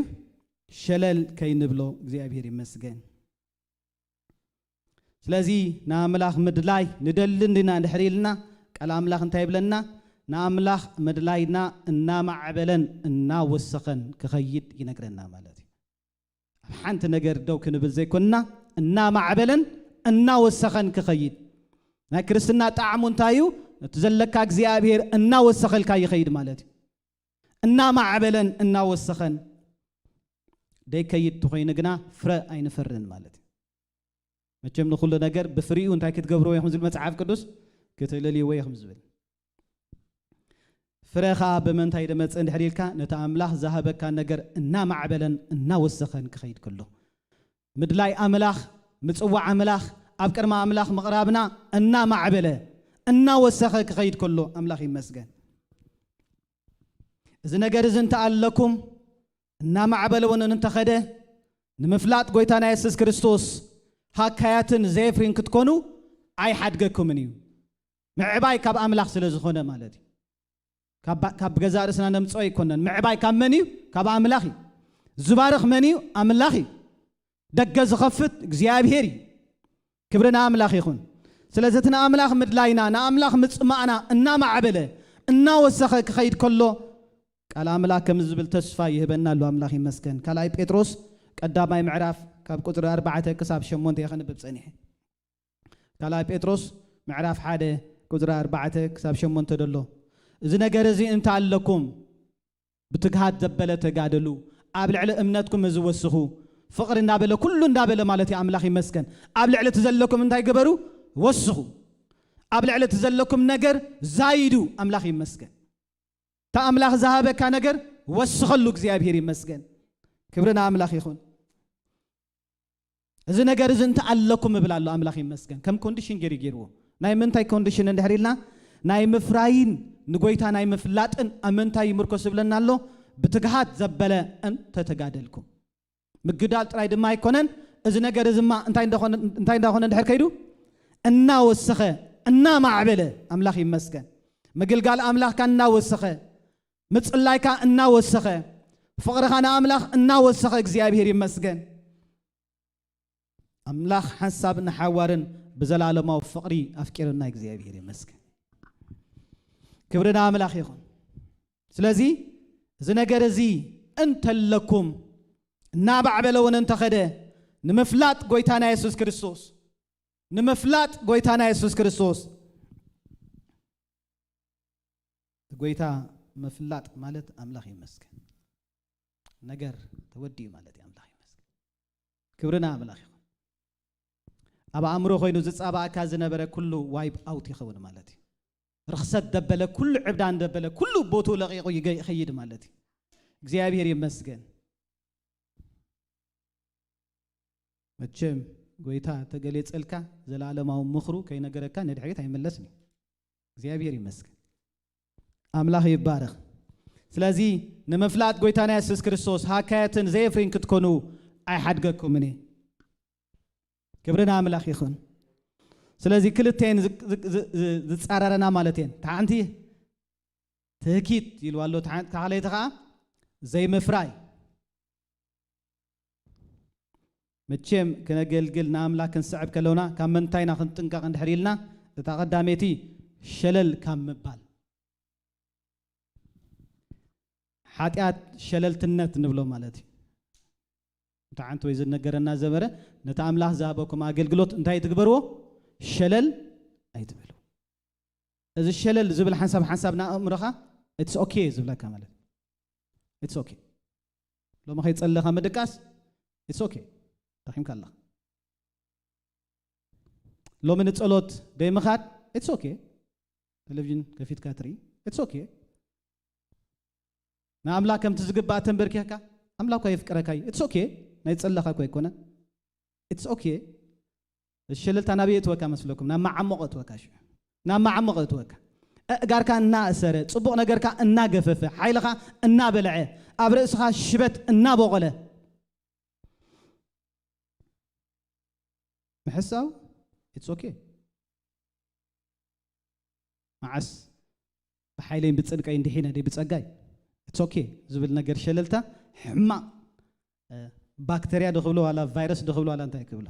ሸለል ከይንብሎ እግዚኣብሔር ይመስገን። ስለዚ ንኣምላኽ ምድላይ ንደሊ እንዲና እንድሕር ኢልና፣ ቃል ኣምላኽ እንታይ ይብለና? ንኣምላኽ ምድላይና እናማዕበለን እናወሰኸን ክኸይድ ይነግረና ማለት እዩ። ኣብ ሓንቲ ነገር ደው ክንብል ዘይኮንና፣ እናማዕበለን እናወሰኸን ክኸይድ። ናይ ክርስትና ጣዕሙ እንታይ እዩ? እቲ ዘለካ እግዚኣብሔር እናወሰኸልካ ይኸይድ ማለት እዩ። እናማዕበለን እናወሰኸን ደይከይድ ተኾይኑ ግና ፍረ ኣይንፈርን ማለት እዩ። መቸም ንኹሉ ነገር ብፍሪኡ እንታይ ክትገብርዎ ኢኹም ዝብል መጽሓፍ ቅዱስ? ክትእልልዎ ኢኹም ዝብል። ፍረ ኸኣ ብምንታይ ደመጽእ እንድሕር ኢልካ፣ ነቲ ኣምላኽ ዝሃበካ ነገር እናማዕበለን እናወሰኸን ክኸይድ ከሎ። ምድላይ ኣምላኽ፣ ምጽዋዕ ኣምላኽ፣ ኣብ ቅድሚ ኣምላኽ ምቕራብና እናማዕበለ፣ እናወሰኸ ክኸይድ ከሎ ኣምላኽ ይመስገን። እዚ ነገር እዚ እንተ ኣለኩም፣ እናማዕበለ እውን እንተኸደ፣ ንምፍላጥ ጐይታና የሱስ ክርስቶስ ሃካያትን ዜፍሪን ክትኮኑ ኣይሓድገኩምን እዩ። ምዕባይ ካብ ኣምላኽ ስለ ዝኾነ ማለት እዩ። ካብ፣ ካብ ገዛእ ርእስና ነምጽኦ ኣይኮነን። ምዕባይ ካብ መን እዩ? ካብ ኣምላኽ እዩ። ዝባርኽ መን እዩ? ኣምላኽ እዩ። ደገ ዝኸፍት እግዚኣብሔር እዩ። ክብሪ ንኣምላኽ ይኹን። ስለዚ እቲ ንኣምላኽ ምድላይና፣ ንኣምላኽ ምጽማእና እናማዕበለ፣ እናወሰኸ ክኸይድ ከሎ፣ ቃል ኣምላኽ ከምዚ ዝብል ተስፋ ይህበና ኣሎ። ኣምላኽ ይመስገን። ካልኣይ ጴጥሮስ ቀዳማይ ምዕራፍ ካብ ቁጽሪ ኣርባዕተ ክሳብ ሸሞንተ እየ ከንብብ ጸኒሐ። ካልኣይ ጴጥሮስ ምዕራፍ ሓደ ቁጽሪ ኣርባዕተ ክሳብ ሸሞንተ ደሎ፣ "እዚ ነገር እዚ እንተ ኣለኩም፣ ብትግሃት ዘበለ ተጋደሉ፣ ኣብ ልዕሊ እምነትኩም እዚ ወስኹ፣ ፍቕሪ እንዳበለ፣ ኩሉ እንዳበለ ማለት እዩ። ኣምላኽ ይመስገን። ኣብ ልዕሊ እቲ ዘለኩም እንታይ ግበሩ? ወስኹ። ኣብ ልዕሊ እቲ ዘለኩም ነገር ዛይዱ። ኣምላኽ ይመስገን። እቲ ኣምላኽ ዝሃበካ ነገር ወስኸሉ። እግዚኣብሔር ይመስገን። ክብሪ ንኣምላኽ ይኹን። እዚ ነገር እዚ እንተ ኣለኩም እብል ኣሎ። ኣምላኽ ይመስገን። ከም ኮንዲሽን ገይሩ ገይርዎ። ናይ ምንታይ ኮንዲሽን እንድሕር ኢልና፣ ናይ ምፍራይን ንጎይታ ናይ ምፍላጥን ኣብ ምንታይ ይምርኮስ ዝብለና ኣሎ? ብትግሃት ዘበለ እንተተጋደልኩም። ምግዳል ጥራይ ድማ ኣይኮነን። እዚ ነገር እዚ ድማ እንታይ እንደኾነ፣ እንታይ እንዳኾነ እንድሕር ከይዱ? እናወሰኸ፣ እናማዕበለ፣ ኣምላኽ ይመስገን። ምግልጋል ኣምላኽካ እናወሰኸ፣ ምጽላይካ እናወሰኸ፣ ፍቕርኻ ንኣምላኽ እናወሰኸ፣ እግዚኣብሔር ይመስገን። ኣምላኽ ሓንሳብ ንሓዋርን ብዘላለማዊ ፍቕሪ ኣፍቂርና፣ እግዚኣብሔር ይመስገን። ክብሪ ንኣምላኽ ይኹን። ስለዚ እዚ ነገር እዚ እንተለኩም፣ እናባዕበለ እውን እንተኸደ፣ ንምፍላጥ ጎይታና የሱስ ክርስቶስ፣ ንምፍላጥ ጎይታና የሱስ ክርስቶስ፣ ጎይታ ምፍላጥ ማለት ኣምላኽ ይመስገን፣ ነገር ተወዲኡ ማለት እዩ። ኣምላኽ ይመስገን። ክብሪ ንኣምላኽ ይኹን። ኣብ ኣእምሮ ኮይኑ ዝጻባእካ ዝነበረ ኩሉ ዋይፕ ኣውት ይኸውን ማለት እዩ። ርኽሰት ደበለ፣ ኩሉ ዕብዳን ደበለ፣ ኩሉ ቦትኡ ለቒቑ ይገ-፣ ይኸይድ ማለት እዩ። እግዚኣብሔር ይመስገን። መቸም ጎይታ ተገሌጸልካ፣ ዘላለማዊ ምኽሩ ከይነገረካ ንድሕሪት ኣይመለስን እዩ። እግዚኣብሔር ይመስገን። ኣምላኽ ይባረኽ። ስለዚ ንምፍላጥ ጎይታና የሱስ ክርስቶስ ሃካያትን ዘየፍሪን ክትኮኑ ኣይሓድገኩምን እየ። ክብሪ ንኣምላኽ ይኹን። ስለዚ ክልተን ዝ-፣ ዝ-፣ ዝ-፣ ዝ-፣ ዝጻረረና ማለት እየን። እቲ ሓንቲ ትህኪት ኢልዋ ኣሎ፣ እቲ ሓ-፣ እቲ ካልኣይቲ ኸዓ ዘይምፍራይ። መቸም ክነገልግል ንኣምላኽ ክንስዕብ ከለውና ካብ ምንታይ ኢና ክንጥንቀቕ እንድሕር ኢልና፣ እታ ቀዳመይቲ ሸለል ካብ ምባል። ሓጢኣት ሸለልትነት ንብሎ ማለት እዩ። እቲ ሓንቲ ወይ ዝነገረና ዘበረ፣ ነቲ ኣምላኽ ዝሃበኩም ኣገልግሎት እንታይ ትግበርዎ? ሸለል ኣይትበሉ። እዚ ሸለል ዝብል ሓንሳብ ሓንሳብ ንኣእምሮኻ፣ "It's okay" ዝብለካ ማለት እዩ። "It's okay." ሎሚ ከይጸለኻ ምድቃስ፣ "It's okay." ደኺምካ ኣለኻ። ሎሚ ንጸሎት ደይምኻድ፣ "It's okay." ቴሌቪዥን ከፊትካ ትርኢ፣ "It's okay." ንኣምላኽ ከምቲ ዝግባእ ተንበርኪኽካ፣ ኣምላኽ እኳ የፍቅረካ እዩ። "It's okay." ናይ ጸለኻ እኳ ኣይኮነን። "It's okay." እዚ ሸለልታ ናበይ እትወካ መስለኩም? ናብ መዓሞቕ እትወካ። ሽዑ ናብ መዓሞቕ እትወካ። ኣእጋርካ እናእሰረ፣ ጽቡቕ ነገርካ እናገፈፈ፣ ሓይልኻ እናበልዐ፣ ኣብ ርእስኻ ሽበት እናቦቐለ። ምሕሳው፣ "It's okay." መዓስ ብሓይለይን ብጽድቀይን ድሒነ ድይ ብጸጋይ? It's okay ዝብል ነገር ሸለልታ ሕማቕ፣ እ፣ ባክተርያ ዶ ክብሎ ዋላ ቫይረስ ዶ ክብሎ ዋላ እንታይ ክብሎ?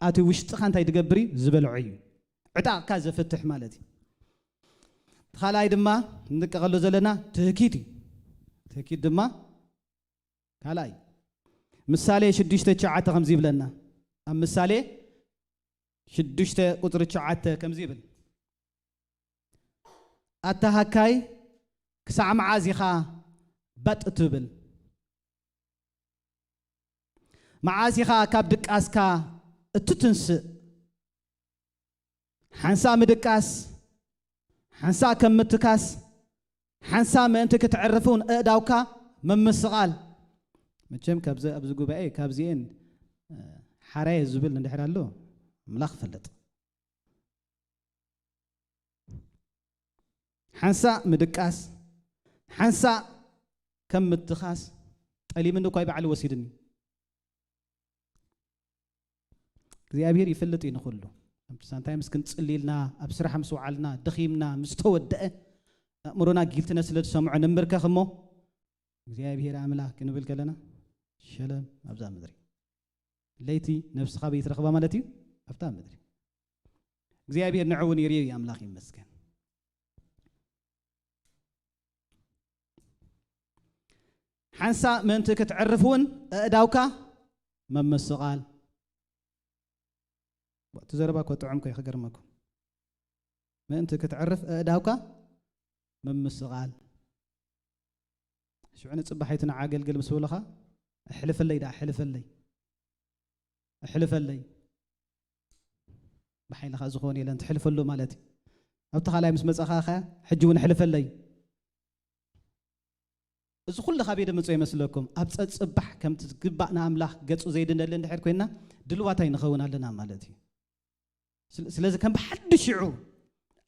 ኣቲ ውሽጥኻ እንታይ ድገብር እዩ? ዝበልዖ እዩ። ዕጣቕካ ዘፍትሕ ማለት እዩ። እቲ ካልኣይ ድማ ንጥቀቐሉ ዘለና ትህኪት እዩ። ትህኪት ድማ ካልኣይ ምሳሌ ሽዱሽተ ትሽዓተ ከምዚ ይብለና። ኣብ ምሳሌ ሽዱሽተ ቁጽሪ ትሽዓተ ከምዚ ይብል፣ "ኣታ ሃካይ፣ ክሳዕ መዓዝ ኢኻ ባጥ ትብል? መዓስ ኢኻ ካብ ድቃስካ እትትንስእ?" ሓንሳእ ምድቃስ፣ ሓንሳእ ከም ምትካስ፣ ሓንሳእ ምእንቲ ክትዕርፍ እውን ኣእዳውካ ምምስቓል። መቸም ካብዚ፣ ኣብዚ ጉባኤ ካብዚኤን፣ እ፣ ሓራየ ዝብል እንድሕር ኣሎ፣ ኣምላኽ ይፈልጥ። ሓንሳእ ምድቃስ፣ ሓንሳእ ከም ምትኻስ፣ ጠሊምኒ እኳ ባዕሉ ወሲድኒ። እግዚኣብሔር ይፈልጥ እዩ ንኹሉ። ከምቲ ሳንታይ ምስ ክንጽሊ ኢልና፣ ኣብ ስራሕ ምስ ወዓልና፣ ደኺምና ምስ ተወደአ፣ ኣእምሮና ጊልትነት ስለ ዝሰምዖ ንንብርከኽ እሞ፣ እግዚኣብሔር ኣምላኽ ክንብል ከለና፣ ሸለም ኣብዛ ምድሪ። ለይቲ ነብስኻ በይ ትረኽባ ማለት እዩ? ኣብታ ምድሪ። እግዚኣብሔር ንዑ እውን ይርእዮ እዩ፣ ኣምላኽ ይመስገን። ሓንሳእ ምእንቲ ክትዕርፍ እውን ኣእዳውካ ምምስቓል። እቲ ዘረባ እኮ ጥዑም እኮ እዩ፣ ክገርመኩም። ምእንቲ ክትዕርፍ ኣእዳውካ ምምስቓል። ሽዑ ንጽባሕ ኣይትንዓገልግል ምስ በሉኻ፣ "ኣሕልፈለይ ደኣ፣ ኣሕልፈለይ፣ ኣሕልፈለይ። ብሓይልኻ ዝኾን የለን፣ ትሕልፈሉ" ማለት እዩ። ኣብቲ ካልኣይ ምስ መጻኻ ከ፣ "ሕጂ እውን ኣሕልፈለይ።" እዚ ኩሉ ካበይ ደመጾ ይመስለኩም? ኣብ ጸጽባሕ ከምቲ ዝግባእ ንኣምላኽ ገጹ ዘይድነሊ እንድሕር ኮይንና፣ ድልዋት ኣይንኸውን ኣለና ማለት እዩ። ስለ-፣ ስለዚ ከም ብሓድሽ ሽዑ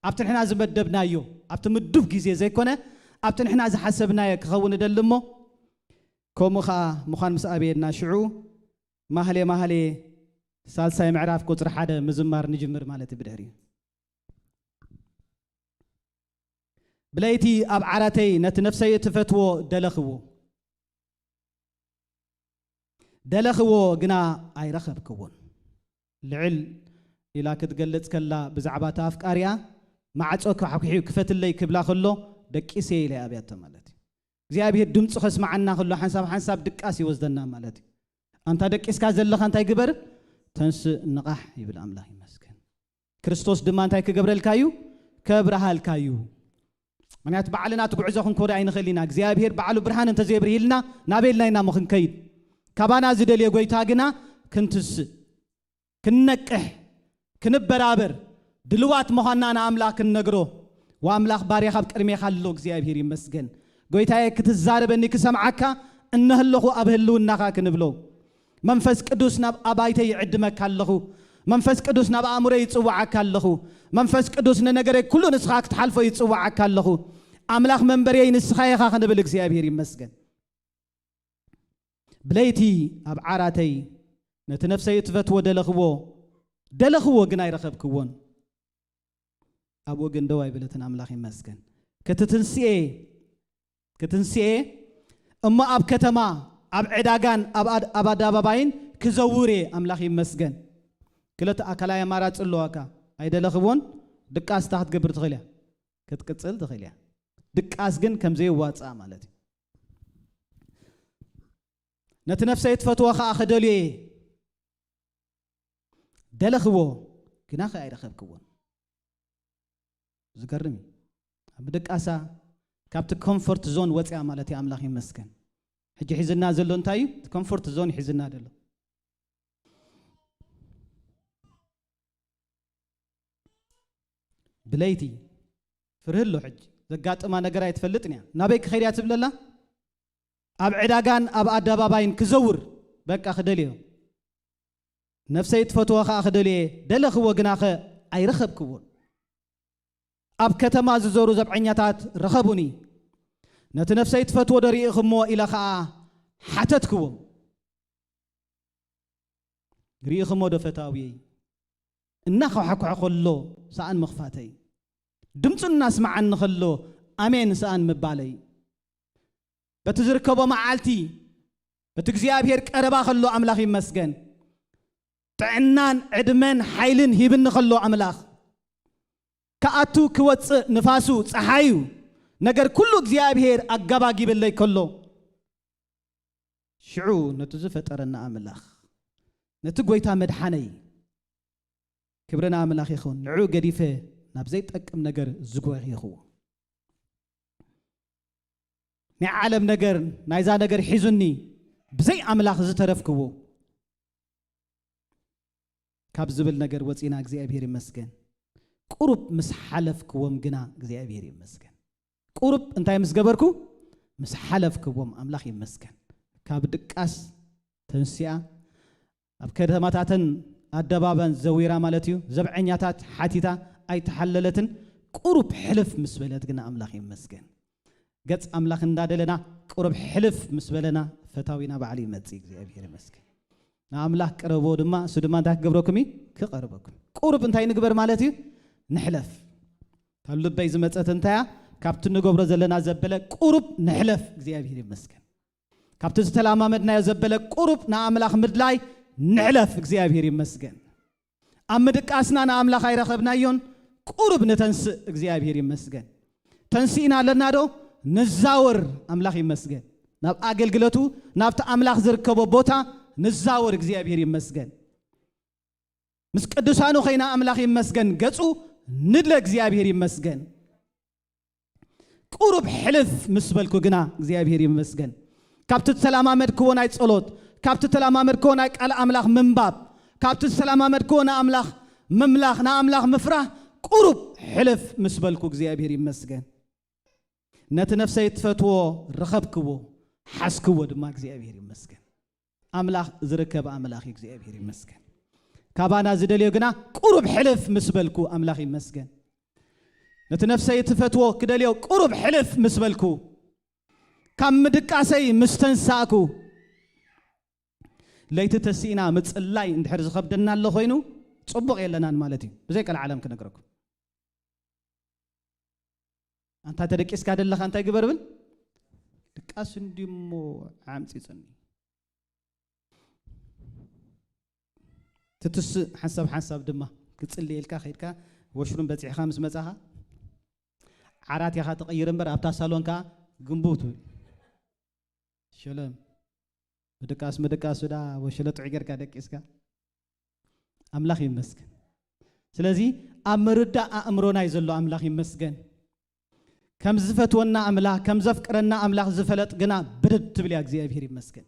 ኣብቲ ንሕና ዝመደብናዮ፣ ኣብቲ ምዱብ ግዜ ዘይኮነ፣ ኣብቲ ንሕና ዝሓሰብናዮ ክኸውን እደሊ እሞ፣ ከምኡ ኸኣ ምዃን ምስ ኣበየና ሽዑ፣ ማህሌ ማህሌ ሳልሳይ ምዕራፍ ቁጽሪ ሓደ ምዝማር ንጅምር ማለት እዩ ብድሕሪኡ። ብለይቲ ኣብ ዓራተይ ነቲ ነፍሰይ እትፈትዎ ደለኽዎ። ደለኽዎ ግና ኣይረኸብክዎን። ልዕል ኢላ ክትገልጽ ከላ ብዛዕባ እታ ኣፍቃሪኣ፣ "ማዕጾ ኳሕኲሒ ክፈትለይ" ክብላ ከሎ፣ "ደቂሰ" ኢለ ኣብያቶ ማለት እዩ። እግዚኣብሔር ድምፁ ከስምዓና ከሎ ሓንሳብ ሓንሳብ ድቃስ ይወስደና ማለት እዩ። ኣንታ ደቂስካ ዘለኻ እንታይ ግበር? ተንስእ፣ ንቓሕ ይብል ኣምላኽ ይመስገን። ክርስቶስ ድማ እንታይ ክገብረልካ እዩ? ከብርሃልካ እዩ። ምክንያቱ ባዕልና እቲ ጉዕዞ ክንኮዶ ኣይንኽእል ኢና። እግዚኣብሔር ባዕሉ ብርሃን እንተዘየብርሂልና ናበይ ኢልና ኢና እሞ ክንከይድ? ካባና ዝደልዮ ጎይታ ግና ክንትስእ፣ ክንነቅሕ፣ ክንበራበር፣ ድልዋት ምዃንና ንኣምላኽ ክንነግሮ። "ወኣምላኽ ባርያኻ ኣብ ቅድሜኻ ኣሎ፣ እግዚኣብሔር ይመስገን። ጎይታየ ክትዛረበኒ ክሰምዓካ እነህለኹ ኣብ ህልውናኻ" ክንብሎ። "መንፈስ ቅዱስ ናብ ኣባይተይ ይዕድመካ ኣለኹ። መንፈስ ቅዱስ ናብ ኣእምሮይ ይጽውዓካ ኣለኹ። መንፈስ ቅዱስ ንነገረይ ኩሉ ንስኻ ክትሓልፎ ይጽውዓካ ኣለኹ። ኣምላኽ መንበርየይ ንስኻ ኢኻ" ክንብል እግዚኣብሔር ይመስገን። ብለይቲ ኣብ ዓራተይ ነቲ ነፍሰይ እትፈትዎ ደለኽዎ፣ ደለኽዎ ግን ኣይረኸብክዎን። ኣብኡ ግን ደው ኣይበለትን፣ ኣምላኽ ይመስገን። ክትትንስኤ፣ ክትንስኤ እሞ ኣብ ከተማ፣ ኣብ ዕዳጋን ኣብ ኣድ-፣ ኣብ ኣደባባይን ክዘውር እየ፣ ኣምላኽ ይመስገን። ክልተ ኣካላዊ ኣማራጺ ኣለዋካ። ኣይደለኽዎን፣ ድቃስ እንታይ ክትገብር ትኽእል እያ? ክትቅጽል ትኽእል እያ። ድቃስ ግን ከም ዘየዋጽኣ ማለት እዩ። ነቲ ነፍሰይ ትፈትዎ ኸኣ ክደልዮ እየ። ደለኽዎ፣ ግና ኸ ኣይረኸብክዎን። ዝገርም እዩ። ኣብ ምድቃሳ ካብቲ ኮምፎርት ዞን ወፅያ ማለት እዩ። ኣምላኽ ይመስገን። ሕጂ ሒዝና ዘሎ እንታይ እዩ? እቲ ኮምፎርት ዞን ሒዝና ዘሎ። ብለይቲ ፍርህ ኣሎ። ሕጂ ዘጋጥማ ነገር ኣይትፈልጥን እያ። ናበይ ክኸይድ እያ ትብለላ? ኣብ ዕዳጋን ኣብ ኣደባባይን ክዘውር በቃ ክደልዮ። ነፍሰይ ትፈትዎ ኸኣ ክደልየ ደለኽዎ፣ ግናኸ ኣይረኸብክዎን። ኣብ ከተማ ዝዞሩ ዘብዐኛታት ረኸቡኒ። ነቲ ነፍሰይ ትፈትዎ ዶ ርኢኽሞ ኢለ ኸኣ ሓተትክዎም። ርኢኽሞ ዶ ፈታውየይ? እናዃሕኳሐ ኸሎ ሰኣን ምኽፋተይ፣ ድምፁ እናስምዓኒ ኸሎ ኣሜን ሰኣን ምባለይ፣ በቲ ዝርከቦ መዓልቲ በቲ እግዚኣብሔር ቀረባ ኸሎ ኣምላኽ ይመስገን። ጥዕናን ዕድመን ሓይልን ሂብኒ ኸሎ ኣምላኽ፣ ክኣቱ ክወፅእ ንፋሱ፣ ፀሓዩ፣ ነገር ኩሉ እግዚኣብሔር ኣጋባጊበለይ ከሎ፣ ሽዑ ነቲ ዝፈጠረና ኣምላኽ፣ ነቲ ጐይታ መድሓነይ፣ ክብሪ ንኣምላኽ ይኹን፣ ንዕኡ ገዲፈ ናብ ዘይጠቅም ነገር ዝጎየኽዎ። ናይ ዓለም ነገር፣ ናይዛ ነገር ሒዙኒ፣ ብዘይ ኣምላኽ ዝተረፍክዎ ካብ ዝብል ነገር ወፂና እግዚኣብሔር ይመስገን። ቁሩብ ምስ ሓለፍክዎም ግና እግዚኣብሔር ይመስገን። ቁሩብ እንታይ ምስ ገበርኩ? ምስ ሓለፍክዎም ኣምላኽ ይመስገን። ካብ ድቃስ ተንሲኣ ኣብ ከተማታተን ኣደባባን ዘዊራ ማለት እዩ። ዘብዐኛታት ሓቲታ ኣይተሓለለትን። ቁሩብ ሕልፍ ምስ በለት ግና ኣምላኽ ይመስገን። ገጽ ኣምላኽ እንዳደለና ቁሩብ ሕልፍ ምስ በለና ፈታዊና ባዕሉ ይመጽእ። እግዚኣብሔር ይመስገን። ንኣምላኽ ቅረብዎ ድማ፣ እሱ ድማ እንታይ ክገብረኩም እዩ? ክቐርበኩም። ቁሩብ እንታይ ንግበር ማለት እዩ? ንሕለፍ። ካብ ልበይ ዝመጸት እንታይ እያ? ካብቲ ንገብሮ ዘለና ዘበለ ቁሩብ ንሕለፍ። እግዚኣብሔር ይመስገን። ካብቲ ዝተለማመድናዮ ዘበለ ቁሩብ ንኣምላኽ ምድላይ ንሕለፍ። እግዚኣብሔር ይመስገን። ኣብ ምድቃስና ንኣምላኽ ኣይረኸብናዮን። ቁሩብ ንተንስእ። እግዚኣብሔር ይመስገን። ተንሲእና ኣለና ዶ? ንዛወር። ኣምላኽ ይመስገን። ናብ ኣገልግለቱ፣ ናብቲ ኣምላኽ ዝርከቦ ቦታ ንዛወር። እግዚኣብሔር ይመስገን። ምስ ቅዱሳኑ ኸይና ኣምላኽ ይመስገን፣ ገጹ ንድለ። እግዚኣብሔር ይመስገን። ቁሩብ ሕልፍ ምስ በልኩ ግና እግዚኣብሔር ይመስገን፣ ካብቲ ተለማመድክዎ ናይ ጸሎት፣ ካብቲ ተለማመድክዎ ናይ ቃል ኣምላኽ ምንባብ፣ ካብቲ ዝተለማመድክዎ ንኣምላኽ ምምላኽ፣ ንኣምላኽ ምፍራህ፣ ቁሩብ ሕልፍ ምስ በልኩ እግዚኣብሔር ይመስገን። ነቲ ነፍሰይ እትፈትዎ ረኸብክዎ፣ ሓዝክዎ ድማ እግዚኣብሔር ይመስገን። ኣምላኽ ዝርከብ ኣምላኽ እዩ፣ እግዚኣብሔር ይመስገን። ካባና ዝደልዮ ግና ቁሩብ ሕልፍ ምስ በልኩ ኣምላኽ ይመስገን። ነቲ ነፍሰይ እትፈትዎ ክደልዮ ቁሩብ ሕልፍ ምስ በልኩ፣ ካብ ምድቃሰይ ምስ ተንሳእኩ፣ ለይቲ ተሲእና ምጽላይ እንድሕር ዝኸብደና ኣሎ ኮይኑ፣ ጽቡቕ የለናን ማለት እዩ። ብዘይ ቀልዓለም ክነግረኩም። ኣንታ ተደቂስካ ደለኻ እንታይ ግበር ብል? ድቃስ እንዲሞ ዓምጺጽኒ። ትትስእ ሓንሳብ ሓንሳብ ድማ ክጽልየልካ ከይድካ ወሽሩም በጺሕካ ምስ መጻኻ፣ ዓራት ኢኻ ትቕይር እምበር ኣብታ ሳሎን ከኣ ግንቡ ትብል። ሸለም። ምድቃስ ምድቃስ ዳ ወሸለ ጥዑይ ጌርካ ደቂስካ። ኣምላኽ ይመስገን። ስለዚ ኣብ ምርዳእ ኣእምሮና እዩ ዘሎ። ኣምላኽ ይመስገን። ከም ዝፈትወና ኣምላኽ፣ ከም ዘፍቅረና ኣምላኽ ዝፈለጥ ግና ብድድ ትብል እያ። እግዚኣብሔር ይመስገን።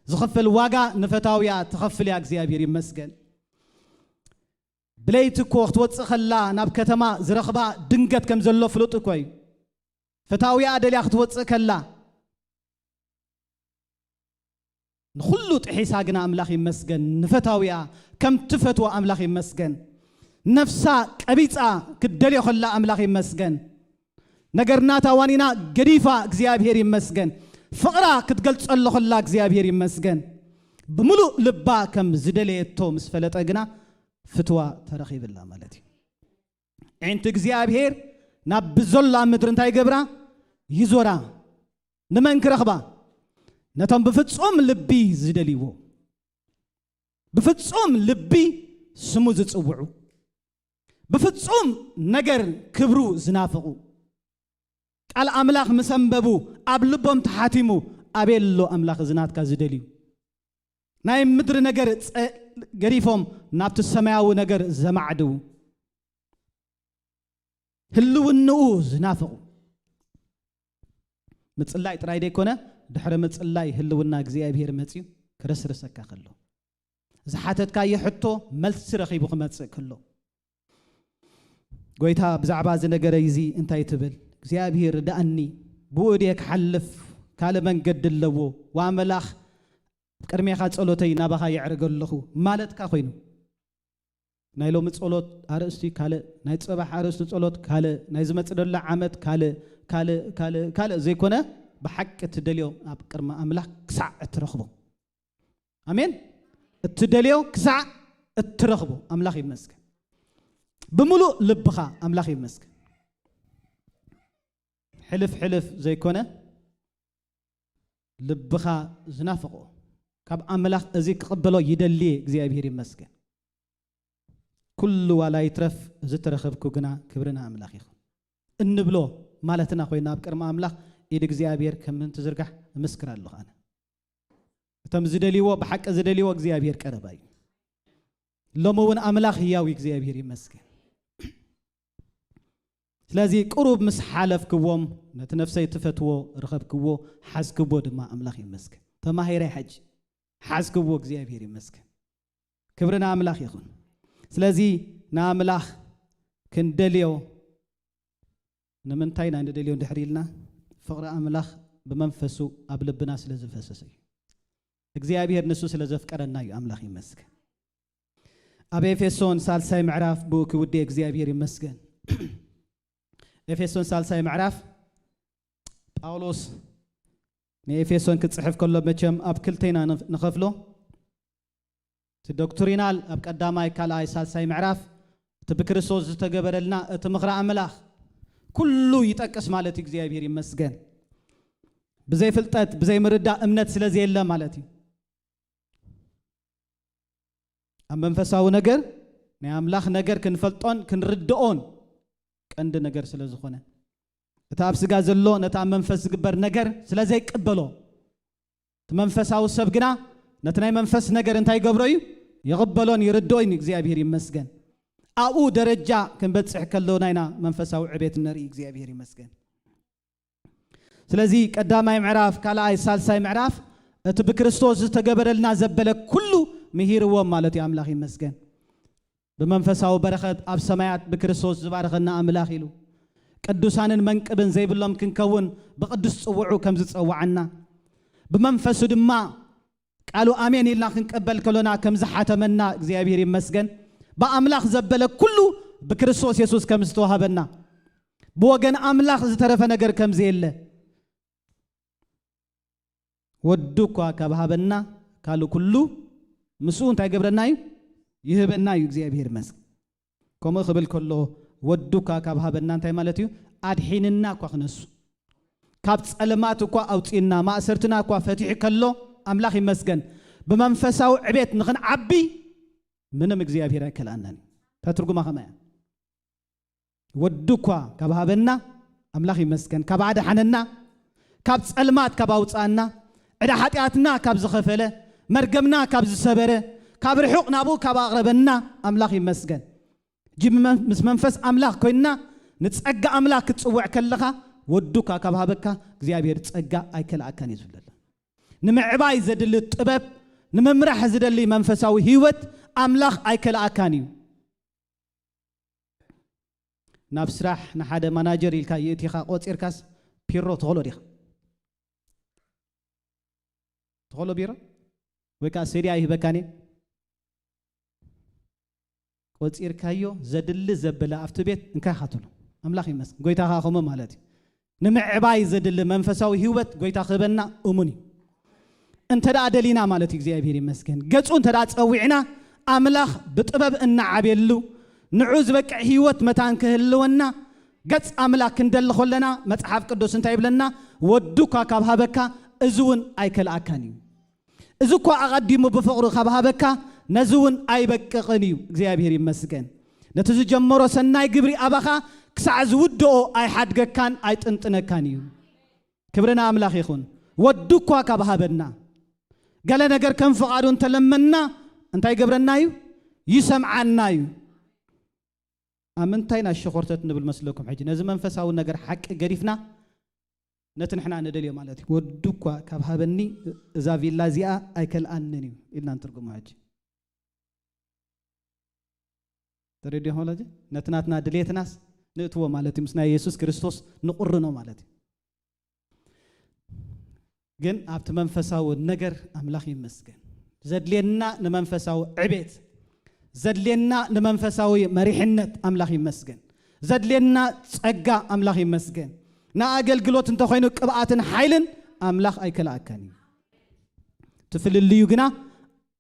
ዝኸፈል ዋጋ ንፈታውያ ትኸፍል እያ። እግዚኣብሔር ይመስገን። ብለይቲ እኮ ክትወፅእ ከላ ናብ ከተማ ዝረኽባ ድንገት ከም ዘሎ ፍሉጥ እኮ እዩ። ፈታውያ ደልያ ክትወፅእ ከላ ንኹሉ ጥሒሳ ግና ኣምላኽ ይመስገን ንፈታውያ ከም ትፈትዋ ኣምላኽ ይመስገን። ነፍሳ ቀቢጻ ክትደልዮ ከላ ኣምላኽ ይመስገን። ነገር ናታ ዋኒና ገዲፋ እግዚኣብሔር ይመስገን። ፍቕራ ክትገልጸሉ ከላ እግዚኣብሔር ይመስገን። ብምሉእ ልባ ከም ዝደለየቶ ምስ ፈለጠ ግና ፍትዋ ተረኺብላ ማለት እዩ። ዕንቲ እግዚኣብሔር ናብ ብዘላ ምድሪ እንታይ ይገብራ? ይዞራ። ንመን ክረኽባ? ነቶም ብፍጹም ልቢ ዝደልይዎ። ብፍጹም ልቢ ስሙ ዝጽውዑ። ብፍጹም ነገር ክብሩ ዝናፍቑ። ቃል ኣምላኽ ምስ ኣንበቡ ኣብ ልቦም ተሓቲሙ፣ ኣቤሎ ኣምላኽ እዚ ናትካ ዝደልዩ። ናይ ምድሪ ነገር ጸ-፣ ገዲፎም ናብቲ ሰማያዊ ነገር ዘማዕድዉ። ህልውንኡ ዝናፍቑ። ምጽላይ ጥራይ ደይኮነ፣ ድሕሪ ምጽላይ ህልውና እግዚኣብሔር መጺኡ ክርስርሰካ ከሎ። ዝሓተትካዮ ሕቶ መልሲ ረኺቡ ክመጽእ ከሎ። ጎይታ ብዛዕባ እዚ ነገረይ እዚ እንታይ ትብል? እግዚኣብሔር ርድኣኒ፣ ብኡ ድየ ክሓልፍ? ካልእ መንገዲ ኣለዎ? ወኣመላኽ ቅድሜኻ ጸሎተይ ናባኻ የዕርግ ኣለኹ ማለትካ ኮይኑ። ናይ ሎሚ ጸሎት ኣርእስቲ ካልእ፣ ናይ ጽባሕ ኣርእስቲ ጸሎት ካልእ፣ ናይ ዝመጽእ ዘሎ ዓመት ካልእ፣ ካልእ፣ ካልእ፣ ካልእ ዘይኮነ፣ ብሓቂ እትደልዮ ኣብ ቅድሚ ኣምላኽ ክሳዕ እትረኽቦ። ኣሜን። እትደልዮ ክሳዕ እትረኽቦ ኣምላኽ ይመስገን። ብምሉእ ልብኻ ኣምላኽ ይመስገን። ሕልፍ ሕልፍ ዘይኮነ ልብኻ ዝናፍቖ ካብ ኣምላኽ እዚ ክቕበሎ ይደሊ እግዚኣብሔር ይመስገን። ኩሉ ዋላ ይትረፍ እዚ ተረኸብኩ ግና ክብሪ ንኣምላኽ ይኹን እንብሎ ማለትና ኮይና ኣብ ቅድሚ ኣምላኽ ኢድ እግዚኣብሔር ከም እንትዝርጋሕ እምስክር ኣለኹ ኣነ። እቶም ዝደልይዎ ብሓቂ ዝደልይዎ እግዚኣብሔር ቀረባ እዩ። ሎሚ እውን ኣምላኽ ህያው እዩ እግዚኣብሔር ይመስገን። ስለዚ ቁሩብ ምስ ሓለፍክዎም ነቲ ነፍሰይ ትፈትዎ ረኸብክዎ ሓዝክዎ ድማ ኣምላኽ ይመስገን። ተማሂረ ሕጂ ሓዝክዎ እግዚኣብሔር ይመስገን። ክብሪ ንኣምላኽ ይኹን። ስለዚ ንኣምላኽ ክንደልዮ ንምንታይ ኢና ንደልዮ እንድሕር ኢልና ፍቕሪ ኣምላኽ ብመንፈሱ ኣብ ልብና ስለ ዝፈሰሰ እዩ። እግዚኣብሔር ንሱ ስለ ዘፍቀረና እዩ። ኣምላኽ ይመስገን። ኣብ ኤፌሶን ሳልሳይ ምዕራፍ ብኡ ክውዴ እግዚኣብሔር ይመስገን። ኤፌሶን ሳልሳይ ምዕራፍ ጳውሎስ ንኤፌሶን ክጽሕፍ ከሎ መቸም ኣብ ክልተ ኢና ንኸፍሎ። እቲ ዶክትሪናል ኣብ ቀዳማይ፣ ካልኣይ፣ ሳልሳይ ምዕራፍ እቲ ብክርስቶስ ዝተገበረልና እቲ ምኽሪ ኣምላኽ ኩሉ ይጠቅስ ማለት እዩ። እግዚኣብሔር ይመስገን። ብዘይ ፍልጠት ብዘይ ምርዳእ እምነት ስለ ዘየለ ማለት እዩ። ኣብ መንፈሳዊ ነገር ናይ ኣምላኽ ነገር ክንፈልጦን ክንርድኦን ቀንዲ ነገር ስለ ዝኾነ፣ እቲ ኣብ ስጋ ዘሎ ነቲ ኣብ መንፈስ ዝግበር ነገር ስለ ዘይቀበሎ፣ መንፈሳዊ ሰብ ግና ነቲ ናይ መንፈስ ነገር እንታይ ይገብሮ እዩ? ይቕበሎን ይርድኦን እዩ። እግዚኣብሔር ይመስገን። ኣብኡ ደረጃ ክንበጽሕ ከለና ኢና መንፈሳዊ ዕቤት ንርኢ። እግዚኣብሔር ይመስገን። ስለዚ ቀዳማይ ምዕራፍ፣ ካልኣይ፣ ሳልሳይ ምዕራፍ እቲ ብክርስቶስ ዝተገበረልና ዘበለ ኩሉ ምሂርዎም ማለት እዩ። ኣምላኽ ይመስገን። ብመንፈሳዊ በረኸት ኣብ ሰማያት ብክርስቶስ ዝባረኸና ኣምላኽ ኢሉ፣ ቅዱሳንን መንቅብን ዘይብሎም ክንከውን ብቅዱስ ጽውዑ ከም ዝጸውዓና፣ ብመንፈሱ ድማ ቃሉ ኣሜን ኢልና ክንቀበል ከሎና ከም ዝሓተመና እግዚኣብሔር ይመስገን። ብኣምላኽ ዘበለ ኩሉ ብክርስቶስ የሱስ ከም ዝተዋህበና፣ ብወገን ኣምላኽ ዝተረፈ ነገር ከም ዘየለ፣ ወዱ እኳ ካብ ሃበና ካልእ ኩሉ ምስኡ እንታይ ገብረና እዩ? ይህበና እዩ። እግዚኣብሔር ይመስገን። ከምኡ ክብል ከሎ፣ ወዱ እኳ ካብ ሃበና እንታይ ማለት እዩ? ኣድሒንና እኳ ክነሱ፣ ካብ ጸለማት እኳ ኣውጺእና፣ ማእሰርትና እኳ ፈቲሑ ከሎ፣ ኣምላኽ ይመስገን። ብመንፈሳዊ ዕቤት ንኽንዓቢ ምንም እግዚኣብሔር ኣይከልኣናን እዩ። እታ ትርጉማ ከመይ እያ? ወዱ እኳ ካብ ሃበና ኣምላኽ ይመስገን፣ ካብ ኣድሓነና፣ ካብ ጸልማት ካብ ኣውጻኣና፣ ዕዳ ሓጢኣትና ካብ ዝኸፈለ፣ መርገምና ካብ ዝሰበረ፣ ካብ ርሑቕ ናብኡ ካብ ኣቕረበና ኣምላኽ ይመስገን። እጂ ብመን-፣ ምስ መንፈስ ኣምላኽ ኮይንና ንጸጋ ኣምላኽ ክትጽውዕ ከለኻ፣ ወዱ እኳ ካብ ሃበካ እግዚኣብሔር ጸጋ ኣይከልኣካን እዩ ዝብለና። ንምዕባይ ዘድሊ ጥበብ፣ ንምምራሕ ዝደሊ መንፈሳዊ ህይወት ኣምላኽ ኣይከልኣካን እዩ። ናብ ስራሕ ንሓደ ማናጀር ኢልካ የእቲኻ ቆጺርካስ ፒሮ ትኸሎ ዲኻ? ትኸሎ ቢሮ? ወይ ከዓ ሴድያ ይህበካን እየ? ቆጺርካዮ ዘድሊ ዘበለ ኣብቲ ቤት እንታይ ኢኻ ትብሎ? ኣምላኽ ይመስገን። ጎይታ ኸዓ ከምኡ ማለት እዩ። ንምዕባይ ዘድሊ መንፈሳዊ ህይወት ጎይታ ክህበና እሙን እዩ። እንተ ደኣ ደሊና ማለት እዩ፣ እግዚኣብሔር ይመስገን። ገጹ እንተ ደኣ ጸዊዕና፣ ኣምላኽ ብጥበብ እናዓብየሉ፣ ንዑ ዝበቅዕ ህይወት መታን ክህልወና፣ ገጽ ኣምላኽ ክንደሊ ከለና፣ መጽሓፍ ቅዱስ እንታይ ይብለና? ወዱ እኳ ካብ ሃበካ፣ እዚ እውን ኣይከልኣካን እዩ። እዚ እኳ ኣቐዲሙ ብፍቕሩ ካብ ሃበካ፣ ነዚ እውን ኣይበቅቕን እዩ። እግዚኣብሔር ይመስገን። ነቲ ዝጀመሮ ሰናይ ግብሪ ኣባኻ ክሳዕ ዝውድኦ ኣይሓድገካን ኣይጥንጥነካን እዩ። ክብሪ ንኣምላኽ ይኹን። ወዱ እኳ ካብ ሃበና፣ ገለ ነገር ከም ፍቓዱ እንተለመንና፣ እንታይ ይገብረና እዩ? ይሰምዓና እዩ። ኣብ ምንታይ ኢና ሸኾርተት ንብል መስለኩም? ሕጂ ነዚ መንፈሳዊ ነገር ሓቂ ገዲፍና፣ ነቲ ንሕና ንደልዮ ማለት እዩ። ወዱ እኳ ካብ ሃበኒ፣ እዛ ቪላ እዚኣ ኣይከልኣንን እዩ ኢልና ንትርጉሞ። ሕጂ ተረዲኹም ወላጅ? ነቲ ናትና ድሌትናስ ንእትዎ ማለት እዩ፣ ምስ ናይ የሱስ ክርስቶስ ንቑርኖ ማለት እዩ። ግን ኣብቲ መንፈሳዊ ነገር ኣምላኽ ይመስገን። ዘድልየና ንመንፈሳዊ ዕቤት፣ ዘድልየና ንመንፈሳዊ መሪሕነት ኣምላኽ ይመስገን። ዘድልየና ጸጋ ኣምላኽ ይመስገን። ንኣገልግሎት እንተኾይኑ ቅብኣትን ሓይልን ኣምላኽ ኣይከልኣካን እዩ። እቲ ፍልልዩ ግና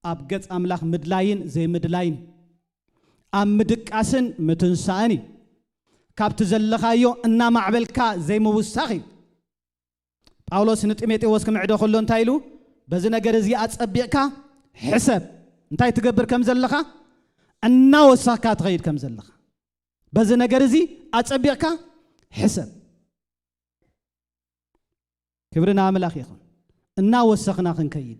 ኣብ ገጽ ኣምላኽ ምድላይን ዘይምድላይን፣ ኣብ ምድቃስን ምትንሳእን እዩ። ካብቲ ዘለኻዮ እናማዕበልካ ዘይምውሳኽ እዩ። ጳውሎስ ንጢሞቴዎስ ክምዕዶ ከሎ እንታይ ኢሉ? በዚ ነገር እዚ ኣጸቢቕካ ሕሰብ። እንታይ ትገብር ከም ዘለኻ፣ እናወሳኽካ ትኸይድ ከም ዘለኻ። በዚ ነገር እዚ ኣጸቢቕካ ሕሰብ። ክብሪ ንኣምላኽ ይኹን። እናወሰኽና ክንከይድ፣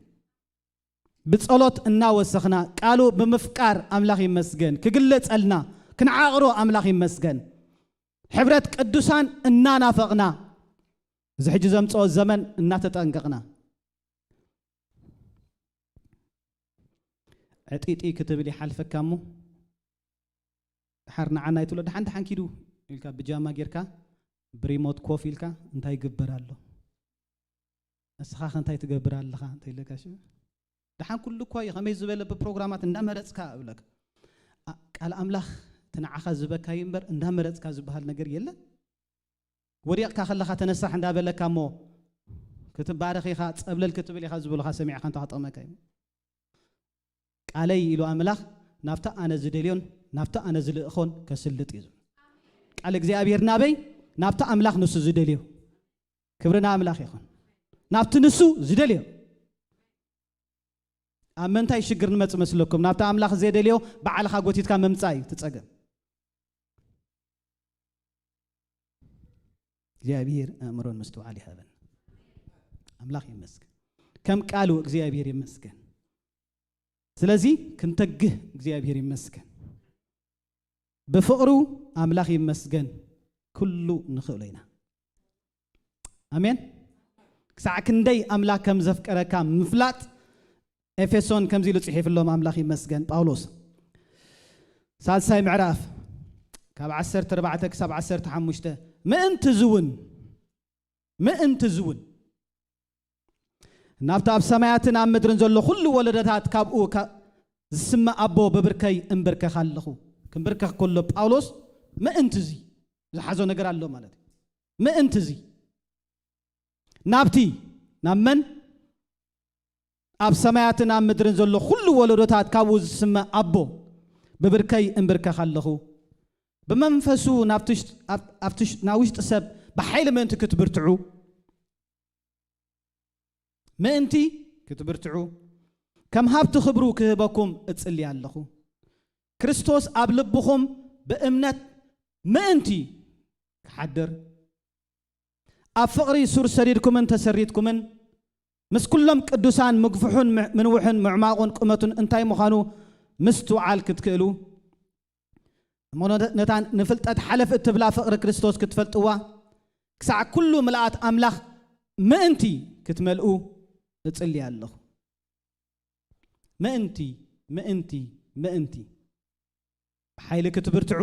ብጸሎት እናወሰኽና፣ ቃሉ ብምፍቃር ኣምላኽ ይመስገን፣ ክግለጸልና፣ ክንዓቕሮ ኣምላኽ ይመስገን። ሕብረት ቅዱሳን እናናፈቕና፣ እዚ ሕጂ ዘምጽኦ ዘመን እናተጠንቀቕና። ዕጢጢ ክትብል ይሓልፈካ እሞ፣ ድሓር ንዓና ይትብሎ፣ ደሓን ደሓን ኪዱ ኢልካ፣ ብጃማ ጌርካ፣ ብሪሞት ኮፍ ኢልካ፣ እንታይ ይግበር ኣሎ? ንስኻ ከ እንታይ ትገብር ኣለኻ? እንተኢለካ፣ ሽዑ፣ ደሓን ኩሉ እኳ እዩ፣ ከመይ ዝበለ ብፕሮግራማት እንዳመረጽካ እብለካ። ኣ-፣ ቃል ኣምላኽ እቲ ንዓኻ ዝበካ እዩ እምበር፣ እንዳመረጽካ ዝበሃል ነገር የለን። ወዲቕካ ከለኻ ተነሳሕ እንዳበለካ እሞ፣ ክትባረኽ ኢኻ፣ ጸብለል ክትብል ኢኻ ዝብሉኻ ሰሚዕካ እንተኸጠመካ እዩ። ቃለይ ኢሉ ኣምላኽ ናብታ ኣነ ዝደልዮን ናብታ ኣነ ዝልእኾን ከስልጥ እዩ ዝብል። ቃል እግዚኣብሔር ናበይ? ናብታ ኣምላኽ ንሱ ዝደልዮ። ክብሪ ንኣምላኽ ይኹን። ናብቲ ንሱ ዝደልዮ። ኣብ ምንታይ ሽግር ንመጽእ መስለኩም? ናብታ ኣምላኽ ዘይደልዮ ባዕልኻ ጎቲትካ ምምጻእ እዩ እቲ ጸገም። እግዚኣብሔር ኣእምሮን ምስትውዓል ይሃበን። ኣምላኽ ይመስገን። ከም ቃሉ እግዚኣብሔር ይመስገን። ስለዚ ክንተግህ እግዚኣብሔር ይመስገን። ብፍቕሩ ኣምላኽ ይመስገን፣ ኩሉ ንኽእሎ ኢና። ኣሜን። ክሳዕ ክንደይ ኣምላኽ ከም ዘፍቀረካ ምፍላጥ፣ ኤፌሶን ከምዚ ኢሉ ጽሒፍሎም፣ ኣምላኽ ይመስገን። ጳውሎስ ሳልሳይ ምዕራፍ ካብ ዓሰርተ ኣርባዕተ ክሳብ ዓሰርተ ሓሙሽተ፣ ምእንቲ ዝውን ምእንቲ ዝውን ናብቲ ኣብ ሰማያትን ኣብ ምድርን ዘሎ ኩሉ ወለዶታት ካብኡ ካ- ዝስመ ኣቦ ብብርከይ እምብርከኽ ኣለኹ። ክምብርከኽ ከሎ ጳውሎስ ምእንቲ እዚ ዝሓዞ ነገር ኣሎ ማለት እዩ። ምእንቲ እዚ ናብቲ ናብ መን ኣብ ሰማያትን ኣብ ምድርን ዘሎ ኩሉ ወለዶታት ካብኡ ዝስመ ኣቦ ብብርከይ እምብርከኽ ኣለኹ። ብመንፈሱ ናብቲ ውሽጥ- ኣብ- ኣብቲ ውሽጥ- ናብ ውሽጢ ሰብ ብሓይሊ ምእንቲ ክትብርትዑ ምእንቲ ክትብርትዑ ከም ሃብቲ ክብሩ ክህበኩም እጽሊ ኣለኹ። ክርስቶስ ኣብ ልብኹም ብእምነት ምእንቲ ክሓድር ኣብ ፍቕሪ ሱር ሰዲድኩምን ተሰሪትኩምን ምስ ኩሎም ቅዱሳን ምግፍሑን ምንውሕን ምዕማቑን ቁመቱን እንታይ ምዃኑ ምስትውዓል ክትክእሉ እሞ ነታ ንፍልጠት ሓለፍ እትብላ ፍቕሪ ክርስቶስ ክትፈልጥዋ ክሳዕ ኩሉ ምልኣት ኣምላኽ ምእንቲ ክትመልኡ እጽሊ ኣለኹ። ምእንቲ ምእንቲ ምእንቲ ብሓይሊ ክትብርትዑ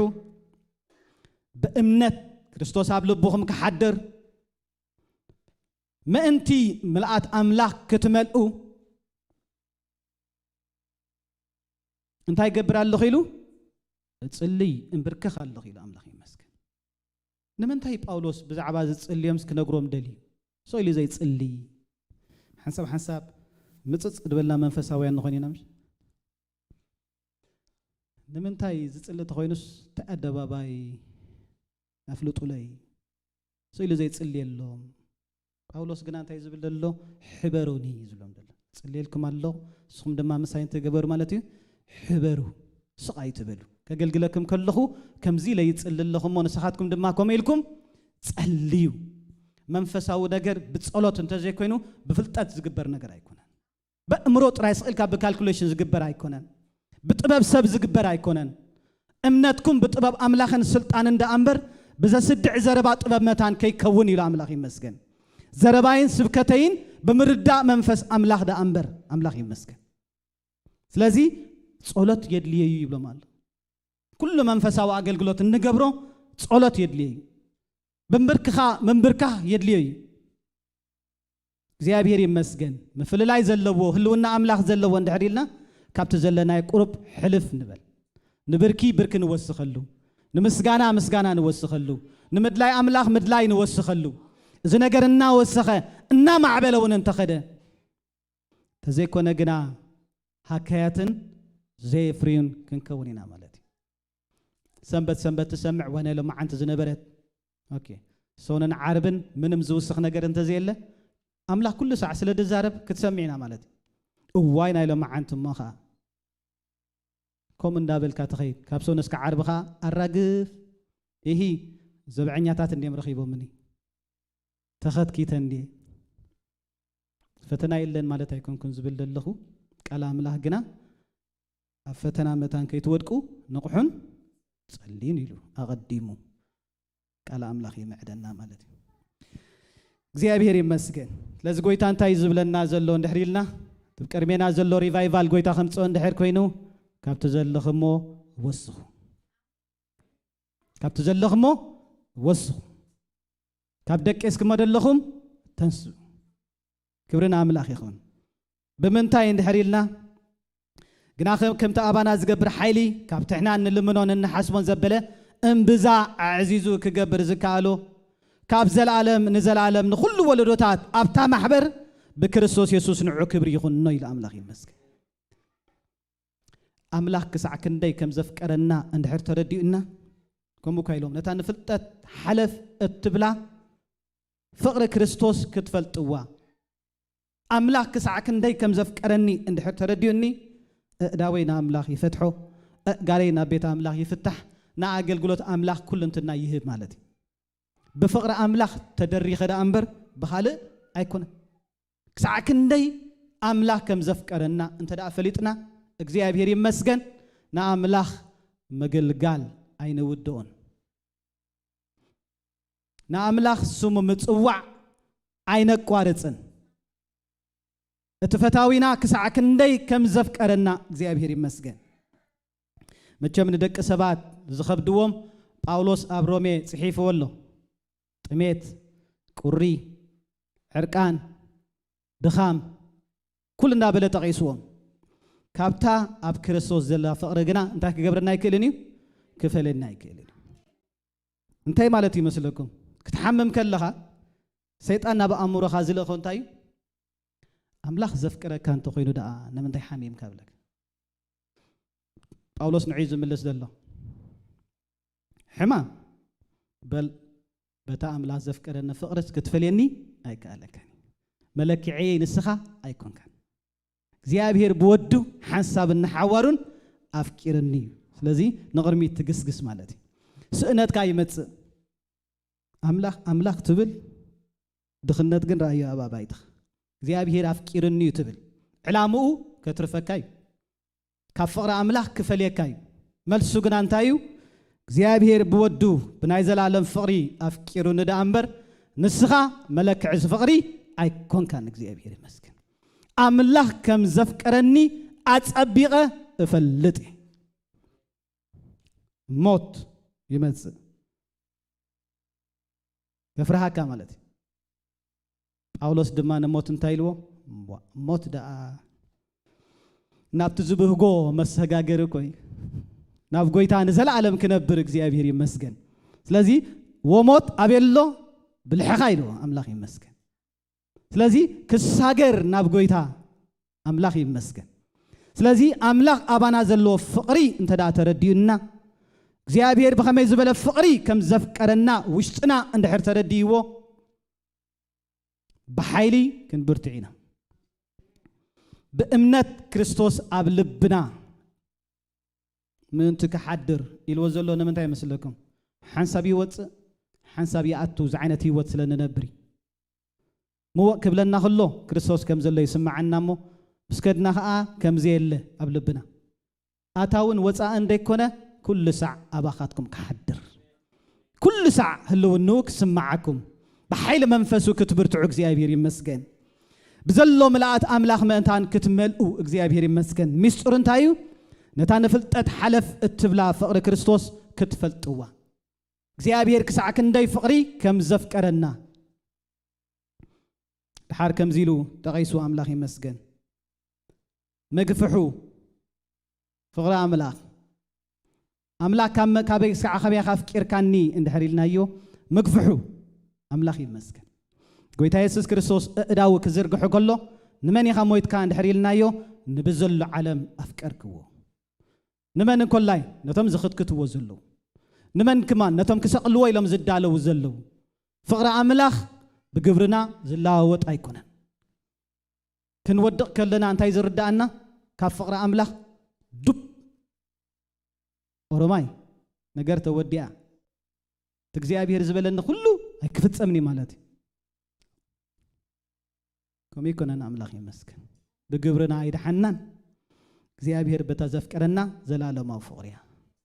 ብእምነት ክርስቶስ ኣብ ልብኹም ክሓድር ምእንቲ ምልኣት ኣምላኽ ክትመልኡ እንታይ ገብር ኣለኹ ኢሉ? እጽልይ እምብርከኽ ኣለኹ ኢሉ ኣምላኽ ይመስገን። ንምንታይ ጳውሎስ ብዛዕባ ዝጽልዮምስ ክነግሮም ደልዩ? ሰው ኢሉ ዘይጽልይ ሓንሳብ ሓንሳብ ምጽጽ ዝበልና መንፈሳውያን ንኾን ኢና ምሽ? ንምንታይ ዝጽሊ ተኾይኑስ እቲ ኣደባባይ ኣፍልጡለይ ስኢሉ ዘይጽልየሎም። ጳውሎስ ግና እንታይ ዝብል ዘሎ? ሕበሩኒ እዩ ዝብሎም ዘሎ። ጽልየልኩም ኣሎ፣ ንስኹም ድማ ምሳይ እንታይ ገበሩ ማለት እዩ? ሕበሩ፣ ስቕ ኣይትበሉ። ከገልግለኩም ከለኹ ከምዚ ኢለ ይጽሊ ኣለኹ እሞ ንስኻትኩም ድማ ከምኡ ኢልኩም ጸልዩ። መንፈሳዊ ነገር ብጸሎት እንተዘይኮይኑ ብፍልጠት ዝግበር ነገር ኣይኮነን። በእምሮ ጥራይ ስቕ ኢልካ ብካልኩሌሽን ዝግበር ኣይኮነን። ብጥበብ ሰብ ዝግበር ኣይኮነን። እምነትኩም ብጥበብ ኣምላኽን ስልጣንን ደኣ እምበር ብዘስድዕ ዘረባ ጥበብ መታን ከይከውን ኢሉ ኣምላኽ ይመስገን። ዘረባይን ስብከተይን ብምርዳእ መንፈስ ኣምላኽ ደኣ እምበር ኣምላኽ ይመስገን። ስለዚ ጸሎት የድልየ እዩ ይብሎም ኣሎ። ኩሉ መንፈሳዊ ኣገልግሎት እንገብሮ ጸሎት የድልየ እዩ። ብምብርክኻ ምንብርካኽ የድልዮ እዩ። እግዚኣብሔር ይመስገን። ምፍልላይ ዘለዎ ህልውና ኣምላኽ ዘለዎ እንድሕር ኢልና ካብቲ ዘለናይ ቁሩብ ሕልፍ ንበል። ንብርኪ ብርኪ ንወስኸሉ፣ ንምስጋና ምስጋና ንወስኸሉ፣ ንምድላይ ኣምላኽ ምድላይ ንወስኸሉ። እዚ ነገር እናወሰኸ እናማዕበለ እውን እንተኸደ ተዘይኮነ ግና ሃካያትን ዘየፍርዩን ክንከውን ኢና ማለት እዩ። ሰንበት ሰንበት ትሰምዕ ወይ ናይ ሎማዓንቲ ዝነበረት ኦኬ፣ ሰውንን ዓርብን ምንም ዝውስኽ ነገር እንተዘየለ ኣምላኽ ኩሉ ሳዕ ስለ ድዛረብ ክትሰምዕ ኢና ማለት እዩ። እዋይ ናይ ሎማዓንቲ እሞ ኸዓ ከምኡ እንዳበልካ ትኸይድ። ካብ ሰውነስካ ዓርቢ ኸዓ ኣራግፍ። ኢሂ ዘብዐኛታት እንዲዮም ረኺቦምኒ። ተኸትኪተ እንድየ። ፈተና የለን ማለት ኣይኮንኩን ዝብል ዘለኹ። ቃል ኣምላኽ ግና ኣብ ፈተና መታን ከይትወድቁ ንቕሑን ጸልዩን ኢሉ ኣቐዲሙ ቃል ኣምላኽ ይምዕደና ማለት እዩ። እግዚኣብሔር ይመስገን። ስለዚ ጎይታ እንታይ እዩ ዝብለና ዘሎ እንድሕር ኢልና፣ እቲ ቅድሜና ዘሎ ሪቫይቫል ጎይታ ከምፅኦ እንድሕር ኮይኑ ካብቲ ዘለኽሞ ወስኹ። ካብቲ ዘለኽሞ ወስኹ። ካብ ደቂ እስክሞ ዘለኹም ተንስኡ። ክብሪ ንኣምላኽ ይኹን። ብምንታይ እንድሕር ኢልና ግና ከም- ከምቲ ኣባና ዝገብር ሓይሊ ካብ ትሕና እንልምኖን እንሓስቦን ዘበለ እምብዛ ኣዕዚዙ ክገብር ዝከኣሎ ካብ ዘለኣለም ንዘለኣለም ንኹሉ ወለዶታት ኣብታ ማሕበር ብክርስቶስ የሱስ ንዑ ክብሪ ይኹኖ ኢሉ ኣምላኽ ይመስገን። ኣምላኽ ክሳዕ ክንደይ ከም ዘፍቀረና እንድሕር ተረዲኡና ከምኡ እኳ ኢሎም ነታ ንፍልጠት ሓለፍ እትብላ ፍቕሪ ክርስቶስ ክትፈልጥዋ ኣምላኽ ክሳዕ ክንደይ ከም ዘፍቀረኒ እንድሕር ተረዲኡኒ፣ እእዳወይ ንኣምላኽ ይፈትሖ፣ እእጋለይ ናብ ቤት ኣምላኽ ይፍታሕ፣ ንኣገልግሎት ኣምላኽ ኩሉ እንትናይ ይህብ ማለት እዩ። ብፍቕሪ ኣምላኽ ተደሪኸ ደኣ እምበር ብኻልእ ኣይኮነን። ክሳዕ ክንደይ ኣምላኽ ከም ዘፍቀረና እንተ ደኣ ፈሊጥና፣ እግዚኣብሔር ይመስገን፣ ንኣምላኽ ምግልጋል ኣይንውድኦን። ንኣምላኽ ስሙ ምጽዋዕ ኣይነቋርጽን። እቲ ፈታዊና ክሳዕ ክንደይ ከም ዘፍቀረና እግዚኣብሔር ይመስገን። መቸም ንደቂ ሰባት ዝኸብድዎም ጳውሎስ ኣብ ሮሜ ጽሒፍዎ ኣሎ። ጥሜት፣ ቁሪ፣ ዕርቃን፣ ድኻም፣ ኩሉ እንዳበለ ጠቒስዎም። ካብታ ኣብ ክርስቶስ ዘላ ፍቕሪ ግና እንታይ ክገብረና ኣይክእልን እዩ? ክፈልየና ኣይክእልን እዩ። እንታይ ማለት እዩ መስለኩም? ክትሓምም ከለኻ ሰይጣን ናብ ኣእምሮኻ ዝልእኾ እንታይ እዩ? ኣምላኽ ዘፍቅረካ እንተኾይኑ ደኣ ንምንታይ ሓሚምካ ብለካ። ጳውሎስ ንዕዩ ዝምልስ ዘሎ። ሕማም በል በታ ኣምላኽ ዘፍቀረኒ ፍቕርስ ክትፈልየኒ ኣይከኣለካን እዩ። መለክዐየይ ንስኻ ኣይኮንካን። እግዚኣብሔር ብወዱ ሓንሳብን ንሓዋሩን ኣፍቂርኒ እዩ። ስለዚ ንቕድሚት ትግስግስ ማለት እዩ። ስእነትካ ይመጽእ። ኣምላኽ ኣምላኽ ትብል፣ ድኽነት ግን ረኣዮ ኣብ ኣባይትኻ። እግዚኣብሔር ኣፍቂርኒ እዩ ትብል። ዕላምኡ ከትርፈካ እዩ። ካብ ፍቕሪ ኣምላኽ ክፈልየካ እዩ። መልሱ ግና እንታይ እዩ? እግዚኣብሔር ብወዱ ብናይ ዘላለም ፍቕሪ ኣፍቂሩኒ ደኣ እምበር፣ ንስኻ መለክዒ እዚ ፍቕሪ ኣይኮንካን። እግዚኣብሔር ይመስገን። ኣምላኽ ከም ዘፍቀረኒ ኣጸቢቐ እፈልጥ እየ። ሞት ይመጽእ። የፍርሃካ ማለት እዩ። ጳውሎስ ድማ ንሞት እንታይ ኢልዎ? ሞት ደኣ ናብቲ ዝብህጎ መሰጋገሪ እኮ እዩ። ናብ ጎይታ ንዘለኣለም ክነብር እግዚኣብሔር ይመስገን። ስለዚ ወሞት ኣበይ ኣሎ? ብልሕኻ ኢልዎ። ኣምላኽ ይመስገን። ስለዚ ክሳገር ናብ ጎይታ ኣምላኽ ይመስገን። ስለዚ ኣምላኽ ኣባና ዘለዎ ፍቕሪ እንተ ደኣ ተረዲኡና፣ እግዚኣብሔር ብኸመይ ዝበለ ፍቕሪ ከም ዘፍቀረና ውሽጥና እንድሕር ተረዲእዎ፣ ብሓይሊ ክንብርትዕ ኢና። ብእምነት ክርስቶስ ኣብ ልብና ምእንቲ ክሓድር ኢልዎ ዘሎ ንምንታይ ይመስለኩም? ሓንሳብ ይወጽእ፣ ሓንሳብ ይኣቱ ዝዓይነት ህይወት ስለ ንነብር እዩ። ምወቕ ክብለና ከሎ ክርስቶስ ከም ዘሎ ይስምዓና እሞ፣ ምስ ከድና ኸኣ ከም ዘየለ ኣብ ልብና። ኣታውን ወጻእን ደይኮነ፣ ኩሉ ሳዕ ኣባኻትኩም ክሓድር። ኩሉ ሳዕ ህልውንኡ ክስምዓኩም፣ ብሓይሊ መንፈሱ ክትብርትዑ እግዚኣብሔር ይመስገን። ብዘሎ ምልኣት ኣምላኽ ምእንታን ክትመልኡ እግዚኣብሔር ይመስገን። ሚስጥሩ እንታይ እዩ? ነታ ንፍልጠት ሓለፍ እትብላ ፍቕሪ ክርስቶስ ክትፈልጥዋ። እግዚኣብሔር ክሳዕ ክንደይ ፍቕሪ ከም ዘፍቀረና። ድሓር ከምዚ ኢሉ ጠቒሱ፣ ኣምላኽ ይመስገን። ምግፍሑ ፍቕሪ ኣምላኽ። ኣምላኽ ካብ መ-፣ ካበይ እስካዕ ካበይ ኢኻ ኣፍቂርካኒ እንድሕር ኢልናዮ፣ ምግፍሑ ኣምላኽ ይመስገን። ጎይታ የሱስ ክርስቶስ ኣእዳዉ ክዝርግሑ ከሎ፣ ንመን ኢኻ ሞይትካ እንድሕር ኢልናዮ፣ ንብዘሎ ዓለም ኣፍቀርክዎ። ንመን እንኮላይ? ነቶም ዝኽትክትዎ ዘለዉ። ንመን ክማን? ነቶም ክሰቕልዎ ኢሎም ዝዳለዉ ዘለዉ። ፍቕሪ ኣምላኽ ብግብርና ዝለዋወጥ ኣይኮነን። ክንወድቕ ከለና እንታይ ዝርድኣና? ካብ ፍቕሪ ኣምላኽ ዱብ። ኦሮማይ ነገር ተወዲኣ። እቲ እግዚኣብሔር ዝበለኒ ኩሉ ኣይክፍጸምን እዩ ማለት እዩ። ከምኡ ይኮነን፣ ኣምላኽ ይመስገን። ብግብርና ኣይደሓናን። እግዚኣብሔር በታ ዘፍቀረና ዘላለማዊ ፍቕሪ እያ።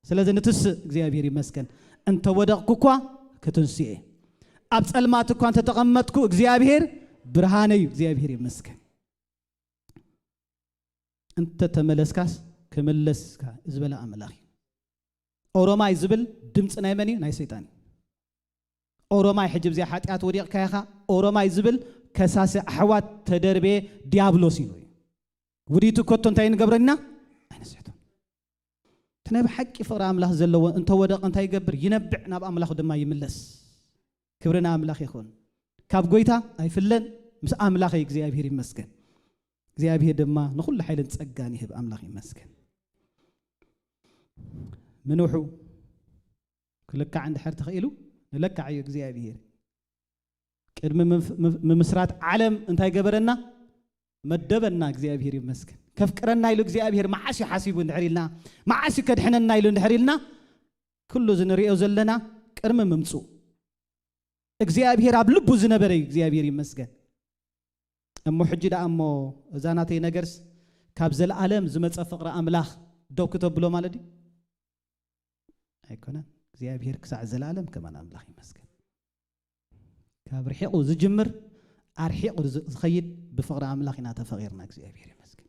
ስለዚ ንትስእ፣ እግዚኣብሔር ይመስገን። እንተ ወደቕኩ እኳ ክትንስእ እየ። ኣብ ጸልማት እኳ እንተተቐመጥኩ እግዚኣብሔር ብርሃነ እዩ። እግዚኣብሔር ይመስገን። እንተ ተመለስካስ ክምለስካ ዝበለ ኣምላኽ እዩ። ኦሮማይ ዝብል ድምፂ ናይ መን እዩ? ናይ ሰይጣን እዩ። ኦሮማይ ሕጂ ብዚኣ ሓጢኣት ወዲቕካ ኢኻ። ኦሮማይ ዝብል ከሳሲ ኣሕዋት ተደርቤ ዲያብሎስ ኢሉ እዩ። ውዲቱ ኮቶ እንታይ ንገብረና? ኣይንስሕቶ። እቲ ናይ ብሓቂ ፍቕሪ ኣምላኽ ዘለዎ እንተወደቐ እንታይ ይገብር? ይነብዕ፣ ናብ ኣምላኹ ድማ ይምለስ። ክብሪ ንኣምላኽ ይኹን። ካብ ጎይታ ኣይፍለን፣ ምስ ኣምላኸይ እግዚኣብሔር ይመስገን። እግዚኣብሔር ድማ ንኹሉ ሓይልን ጸጋን ይህብ። ኣምላኽ ይመስገን። ምንውሑ ክልካዕ እንድሕር ተኽኢሉ ንለካዕ እዩ እግዚኣብሔር። ቅድሚ ምፍ-፣ ምፍ-፣ ምምስራት ዓለም እንታይ ገበረና? መደበና። እግዚኣብሔር ይመስገን። ከፍቅረና ኢሉ እግዚኣብሔር መዓስ እዩ ሓሲቡ እንድሕር ኢልና፣ መዓስ እዩ ከድሕነና ኢሉ እንድሕር ኢልና፣ ኩሉ እዚ ንሪኦ ዘለና ቅድሚ ምምፅኡ እግዚኣብሔር ኣብ ልቡ ዝነበረ እዩ። እግዚኣብሔር ይመስገን። እሞ ሕጂ ደኣ እሞ እዛ ናተይ ነገርስ ካብ ዘለኣለም ዝመጸ ፍቕሪ ኣምላኽ ደው ክተብሎ ማለት ድዩ? ኣይኮነን። እግዚኣብሔር ክሳዕ ዘለኣለም ከማን ኣምላኽ ይመስገን። ካብ ርሒቑ ዝጅምር ኣርሒቑ ዝ- ዝኸይድ ብፍቕሪ ኣምላኽ ኢና ተፈቒርና። እግዚኣብሔር ይመስገን።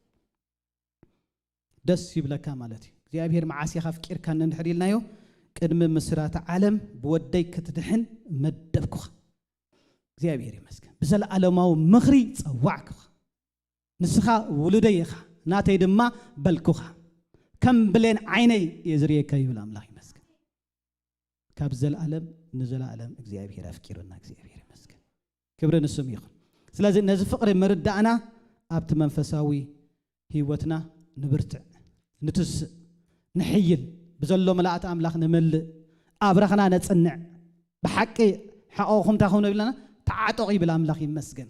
ደስ ይብለካ ማለት እዩ። እግዚኣብሔር መዓስ ኢኻ ኣፍቂርካኒ እንድሕር ኢልናዮ፣ ቅድሚ ምስራተ ዓለም ብወደይ ክትድሕን መደብኩኻ። እግዚኣብሔር ይመስገን። ብዘለኣለማዊ ምኽሪ ጸዋዕኩኻ። ንስኻ ውሉደይ ኢኻ፣ ናተይ ድማ በልኩኻ። ከም ብሌን ዓይነይ እየ ዝርእየካ ይብል ኣምላኽ ይመስገን። ካብ ዘለኣለም ንዘለኣለም እግዚኣብሔር ኣፍቂሩና፣ እግዚኣብሔር ይመስገን። ክብሪ ንስም ይኹን። ስለዚ ነዚ ፍቕሪ ምርዳእና ኣብቲ መንፈሳዊ ህይወትና ንብርትዕ፣ ንትስእ፣ ንሕይል፣ ብዘሎ ምልኣት ኣምላኽ ንመልእ፣ ኣብራኽና ነጽንዕ፣ ብሓቂ ሓቆኹም እንታይ ኹኑ ይብለና፣ ተዓጠቑ ይብል ኣምላኽ ይመስገን።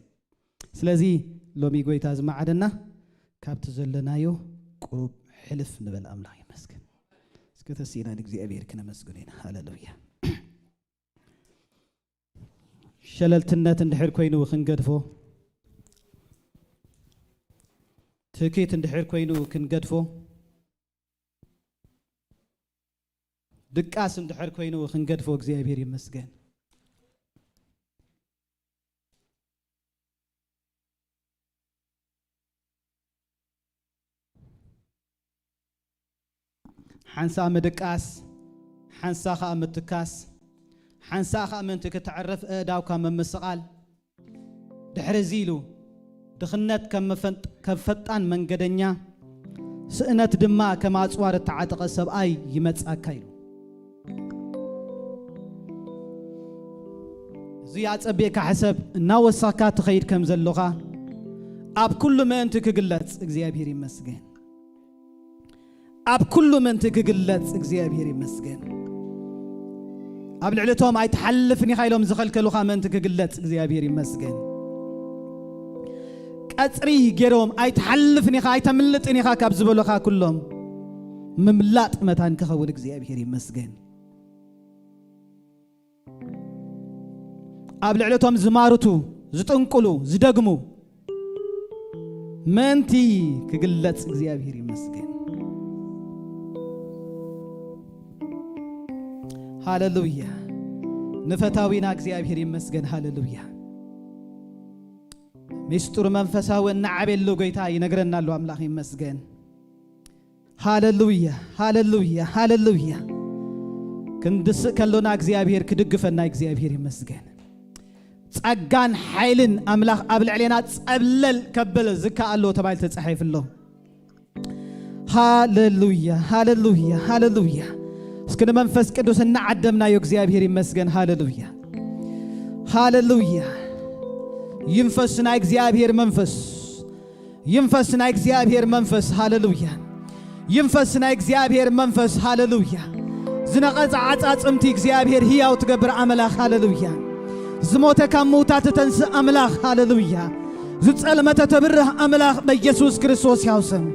ስለዚ ሎሚ ጎይታ ዝመዓደና ካብቲ ዘለናዮ ቁሩብ ሕልፍ ንበል ኣምላኽ ይመስገን። እስከ ተሲእና ንእግዚኣብሔር ክነመስግኖ ኢና። ሃሌሉያ። ሸለልትነት እንድሕር ኮይኑ ክንገድፎ፣ ትህኪት እንድሕር ኮይኑ ክንገድፎ፣ ድቃስ እንድሕር ኮይኑ ክንገድፎ እግዚኣብሔር ይመስገን። ሓንሳ ምድቃስ፣ ሓንሳ ኸኣ ምትካስ፣ ሓንሳ ኸኣ ምእንቲ ክትዕርፍ ኣእዳውካ ምምስቓል። ድሕሪ እዚ ኢሉ፣ ድኽነት ከም መፈንጥ- ከም ፈጣን መንገደኛ፣ ስእነት ድማ ከም ኣጽዋር እተዓጠቐ ሰብኣይ ይመጻካ ኢሉ። እዚ ኣጸቢቕካ ሕሰብ፣ እናወሰኽካ ትኸይድ ከም ዘሎኻ፣ ኣብ ኩሉ ምእንቲ ክግለጽ እግዚኣብሔር ይመስገን። ኣብ ኩሉ ምእንቲ ክግለጽ እግዚኣብሔር ይመስገን። ኣብ ልዕሊ እቶም ኣይትሓልፍን ኢኻ ኢሎም ዝኸልከሉኻ ምእንቲ ክግለጽ እግዚኣብሔር ይመስገን። ቀጽሪ ገይሮም ኣይትሓልፍን ኢኻ ኣይተምልጥን ኢኻ ካብ ዝበሉኻ ኩሎም ምምላጥ መታን ክኸውን እግዚኣብሔር ይመስገን። ኣብ ልዕሊ እቶም ዝማርቱ፣ ዝጥንቁሉ፣ ዝደግሙ ምእንቲ ክግለጽ እግዚኣብሔር ይመስገን። ሃሌሉያ። ንፈታዊና እግዚኣብሔር ይመስገን። ሃሌሉያ። ሚስጥሩ መንፈሳዊ እናዓበየሉ ጎይታ ይነግረና ኣሎ። ኣምላኽ ይመስገን። ሃሌሉያ፣ ሃሌሉያ፣ ሃሌሉያ። ክንድስእ ከሎና እግዚኣብሔር ክድግፈና እግዚኣብሔር ይመስገን። ጸጋን ሓይልን ኣምላኽ ኣብ ልዕሌና ጸብለል ከብል ዝከኣሎ ተባሂሉ ተጻሒፉ ኣሎ። ሃሌሉያ፣ ሃሌሉያ፣ ሃሌሉያ። እስኪ ንመንፈስ ቅዱስ እናዓደምናዮ እግዚኣብሔር ይመስገን። ሃሌሉያ፣ ሃሌሉያ። ይንፈስ ናይ እግዚኣብሔር መንፈስ። ይንፈስ ናይ እግዚኣብሔር መንፈስ። ሃሌሉያ። ይንፈስ ናይ እግዚኣብሔር መንፈስ። ሃሌሉያ። ዝነቐጸ ዓጻጽምቲ እግዚኣብሔር ህያው ትገብር ኣምላኽ። ሃሌሉያ። ዝሞተ ካብ ምውታት እተንስእ ኣምላኽ። ሃሌሉያ። ዝጸልመተ ተብርህ ኣምላኽ በኢየሱስ ክርስቶስ ያው ስም።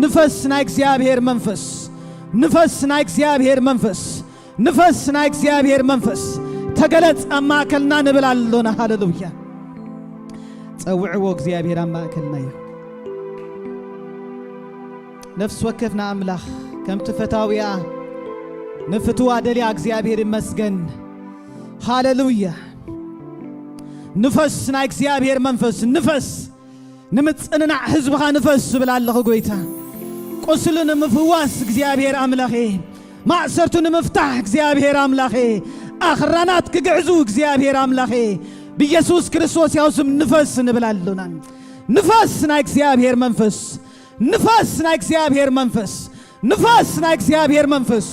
ንፈስ ናይ እግዚኣብሔር መንፈስ። ንፈስ ናይ እግዚኣብሔር መንፈስ። ንፈስ ናይ እግዚኣብሔር መንፈስ። ተገለጽ ኣብ ማእከልና ንብል ኣሎና። ሃሌሉያ። ጸውዕዎ እግዚኣብሔር ኣብ ማእከልና እዩ። ነፍሲ ወከፍና ኣምላኽ ከምቲ ፈታዊኣ ንፍትዋ ደልያ እግዚኣብሔር ይመስገን። ሃሌሉያ። ንፈስ ናይ እግዚኣብሔር መንፈስ ንፈስ። ንምጽንናዕ ህዝብኻ ንፈስ ዝብል ኣለኹ ጎይታ። ቁስሉ ንምፍዋስ እግዚኣብሔር ኣምላኸ፣ ማእሰርቱ ንምፍታሕ እግዚኣብሔር ኣምላኸ፣ ኣኽራናት ክግዕዙ እግዚኣብሔር ኣምላኸ፣ ብኢየሱስ ክርስቶስ ያው ስም ንፈስ ንብል ኣሎና። ንፈስ ናይ እግዚኣብሔር መንፈስ፣ ንፈስ ናይ እግዚኣብሔር መንፈስ፣ ንፋስ ናይ እግዚኣብሔር መንፈስ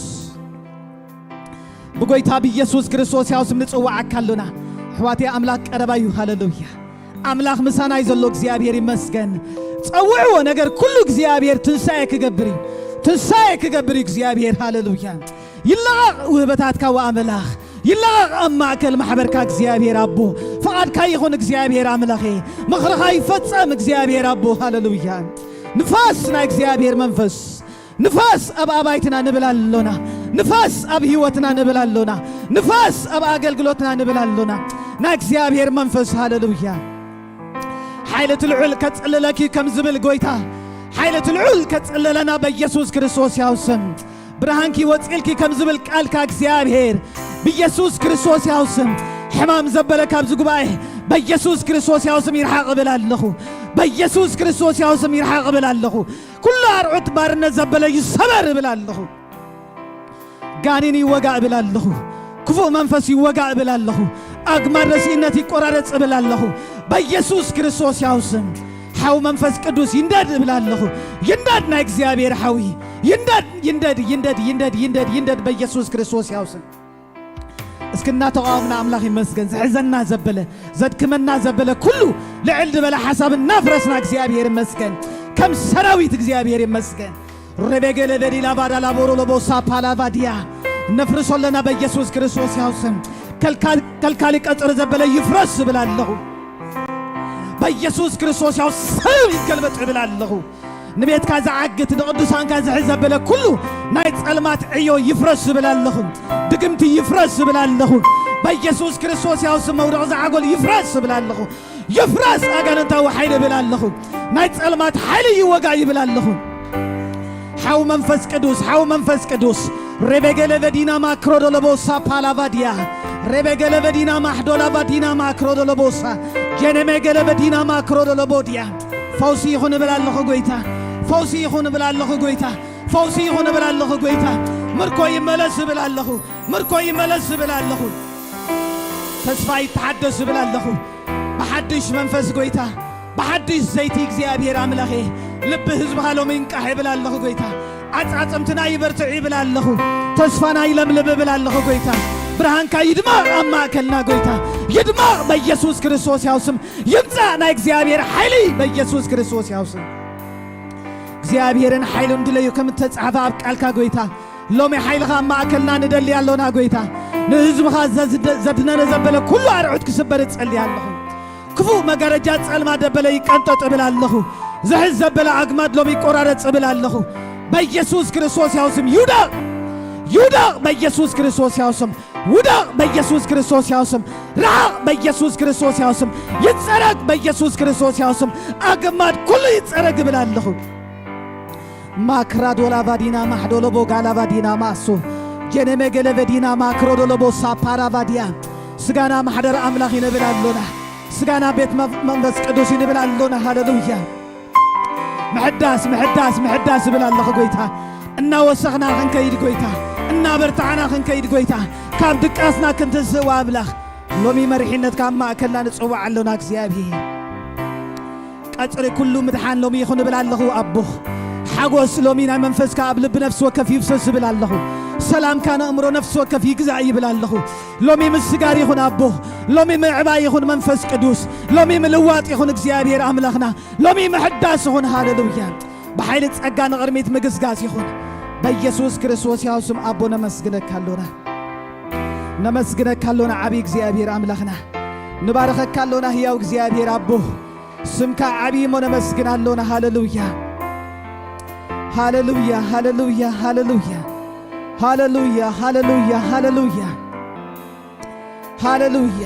ብጎይታ ብኢየሱስ ክርስቶስ ያው ስም ንጽውዓካ ኣሎና። ኣሕዋተይ ኣምላኽ ቀረባ እዩ። ሃሌሉያ። ኣምላኽ ምሳና እዩ ዘሎ። እግዚኣብሔር ይመስገን። ጸውዕዎ ነገር ኩሉ እግዚኣብሔር ትንሳኤ ክገብር እዩ። ትንሳኤ ክገብር እዩ እግዚኣብሔር። ሃሌሉያ። ይለቐቕ ውህበታትካ ወኣምላኽ። ይለቐቕ ኣብ ማእከል ማሕበርካ እግዚኣብሔር ኣቦ። ፍቓድካ ይኹን እግዚኣብሔር ኣምላኸ። ምኽርኻ ይፈጸም እግዚኣብሔር ኣቦ። ሃሌሉያ። ንፋስ ናይ እግዚኣብሔር መንፈስ። ንፋስ ኣብ ኣባይትና ንብል ኣሎና። ንፋስ ኣብ ህይወትና ንብል ኣሎና። ንፋስ ኣብ ኣገልግሎትና ንብል ኣሎና። ናይ እግዚኣብሔር መንፈስ። ሃሌሉያ። ሓይሊ እቲ ልዑል ከጽልለኪ ከም ዝብል ጎይታ፣ ሓይሊ እቲ ልዑል ከጽልለና በኢየሱስ ክርስቶስ ያው ስም። ብርሃንኪ ወጽልኪ ከም ዝብል ቃልካ እግዚኣብሔር ብኢየሱስ ክርስቶስ ያው ስም። ሕማም ዘበለ ካብዚ ጉባኤ በኢየሱስ ክርስቶስ ያው ስም ይርሓቕ እብል ኣለኹ። በኢየሱስ ክርስቶስ ያው ስም ይርሓቕ እብል ኣለኹ። ኩሉ ኣርዑት ባርነት ዘበለ ይሰበር እብል ኣለኹ። ጋኔን ይወጋእ እብል ኣለኹ። ክፉእ መንፈስ ይወጋእ እብል ኣለኹ። ኣግማድ ረሲእነት ይቆራረጽ እብል ኣለኹ። በኢየሱስ ክርስቶስ ያው ስም ሓው መንፈስ ቅዱስ ይንደድ እብል ኣለኹ። ይንደድ ናይ እግዚኣብሔር ሓዊ ይንደድ፣ ይንደድ፣ ይንደድ፣ ይንደድ፣ ይንደድ፣ ይንደድ በኢየሱስ ክርስቶስ ያው ስም። እስኪ እናተቃወምና ኣምላኽ ይመስገን። ዝሕዘና ዘበለ፣ ዘድክመና ዘበለ ኩሉ ልዕል ዝበለ ሓሳብ እናፍረስና እግዚኣብሔር ይመስገን። ከም ሰራዊት እግዚኣብሔር ይመስገን። ሬቤጌ ለበዲ ላባዳ ላቦሮ ለቦሳ ፓላቫዲያ ነፍርሶ ኣለና በኢየሱስ ክርስቶስ ያው ስም። ከልካል-፣ ከልካሊ ቀጽሪ ዘበለ ይፍረስ እብል ኣለኹ። በኢየሱስ ክርስቶስ ያው ስም ይገልበጥ እብል ኣለኹ። ንቤትካ ዝዓግት ንቅዱሳንካ ዝሕዝ ዘበለ ኩሉ ናይ ጸልማት ዕዮ ይፍረስ እብል ኣለኹ። ድግምቲ ይፍረስ እብል ኣለኹ። በኢየሱስ ክርስቶስ ያው ስም መውደቕ ዝዓጎል ይፍረስ እብል ኣለኹ። ይፍረስ ኣጋንንታዊ ሓይሊ እብል ኣለኹ። ናይ ጸልማት ሓይሊ ይወጋ ይብል ኣለኹ። ሓው መንፈስ ቅዱስ፣ ሓው መንፈስ ቅዱስ። ሬቤጌ ለበዲና ማክሮዶ ለቦሳ ፓላቫዲያ። ሬቤጌ ለበዲና ማሕዶ ላቫዲና ማክሮዶ ለቦሳ። ጀነሜጌ ለበዲና ማክሮዶ ለቦዲያ። ፈውሲ ይኹን እብል ኣለኹ ጎይታ። ፈውሲ ይኹን እብል ኣለኹ ጎይታ። ፈውሲ ይኹን እብል ኣለኹ ጎይታ። ምርኮ ይመለስ እብል ኣለኹ። ምርኮ ይመለስ እብል ኣለኹ። ተስፋ ይተሓደስ እብል ኣለኹ። ብሓድሽ መንፈስ ጎይታ፣ ብሓድሽ ዘይቲ እግዚኣብሔር ኣምላኸ፣ ልቢ ህዝብኻ ሎሚ ይንቃሕ እብል ኣለኹ ጎይታ። ዓጻጽምትና ይበርትዕ ይብል ኣለኹ። ተስፋና ይለምልም እብል ኣለኹ ጎይታ። ብርሃንካ ይድመቕ ኣብ ማእከልና ጎይታ። ይድመቕ በኢየሱስ ክርስቶስ ያው ስም። ይምጻእ ናይ እግዚኣብሔር ሓይሊ በኢየሱስ ክርስቶስ ያው ስም። እግዚኣብሔርን ሓይሉን ድለዩ ከም እተጻሕፈ ኣብ ቃልካ ጎይታ፣ ሎሚ ሓይልኻ ኣብ ማእከልና ንደሊ ኣሎና ጎይታ። ንህዝብኻ ዘዝደ-፣ ዘድነነ ዘበለ ኩሉ ኣርዑት ክስበር እጸሊ ኣለኹ። ክፉእ መጋረጃ ጸልማ ደበለ ይቀንጠጥ እብል ኣለኹ። ዝሕዝ ዘበለ ኣግማድ ሎሚ ይቆራረጽ እብል ኣለኹ። በኢየሱስ ክርስቶስ ያው ስም ይውደቕ። ይውደቕ በኢየሱስ ክርስቶስ ያው ስም። ውደቕ በኢየሱስ ክርስቶስ ያው ስም። ርሓቕ በኢየሱስ ክርስቶስ ያው ስም። ይጸረግ በኢየሱስ ክርስቶስ ያው ስም። ኣግማድ ኩሉ ይጸረግ እብል ኣለኹ። ማክራዶላ ቫዲና ማሕዶሎቦ ጋላ ቫዲና ማሶ ጀነመገለ ቨዲና ማክሮዶሎቦ ሳፓራ ቫዲያ። ስጋና ማሕደር ኣምላኽ ይንብል ኣሎና። ስጋና ቤት መፍ-፣ መንፈስ ቅዱስ ይንብል ኣሎና። ሃሌሉያ። ምሕዳስ፣ ምሕዳስ፣ ምሕዳስ እብል ኣለኹ ጎይታ። እናወሰኽና ክንከይድ ጎይታ፣ እናበርታዕና ክንከይድ ጎይታ፣ ካብ ድቃስና ክንትንስእ ኣምላኽ። ሎሚ መሪሕነትካ ኣብ ማእከልና ንጽውዕ ኣሎና እግዚኣብሔር። ቀጽሪ ኩሉ ምድሓን ሎሚ ይኹን እብል ኣለኹ ኣቦ። ሓጎስ ሎሚ ናይ መንፈስካ ኣብ ልቢ ነፍሲ ወከፍ ይፍሰስ እብል ኣለኹ። ሰላምካ ነእምሮ ነፍሲ ወከፍ ይግዛእ ይብል ኣለኹ። ሎሚ ምስጋር ይኹን ኣቦ። ሎሚ ምዕባይ ይኹን መንፈስ ቅዱስ። ሎሚ ምልዋጥ ይኹን እግዚኣብሔር ኣምላኽና። ሎሚ ምሕዳስ ይኹን። ሃሌሉያ። ብሓይሊ ጸጋ ንቕድሚት ምግስጋስ ይኹን። በኢየሱስ ክርስቶስ ያው ስም ኣቦ ነመስግነካ ኣሎና። ነመስግነካ ኣሎና ዓቢ እግዚኣብሔር ኣምላኽና። ንባረኸካ ኣሎና ህያው እግዚኣብሔር ኣቦ። ስምካ ዓቢ እሞ ነመስግን ኣሎና። ሃሌሉያ። ሃሌሉያ፣ ሃሌሉያ፣ ሃሌሉያ። ሃሌሉያ፣ ሃሌሉያ፣ ሃሌሉያ። ሃሌሉያ።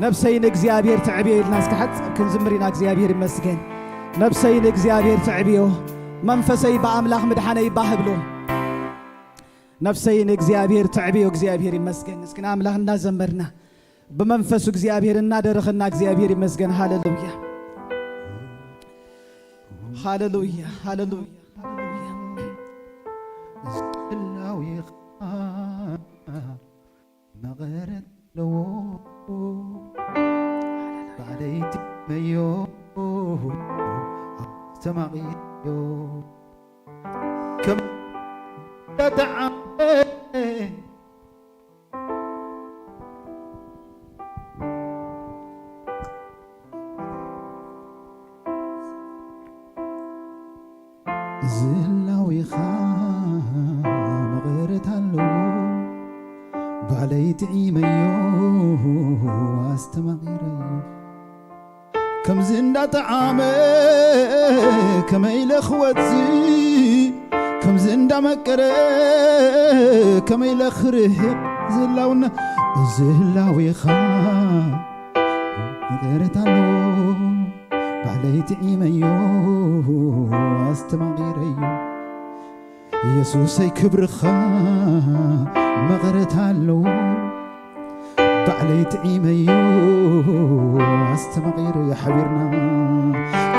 ነፍሰይ ንእግዚኣብሔር ተዕብዮ ኢልና እስከ ሓጻብ ክንዝምር ኢና። እግዚኣብሔር ይመስገን። ነፍሰይ ንእግዚኣብሔር ተዕብዮ፣ መንፈሰይ ብኣምላኽ ምድሓነይ ባህ ብሎ። ነፍሰይ ንእግዚኣብሔር ተዕብዮ፣ እግዚኣብሔር ይመስገን። እስኪ ንኣምላኽ እናዘመርና፣ ብመንፈሱ እግዚኣብሔር እናደረኸና፣ እግዚኣብሔር ይመስገን። ሃሌሉያ። ሃሌሉያ፣ ሃሌሉያ፣ ሃሌሉያ። ህላዌኻ መቐረት ኣለዎ። ባዕለይቲ መዮ ኣስተማቒዮ። ከም ተተዓመ ዝላዊኻ መቐረት ኣለዎ። ባዕለይ ጥዒመዮ ኣስተማቒረዮ። ከምዚ እንዳጠዓመ ከመይ ኢለ ክወጽእ፣ ከምዚ እንዳመቀረ ከመይ ኢለ ክርሕቕ፣ ዝላውና ዝላዊኻ መቐረት ኣለዎ። ባዕለይ ጥዒመዮ ኣስተማቒረዮ። ኢየሱሰይ ክብርኻ መቐረት ኣለዎ። ባዕለይ ጥዒመዮ ኣስተማቒረዮ። ሓቢርና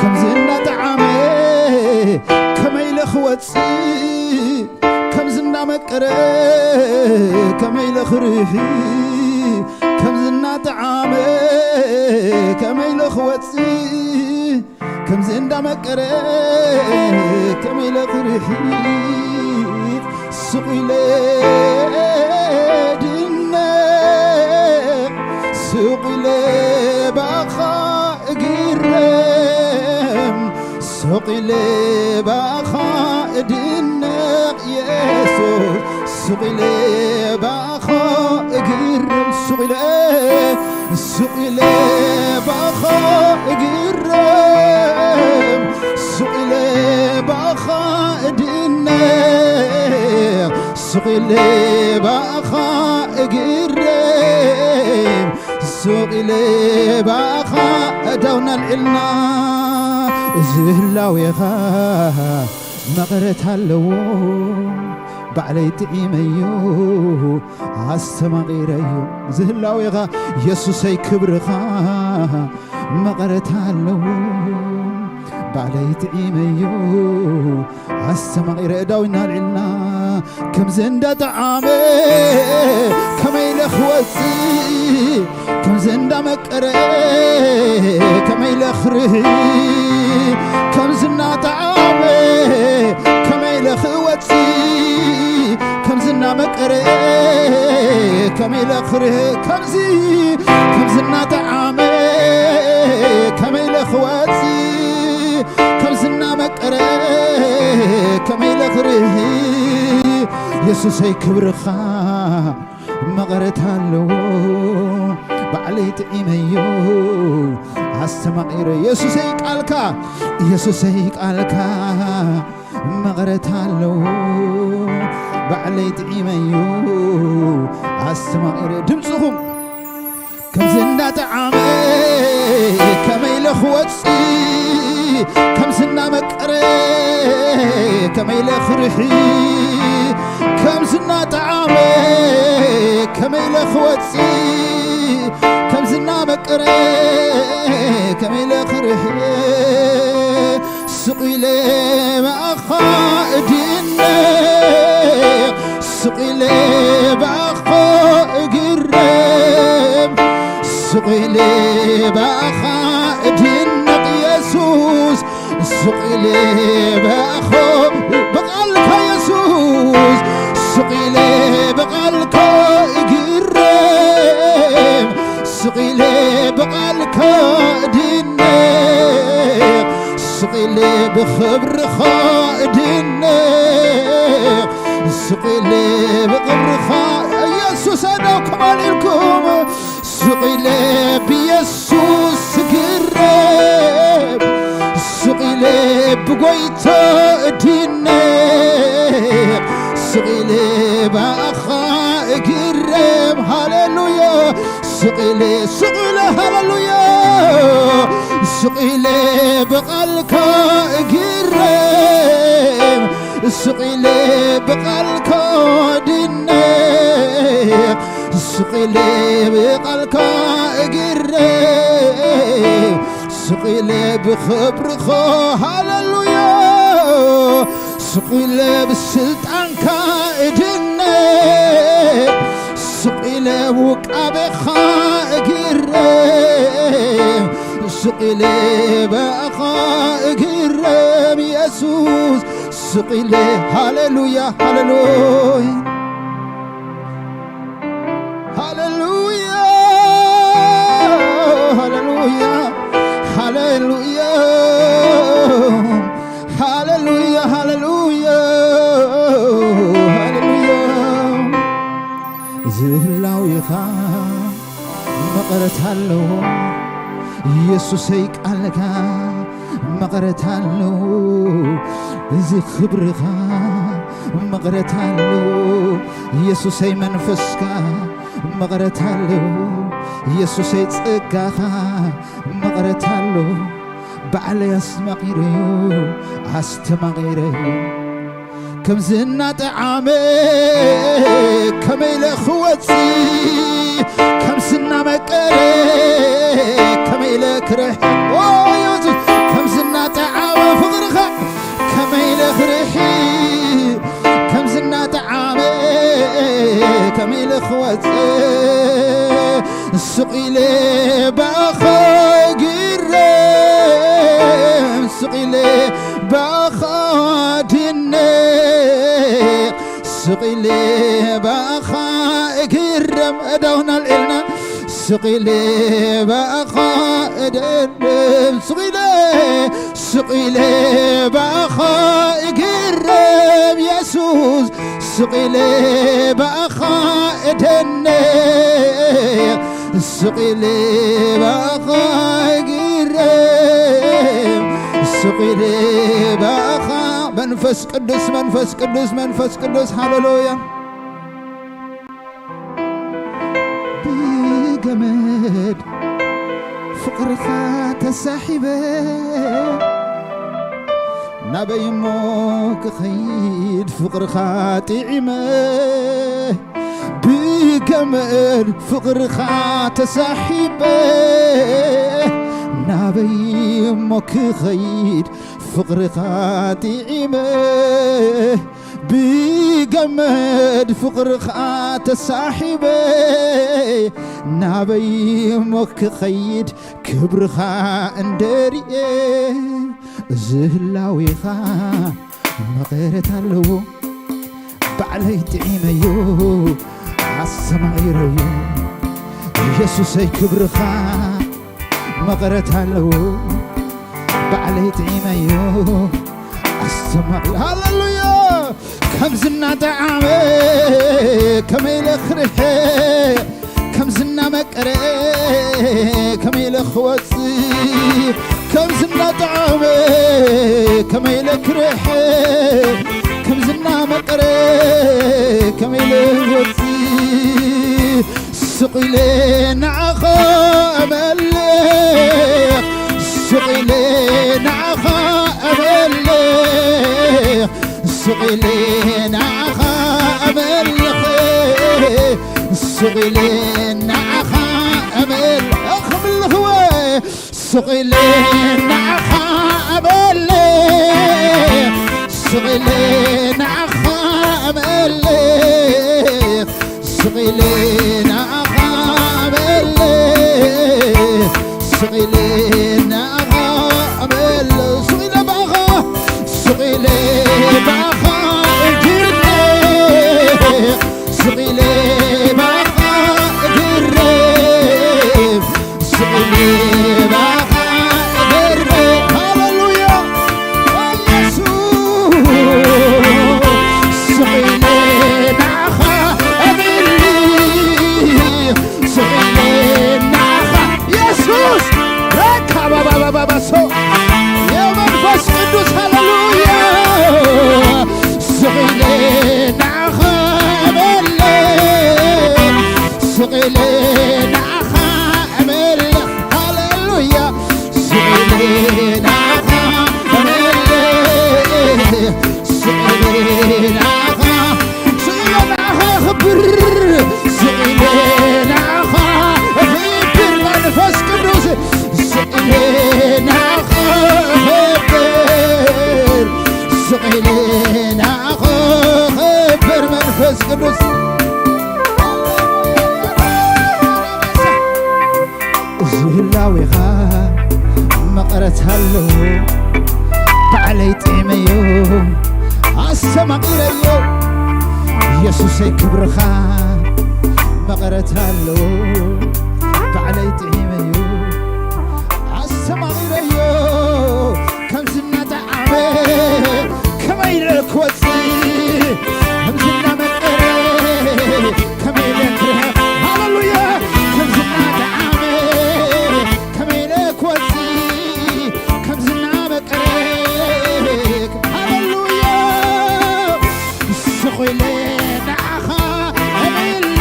ከምዚ እናጠዓመ ከመይ ኢለ ክወጽእ፣ ከምዚ እናመቀረ ከመይ ኢለ ክርሒ፣ ከምዚ እናጠዓመ ከመይ ኢለ ክወጽእ፣ ከምዚ እንዳመቀረ ከመይ ኢለ ክርሒት፣ ስቕ ኢለ ድነቕ፣ ስቕ ኢለ ባኻ እግረም፣ ስቕ ኢለ ባኻ እድነቕ የሱስ፣ ስቕ ኢለ ባኻ እግረም፣ ስቕ ኢለ ስቕ ኢለ ባኻ እግረም፣ ስቕ ኢለ ባኻ እድነቕ፣ ስቕ ኢለ ባኻ እግረም፣ ስቕ ኢለ ባኻ እዳውና ኣልዒልና። እዚ ህላዌኻ መቐረት ኣለዎ። ባዕለይ ጥዒመዮ ኣስተማቒረዮ። ዝህላዌኻ የሱሰይ ክብርኻ መቐረት ኣለዎ። ባዕለይ ጥዒመዮ ኣስተማቒረ እዳዊና ኣልዒልና። ከምዚ እንዳጠዓመ ከመይ ኢለ ክወጽእ፣ ከምዚ እንዳመቀረ ከመይ ኢለ ክርሂ፣ ከምዚ እናጠዓመ ከመይ ኢለ ክወጽእ፣ ከምዚ እናመቀረ ከመይ ኢለ ክርሂ፣ ከምዚ፣ ከምዚ እናጠዓመ ከመይ ኢለ ክወጽእ፣ ከምዚ እናመቀረ ከመይ ኢለ ክርሂ፣ የሱሰይ ክብርኻ መቐረት ኣለዎ። ባዕለይ ጥዒመዮ ኣስተማቒረ። የሱሰይ ቃልካ፣ የሱሰይ ቃልካ መቐረት ኣለዎ። ባዕለይ ጥዒመዮ ኣስተማቒረ። ድምፅኹም ከምዚ እንዳጠዓመ ከመይ ኢለ ክወጽእ፣ ከምዚ እናመቀረ ከመይ ኢለ ክርሒ፣ ከምዚ እናጠዓመ ከመይ ኢለ ክወጽእ፣ ከምዚ እናመቀረ ከመይ ኢለ ክርሒ፣ ስቕ ኢለ ብኣኻ እድነቕ፣ ስቕ ኢለ ብኣኻ እግረም፣ ስቕ ኢለ ብኣኻ እድነቕ የሱስ፣ ስቕ ኢለ ብኣኻ ብቓልካ የሱስ፣ ስቕ ኢለ ብቓልካ እግረም፣ ስቕ ኢለ ብቓልካ እድነቕ፣ ስቕ ኢለ ብኽብርኻ እድነቕ፣ ስቕ ኢለ ብኽብርኻ የሱስ ኣዳው ከማን ኢልኩም ስቕ ኢለ ብየሱስ እግረም፣ ስቕ ኢለ ብጎይታ እድነቕ፣ ስቕ ኢለ ብኣኻ እግረም። ሃሌሉያ። ስቕ ኢለ፣ ስቕ ኢለ፣ ሃሌሉያ። ስቕ ኢለ ብቓልካ እግረም፣ ስቕ ኢለ ብቓልካ እድነቕ፣ ስቕ ኢለ ብቓልካ እግረም፣ ስቕ ኢለ ብኽብርኻ፣ ሃሌሉያ። ስቕ ኢለ ብስልጣንካ እድነቕ፣ ስቕ ኢለ ብውቃቤኻ እግረም፣ ስቕ ኢለ ብኣኻ እግረም የሱስ፣ ስቕ ኢለ፣ ሃሌሉያ፣ ሃሌሉያ። ሃሌሉያ፣ ሃሌሉያ፣ ሃሌሉያ፣ ሃሌሉያ፣ ሃሌሉያ፣ ሃሌሉያ። እዚ ህላዌኻ መቐረት ኣለዎ። ኢየሱሰይ ቃልካ መቐረት ኣለዎ። እዚ ክብርኻ መቐረት ኣለዎ። ኢየሱሰይ መንፈስካ መቐረት ኣለዎ። ኢየሱሰይ ጸጋኻ መቐረት ኣለዎ። ባዕለይ ኣስተማቒረዮ፣ ኣስተማቒረዮ። ከምዚ እናጠዓመ ከመይ ኢለ ክወጽእ፣ ከምዚ እናመቀረ ከመይ ኢለ ክርሕቕ። ኦ የሱስ፣ ከምዚ እናጠዓመ ፍቕርኻ ከመይ ኢለ ክርሕቕ፣ ከምዚ እናጠዓመ ከመይ ኢለ ክወጽእ። ስቕ ኢለ ብኣኻ እግረም፣ ስቕ ኢለ ብኣኻ ድነቕ፣ ስቕ ኢለ ብኣኻ እግረም። እዳውና ልዕልና ስቕ ኢለ ብኣኻ እደንብ፣ ስቕ ኢለ፣ ስቕ ኢለ ብኣኻ እግረም የሱስ፣ ስቕ ኢለ ብኣኻ እደንብ፣ ስቕ ኢለ ብኣኻ እግረም፣ ስቕ ኢለ ብኣኻ። መንፈስ ቅዱስ፣ መንፈስ ቅዱስ፣ መንፈስ ቅዱስ፣ ሃሌሉያ። ብገመድ ፍቕርኻ ተሳሒበ፣ ናበይ እሞ ክኸይድ ፍቕርኻ ጥዒመ። ብገመድ ፍቕርኻ ተሳሒበ፣ ናበይ እሞ ክኸይድ ፍቕርኻ ጥዒመ። ብገመድ ፍቕርኻ ተሳሒበ፣ ናበይ እሞ ክኸይድ ክብርኻ እንደርየ። እዚ ህላዌኻ መቐረት ኣለዎ፣ ባዕለይ ጥዒመዮ፣ ኣስተማቒረዮ። ኢየሱሰይ ክብርኻ መቐረት ኣለዎ፣ ባዕለይ ጥዒመዮ፣ ኣስተማቒ-፣ ሃሌሉያ። ከምዚ እናጠዓመ ከመይ ኢለ ክርሕቕ፣ ከምዚ እናመቀረ ከመይ ኢለ ክወጽእ፣ ከምዚ እናጠዓመ ከመይ ኢለ ክርሕቕ፣ ከምዚ እናመቀረ ከመይ ኢለ ክወጽእ። ስቕ ኢለ ንዓኻ እመልኽ፣ ስቕ ኢለ ንዓኻ እመልኽ፣ ስቕ ኢለ ንዓኻ እመልኽ፣ ስቕ ኢለ ንዓኻ እመልኽ። ኣኽምልኽወ ስቕ ኢለ ንዓኻ እመልኽ፣ ስቕ ኢለ ንዓኻ እመልኽ፣ ስቕ ኢለ ንዓኻ እመልኽ፣ ስቕ ኢለ ንዓኻ እመልኽ፣ ስቕ ኢለ ብኣኻ፣ ስቕ ኢለ ብኣኻ እግረም፣ ስቕ ኢለ ብኣኻ እግረም፣ ስቕ ኢለ ብኣኻ እግረም። ሃሌሉያ። ኢየሱስ፣ ስቕ ኢለ ንዓኻ እምሊ፣ ስቕ ኢለ ንዓኻ ኢየሱስ፣ ረካባባባባሶ፣ የመንፈስ ቅዱስ፣ ሃሌሉያ። ስቕ ኢለ ንዓኻ እምሊ፣ ስቕ ኢለ ንዓኻ እምሊ፣ ሃሌሉያ። ስቕ ኢለ ንዓኻ እምሊ፣ ስቕ ኢለ ንዓኻ፣ ስቕ ኢለ ንዓኻ እኽብር፣ ስቕ ኢለ ንዓኻ እኽብር መንፈስ ቅዱስ፣ ስቕ ኢለ ንዓኻ እኽብር፣ ስቕ ኢለ ንዓኻ እኽብር መንፈስ ቅዱስ። እዚ ህላዌኻ መቐረት ኣለዎ፣ ባዕለይ ጥዕመዮ፣ ኣስተማቒረዮ። ኢየሱሰይ ክብርኻ መቐረት ኣለዎ፣ ባዕለይ ጥዕመዮ፣ ኣስተማቒረዮ። ከምዚ እናጠዓመ ከመይ ኢለ ክወጽእ፣ ከምዚ እናመቀረ ከመይ ኢለ ክርሕቕ። ሃሌሉያ። ከምዚ እናጠዓመ ከመይ ኢለ ክወጽእ፣ ከምዚ እናመቀረ። ሃሌሉያ። ስቕ ኢለ ንዓኻ እምሊ፣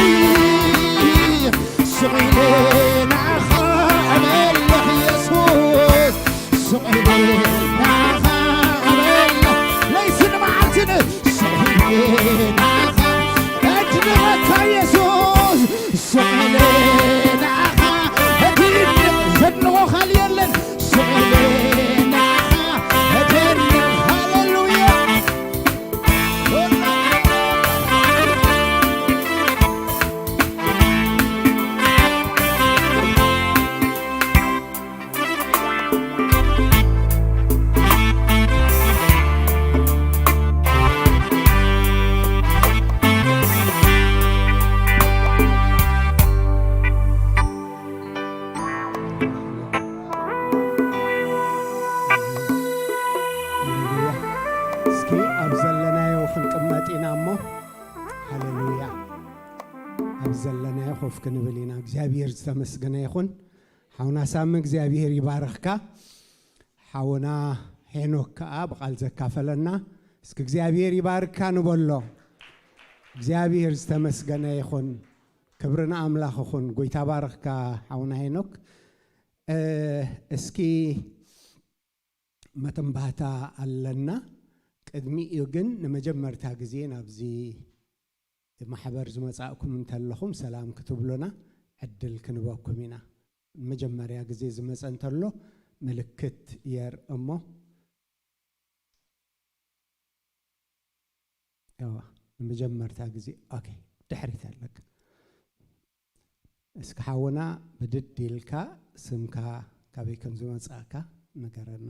ስቕ ኢለ ንዓኻ እምልኽ ኢየሱስ። ስቕ ኢለ ሃሌሉያ። ኣብ ዘለናዮ ኮፍ ክንብል ኢና። እግዚኣብሔር ዝተመስገነ ይኹን። ሓውና ሳሚ እግዚኣብሔር ይባርኽካ። ሓውና ሄኖክ ከኣ ብቓል ዘካፈለና፣ እስኪ እግዚኣብሔር ይባርካ ንበሎ። እግዚኣብሔር ዝተመስገነ ይኹን። ክብሪ ንኣምላኽ ይኹን። ጎይታ ባርኽካ ሓውና ሄኖክ። እ፣ እስኪ መተንባህታ ኣለና። ቅድሚኡ ግን ንመጀመርታ ግዜ ናብዚ ማሕበር ዝመጻእኩም እንተለኹም ሰላም ክትብሉና ዕድል ክንበኩም ኢና። መጀመርያ ግዜ ዝመጸ እንተሎ ምልክት የርኢ እሞ፣ እዋ፣ ንመጀመርታ ግዜ፣ ኦኬ፣ ድሕሪት ኣለካ። እስኪ ሓውና ብድድ ኢልካ ስምካ ካበይ ከም ዝመጻእካ ንገረና።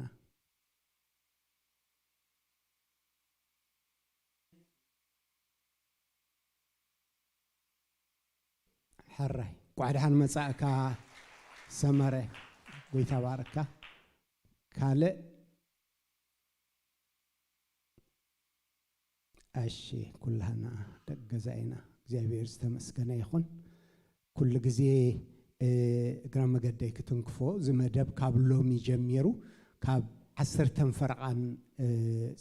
ሕራይ፣ እንኳዕ ደሓን መጻእካ ሰመረ፣ ጎይታ ባርካ። ካልእ? እሺ፣ ኩላህና ደቂ ገዛ ኢና። እግዚኣብሔር ዝተመስገነ ይኹን። ኩሉ ግዜ፣ እ፣ እግረ መገደይ ክትንክፎ፣ እዚ መደብ ካብ ሎሚ ጀሚሩ፣ ካብ ዓሰርተን ፈረቓን፣ እ፣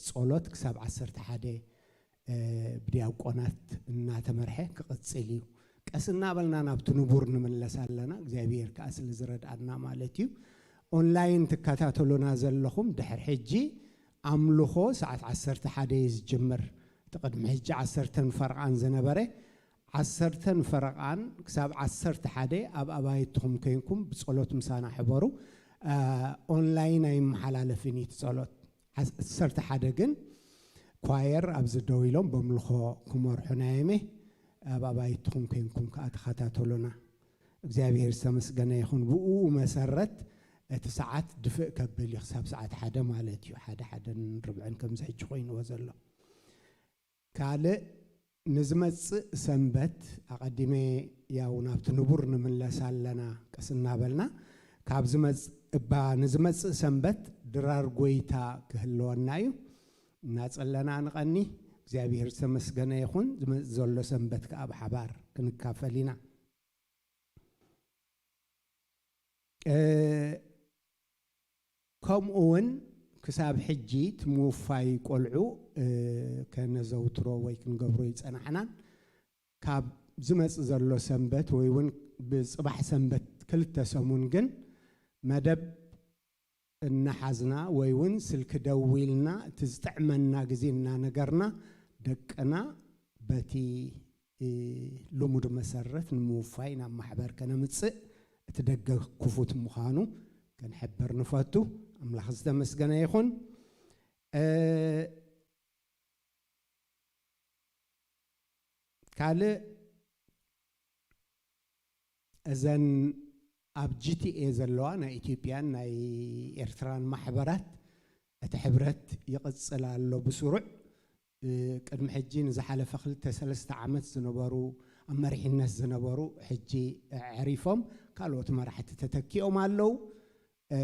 ጸሎት ክሳብ ዓሰርተ ሓደ፣ እ፣ ብዲያቆናት እናተመርሐ ክቕጽል እዩ። ቀስ እናበልና ናብቲ ንቡር ንምለስ ኣለና፣ እግዚኣብሔር ከኣ ስለ ዝረድኣና ማለት እዩ። ኦንላይን ትከታተሉና ዘለኹም፣ ድሕሪ ሕጂ ኣምልኾ ሰዓት ዓሰርተ ሓደ እዩ ዝጅምር። እቲ ቅድሚ ሕጂ ዓሰርተን ፈረቓን ዝነበረ፣ ዓሰርተን ፈረቓን ክሳብ ዓሰርተ ሓደ ኣብ ኣባይትኹም ኮይንኩም ብጸሎት ምሳና ሕበሩ። እ፣ ኦንላይን ኣይመሓላለፍን እዩ እቲ ጸሎት። ዓሰርተ ሓደ ግን ኳየር ኣብዚ ደው ኢሎም በምልኾ ክመርሑና እየም። ኣብ ኣባይትኹም ኮይንኩም ከኣ ተኸታተሉና። እግዚኣብሔር ዝተመስገነ ይኹን። ብኡ መሰረት እቲ ሰዓት ድፍእ ከብል እዩ፣ ክሳብ ሰዓት ሓደ ማለት እዩ። ሓደ ሓደን ርብዕን ከምዚ ሕጂ ኮይንዎ ዘሎ። ካልእ፣ ንዝመጽእ ሰንበት ኣቐዲመ፣ ያው ናብቲ ንቡር ንምለስ ኣለና፣ ቀስ እናበልና። ካብ ዝመጽ-፣ እባ ንዝመጽእ ሰንበት ድራር ጎይታ ክህልወና እዩ። እናጸለና ንቐኒ። እግዚኣብሔር ዝተመስገነ ይኹን። ዝመጽእ ዘሎ ሰንበት ከኣ ብሓባር ክንካፈል ኢና። እ፣ ከምኡ እውን ክሳብ ሕጂ እቲ ምውፋይ ቆልዑ፣ እ፣ ከነዘውትሮ ወይ ክንገብሮ ይጸናሕናን፣ ካብ ዝመጽእ ዘሎ ሰንበት ወይ እውን ብጽባሕ ሰንበት ክልተ ሰሙን ግን መደብ እናሓዝና ወይ እውን ስልኪ ደዊልና እቲ ዝጥዕመና ግዜ እናነገርና ደቅና በቲ፣ እ፣ ልሙድ መሰረት ንምውፋይ ናብ ማሕበር ከነምጽእ እቲ ደገ ክፉት ምዃኑ ክንሕብር ንፈቱ። ኣምላኽ ዝተመስገነ ይኹን። እ፣ ካልእ፣ እዘን ኣብ ጂ ቲ ኤ ዘለዋ ናይ ኢትዮጵያን ናይ ኤርትራን ማሕበራት፣ እቲ ሕብረት ይቕጽል ኣሎ ብስሩዕ። እ፣ ቅድሚ ሕጂ ንዝሓለፈ ክልተ ሰለስተ ዓመት ዝነበሩ፣ ኣብ መሪሕነት ዝነበሩ ሕጂ ኣዕሪፎም ካልኦት መራሕቲ ተተኪኦም ኣለዉ። እ፣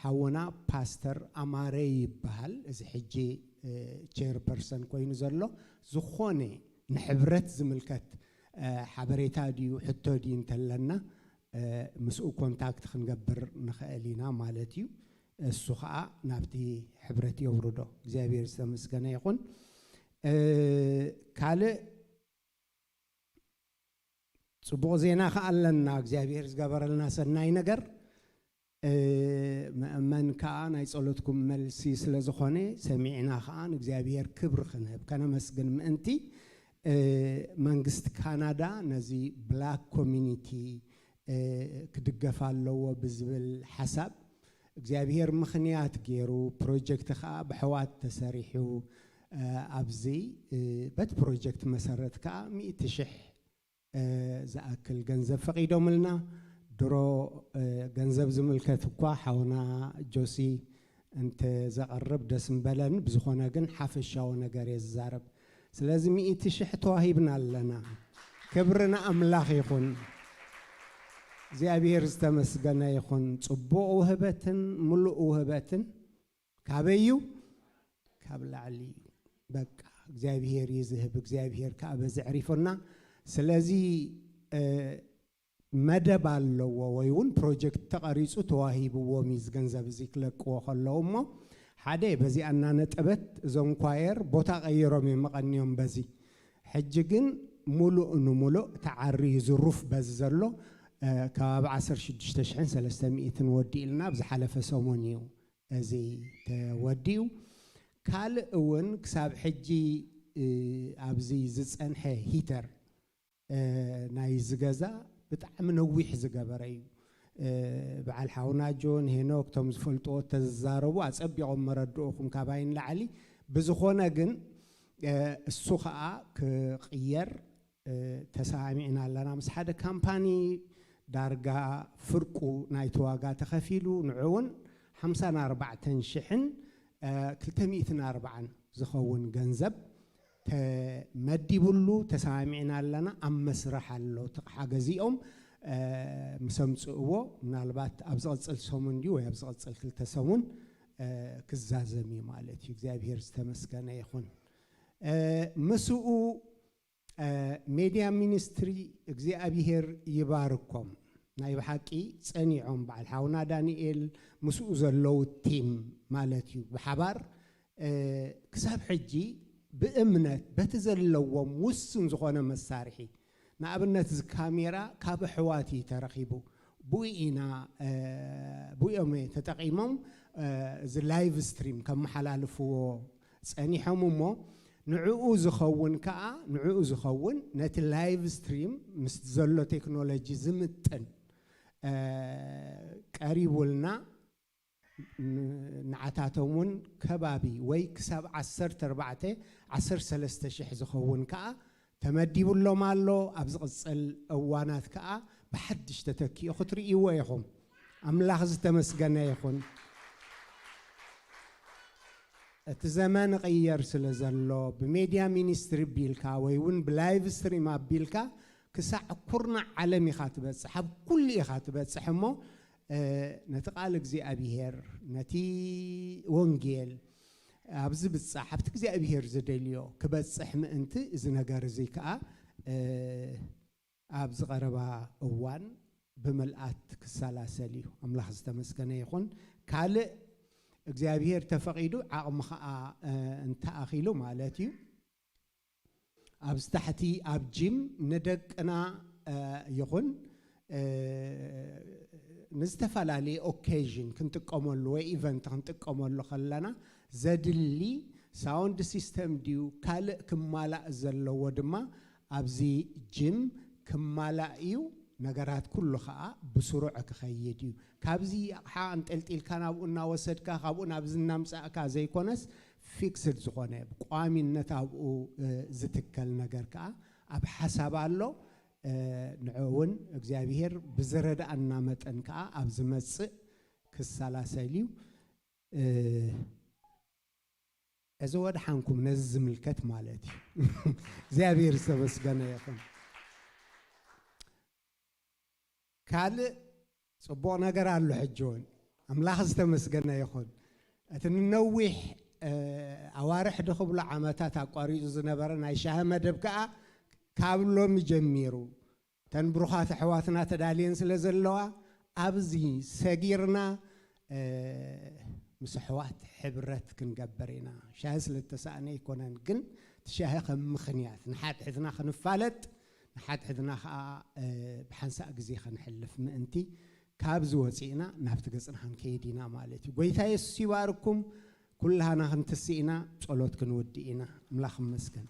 ሓውና ፓስተር ኣማረ ይበሃል። እዚ ሕጂ፣ እ፣ ቼርፐርሰን ኮይኑ ዘሎ፣ ዝኾነ ንሕብረት ዝምልከት፣ እ፣ ሓበሬታ ድዩ ሕቶ ድዩ እንተለና፣ እ፣ ምስኡ ኮንታክት ክንገብር ንኽእል ኢና ማለት እዩ። እሱ ኸኣ ናብቲ ሕብረት የውርዶ። እግዚኣብሔር ዝተመስገነ ይኹን። እ፣ ካልእ ጽቡቕ ዜና ከኣ ኣለና፣ እግዚኣብሔር ዝገበረልና ሰናይ ነገር። እ፣ መእመን ከኣ ናይ ጸሎትኩም መልሲ ስለ ዝኾነ፣ ሰሚዕና ከኣ ንእግዚኣብሔር ክብሪ ክንህብ፣ ከነመስግን ምእንቲ፣ እ፣ መንግስቲ ካናዳ ነዚ ብላክ ኮሚኒቲ፣ እ፣ ክድገፍ ኣለዎ ብዝብል ሓሳብ እግዚኣብሔር ምኽንያት ገይሩ፣ ፕሮጀክት ከኣ ብሕዋት ተሰሪሑ፣ እ፣ ኣብዚ፣ እ፣ በቲ ፕሮጀክት መሰረት ከኣ ሚእቲ ሽሕ እ፣ ዝኣክል ገንዘብ ፈቒዶምልና። ድሮ፣ እ፣ ገንዘብ ዝምልከት እኳ ሓውና ጆሲ እንተ ዘቐርብ ደስ ምበለን፣ ብዝኾነ ግን ሓፈሻዊ ነገር እየ ዝዛረብ። ስለዚ ሚእቲ ሽሕ ተዋሂብና ኣለና። ክብሪ ንኣምላኽ ይኹን። እግዚኣብሔር ዝተመስገነ ይኹን። ጽቡቕ ውህበትን ምሉእ ውህበትን ካበይ እዩ? ካብ ላዕሊ እዩ። በቃ፣ እግዚኣብሔር እዩ ዝህብ፣ እግዚኣብሔር ከዓ በዚ ዕሪፉና። ስለዚ መደብ ኣለዎ ወይ እውን ፕሮጀክት ተቐሪፁ ተዋሂብዎም እዩ ዝገንዘብ እዚ ክለቅዎ ከለዉ እሞ ሓደ በዚኣ እናነጠበት እዞም ኳየር ቦታ ቀይሮም እዮም መቐንዮም በዚ ሕጂ ግን ሙሉእ ንሙሉእ ተዓርዩ ዝሩፍ በዚ ዘሎ ከባቢ ዓሰርተ ሽዱሽተ ሽሕን ሰለስተ ሚእትን ወዲእልና ኣብ ዝሓለፈ ሰሙን እዩ እዚ ተወዲኡ። ካልእ እውን ክሳብ ሕጂ ኣብዚ ዝፀንሐ ሂተር ናይ ዝገዛ ብጣዕሚ ነዊሕ ዝገበረ እዩ። በዓል ሓውና ጆን ሄኖክ እቶም ዝፈልጥዎ ተዛረቡ ኣፀቢቖም መረድኡኹም ካባይ ንላዕሊ። ብዝኾነ ግን እሱ ከዓ ክቕየር ተሰማሚዕና ኣለና ምስ ሓደ ካምፓኒ። ዳርጋ ፍርቁ ናይቲ ዋጋ ተኸፊሉ ንዑ እውን ሓምሳን ኣርባዕተን ሽሕን ክልተ ሚእትን ኣርባዓን ዝኸውን ገንዘብ ተመዲቡሉ ተሰማሚዕና ኣለና። ኣብ መስርሕ ኣሎ እቲ ኣቕሓ ገዚኦም ምስ ኣምፅእዎ ምናልባት ኣብ ዝቕፅል ሰሙን ድዩ ወይ ኣብ ዝቕፅል ክልተ ሰሙን ክዛዘም እዩ ማለት እዩ። እግዚኣብሔር ዝተመስገነ ይኹን። ምስኡ ሜድያ ሚኒስትሪ እግዚኣብሔር ይባርኮም። ናይ ብሓቂ ጸኒዖም በዓል ሓውና ዳንኤል ምስኡ ዘለዉ ቲም ማለት እዩ ብሓባር ክሳብ ሕጂ ብእምነት በቲ ዘለዎም ውስን ዝኾነ መሳርሒ ንኣብነት እዚ ካሜራ ካብ ኣሕዋት እዩ ተረኺቡ ብኡ ኢና ብኡ እዮም ተጠቒሞም እዚ ላይቭ ስትሪም ከመሓላልፍዎ ጸኒሖም እሞ ንዕኡ ዝኸውን ከዓ ንዕኡ ዝኸውን ነቲ ላይቭ ስትሪም ምስ ዘሎ ቴክኖሎጂ ዝምጥን ቀሪቡልና ንዓታቶም እውን ከባቢ ወይ ክሳብ ዓሰርተ ኣርባዕተ ዓሰርተ ሰለስተ ሽሕ ዝኸውን ከዓ ተመዲቡሎም ኣሎ። ኣብ ዝቕፅል እዋናት ከዓ ብሓድሽ ተተኪኡ ክትርእይዎ ኢኹም። ኣምላኽ ዝተመስገነ ይኹን። እቲ ዘመን ይቕየር ስለ ዘሎ ብሜድያ ሚኒስትሪ ኣቢልካ ወይ እውን ብላይቭ ስትሪም ኣቢልካ ክሳዕ ኩርናዕ ዓለም ኢኻ ትበፅሕ፣ ኣብ ኩሉ ኢኻ ትበፅሕ እሞ ነቲ ቃል እግዚኣብሔር ነቲ ወንጌል ኣብ ዝብፃሕ ኣብቲ እግዚኣብሔር ዝደልዮ ክበፅሕ ምእንቲ እዚ ነገር እዚ ከዓ ኣብ ዝቐረባ እዋን ብምልኣት ክሰላሰል እዩ። ኣምላኽ ዝተመስገነ ይኹን። ካልእ እግዚኣብሔር ተፈቒዱ ዓቕሚ ኸዓ እንተኣኺሉ ማለት እዩ። ኣብዚ ታሕቲ ኣብ ጂም ንደቅና ይኹን ንዝተፈላለየ ኦኬዥን ክንጥቀመሉ ወይ ኢቨንት ክንጥቀመሉ ከለና ዘድሊ ሳውንድ ሲስተም ድዩ ካልእ ክማላእ ዘለዎ ድማ ኣብዚ ጂም ክማላእ እዩ። ነገራት ኩሉ ከዓ ብስሩዕ ክኸይድ እዩ። ካብዚ ኣቕሓ ኣንጠልጢልካ ናብኡ እናወሰድካ ካብኡ ናብዚ እናምፃእካ ዘይኮነስ ፊክስድ ዝኾነ ብቋሚነት ኣብኡ ዝትከል ነገር ከዓ ኣብ ሓሳብ ኣሎ። ንዑ እውን እግዚኣብሄር ብዝረድኣና መጠን ከዓ ኣብ ዝመፅእ ክሰላሰል እዩ። እዚ ወድሓንኩም ነዚ ዝምልከት ማለት እዩ። እግዚኣብሔር ዝተመስገነ ይኹን። ካልእ ፅቡቕ ነገር ኣሎ። ሕጂ እውን ኣምላኽ ዝተመስገነ ይኹን። እቲ ንነዊሕ ኣዋርሕ ድክብሎ ዓመታት ኣቋሪፁ ዝነበረ ናይ ሻሂ መደብ ከዓ ካብ ሎሚ ጀሚሩ እተን ብሩኻት ኣሕዋትና ተዳልየን ስለ ዘለዋ ኣብዚ ሰጊርና ምስ ኣሕዋት ሕብረት ክንገብር ኢና። ሻሂ ስለ ዝተሳእነ ኣይኮነን፣ ግን እቲ ሻሂ ከም ምኽንያት ንሓድሕድና ክንፋለጥ ንሓድሕድና ከዓ ብሓንሳእ ግዜ ከነሕልፍ ምእንቲ ካብዚ ወፂእና ናብቲ ገፅና ክንከይድ ኢና ማለት እዩ። ጎይታ የሱስ ይባርኩም። ኩላህና ክንትስእ ኢና፣ ጸሎት ክንውድእ ኢና። ኣምላኽ ይመስገን።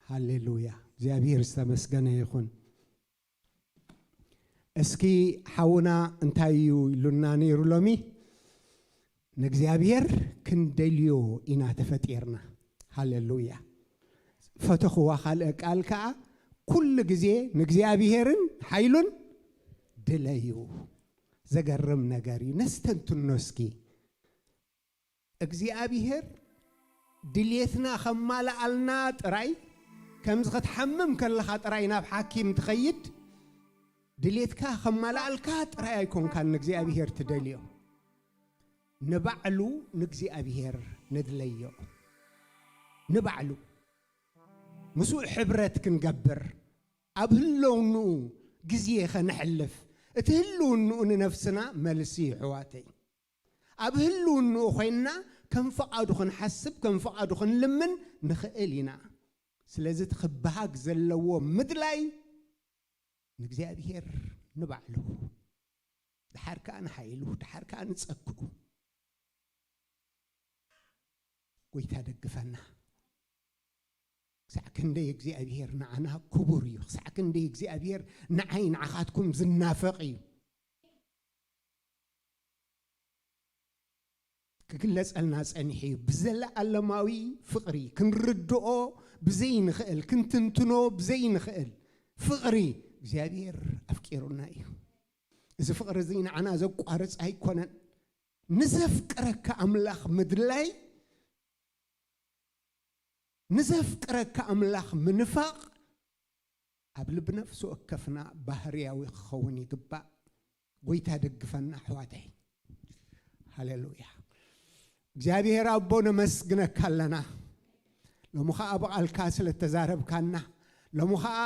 ሃሌሉያ፣ እግዚኣብሔር ዝተመስገነ ይኹን። እስኪ ሓውና እንታይ እዩ ኢሉና ነይሩ ሎሚ? ንእግዚኣብሔር ክንደልዮ ኢና ተፈጢርና። ሃሌሉያ። ፈተኽዋ ካልእ ቃል ከዓ ኩሉ ግዜ ንእግዚኣብሔርን ሓይሉን ድለዩ። ዘገርም ነገር እዩ። ነስተንትኖ እስኪ እግዚኣብሔር ድልየትና ከማልኣልና ጥራይ ከምዚ ክትሓምም ከለኻ ጥራይ ናብ ሓኪም ትኸይድ ድልየትካ ከማልኣልካ ጥራይ ኣይኮንካን ንእግዚኣብሔር ትደልዮ። ንባዕሉ ንእግዚኣብሔር ንድለዮ። ንባዕሉ ምስኡ ሕብረት ክንገብር፣ ኣብ ህልውንኡ ግዜ ኸነሕልፍ፣ እቲ ህልውንኡ ንነፍስና መልሲ እዩ፣ ኣሕዋተይ። ኣብ ህልውንኡ ኮይንና ከም ፍቓዱ ክንሓስብ፣ ከም ፍቓዱ ክንልምን ንኽእል ኢና። ስለዚ እቲ ክበሃግ ዘለዎ ምድላይ ንእግዚኣብሔር ንባዕሉ፣ ደሓር ከኣ ንሓይሉ፣ ደሓር ከኣ ንጸግኡ። ጎይታ ደግፈና። ክሳዕ ክንደይ እግዚኣብሔር ንዓና ክቡር እዩ፣ ክሳዕ ክንደይ እግዚኣብሔር ንዓይ ንዓኻትኩም ዝናፈቕ እዩ። ክግለጸልና ጸኒሑ እዩ። ብዘለኣለማዊ ፍቕሪ ክንርድኦ ብዘይንኽእል፣ ክንትንትኖ ብዘይንኽእል ፍቕሪ እግዚኣብሔር ኣፍቂሩና እዩ። እዚ ፍቕሪ እዚ ንዓና ዘቋርጽ ኣይኮነን። ንዘፍቅረካ ኣምላኽ ምድላይ፣ ንዘፍቅረካ ኣምላኽ ምንፋቕ ኣብ ልቢ ነፍሲ ወከፍና ባህርያዊ ክኸውን ይግባእ። ጎይታ ደግፈና ኣሕዋተይ። ሃሌሉያ። እግዚኣብሔር ኣቦ ነመስግነካ ኣለና። ሎሚ ኸኣ ብቓልካ ስለ እተዛረብካና፣ ሎሚ ኸኣ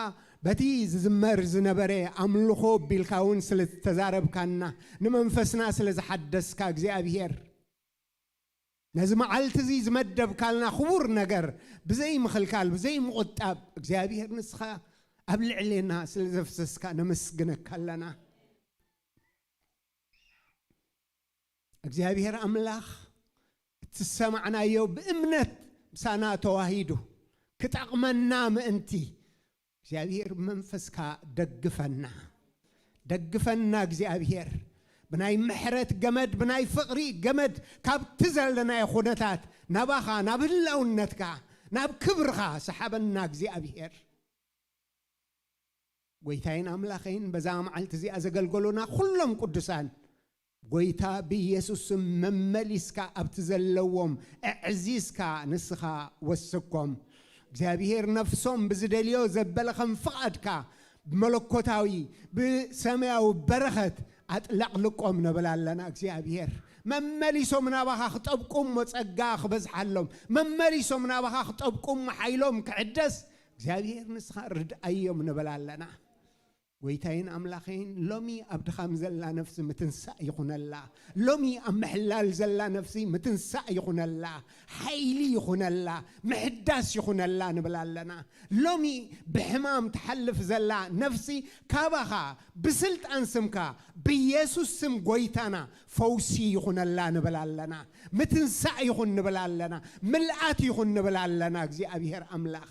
በቲ ዝዝመር ዝነበረ ኣምልኾ ቢልካ እውን ስለ እተዛረብካና፣ ንመንፈስና ስለ ዝሓደስካ እግዚኣብሔር፣ ነዚ መዓልቲ እዚ ዝመደብካልና ክቡር ነገር ብዘይ ምኽልካል፣ ብዘይ ምቑጣብ፣ እግዚኣብሔር ንስኻ ኣብ ልዕሌና ስለ ዘፍሰስካ ነመስግነካ ኣለና። እግዚኣብሔር ኣምላኽ፣ እቲ ዝሰማዕናዮ ብእምነት ምሳና ተዋሂዱ ክጠቕመና ምእንቲ፣ እግዚኣብሔር መንፈስካ ደግፈና። ደግፈና እግዚኣብሔር። ብናይ ምሕረት ገመድ፣ ብናይ ፍቕሪ ገመድ ካብቲ ዘለናዮ ኩነታት ናባኻ፣ ናብ ህላውነትካ፣ ናብ ክብርኻ ሰሓበና እግዚኣብሔር። ጎይታይን ኣምላኸይን፣ በዛ መዓልቲ እዚኣ ዘገልገሉና ኩሎም ቅዱሳን፣ ጎይታ ብኢየሱስ ስም መመሊስካ ኣብቲ ዘለዎም ኣዕዚዝካ ንስኻ ወስኮም። እግዚኣብሔር ነፍሶም ብዝደልዮ ዘበለ ከም ፍቓድካ ብመለኮታዊ ብሰማያዊ በረኸት ኣጥለቕልቆም ንብል ኣለና። እግዚኣብሔር መመሊሶም ናባኻ ክጠብቁ እሞ ጸጋ ክበዝሓሎም፣ መመሊሶም ናባኻ ክጠብቁ እሞ ሓይሎም ክሕደስ እግዚኣብሔር ንስኻ ርድኣዮም ንብል ኣለና። ጎይታይን ኣምላኸይን፣ ሎሚ ኣብ ድኻም ዘላ ነፍሲ ምትንሳእ ይኹነላ። ሎሚ ኣብ ምሕላል ዘላ ነፍሲ ምትንሳእ ይኹነላ። ሓይሊ ይኹነላ። ምሕዳስ ይኹነላ ንብል ኣለና። ሎሚ ብሕማም ትሓልፍ ዘላ ነፍሲ ካባኻ ብስልጣን ስምካ ብኢየሱስ ስም ጎይታና ፈውሲ ይኹነላ ንብል ኣለና። ምትንሳእ ይኹን ንብል ኣለና። ምልኣት ይኹን ንብል ኣለና። እግዚኣብሔር ኣምላኽ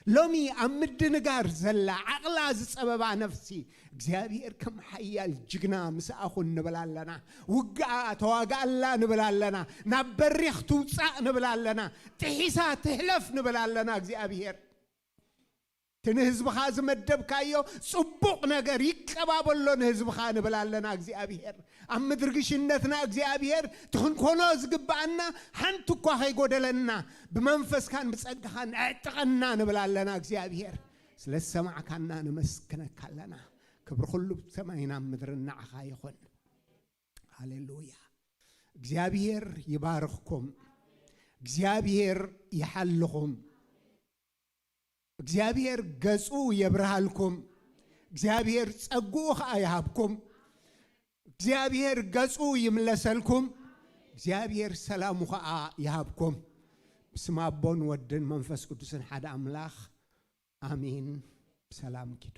ሎሚ ኣብ ምድንጋር ዘላ ዓቕላ ዝጸበባ ነፍሲ እግዚኣብሔር ከም ሓያል ጅግና ምስኣኹን ንብል ኣለና። ውግኣ ተዋግኣላ ንብል ኣለና። ናብ በሪኽ ትውጻእ ንብል ኣለና። ጥሒሳ ትሕለፍ ንብል ኣለና እግዚኣብሔር። እቲ ንህዝብኻ ዝመደብካዮ ጽቡቕ ነገር ይቀባበሎ ንህዝብኻ ንብል ኣለና እግዚኣብሔር። ኣብ ምድሪ ግሽነትና እግዚኣብሔር ትኽንኮኖ ዝግብኣና ሓንቲ እኳ ከይጎደለና ብመንፈስካን ብጸጋኻን ኣዕጥቀና ንብል ኣለና እግዚኣብሔር። ስለ ዝሰማዕካና ነመስግነካ ኣለና። ክብሪ ኩሉ ሰማይና ምድርን ንዓኻ ይኹን። ሃሌሉያ። እግዚኣብሔር ይባርኽኩም። እግዚኣብሔር ይሓልኹም። እግዚኣብሔር ገጹ የብርሃልኩም። እግዚኣብሔር ጸግኡ ኸኣ ይሃብኩም። እግዚኣብሔር ገጹ ይምለሰልኩም። እግዚኣብሔር ሰላሙ ኸኣ ይሃብኩም። ብስም ኣቦን ወድን መንፈስ ቅዱስን ሓደ ኣምላኽ ኣሜን። ብሰላም ኪዱ።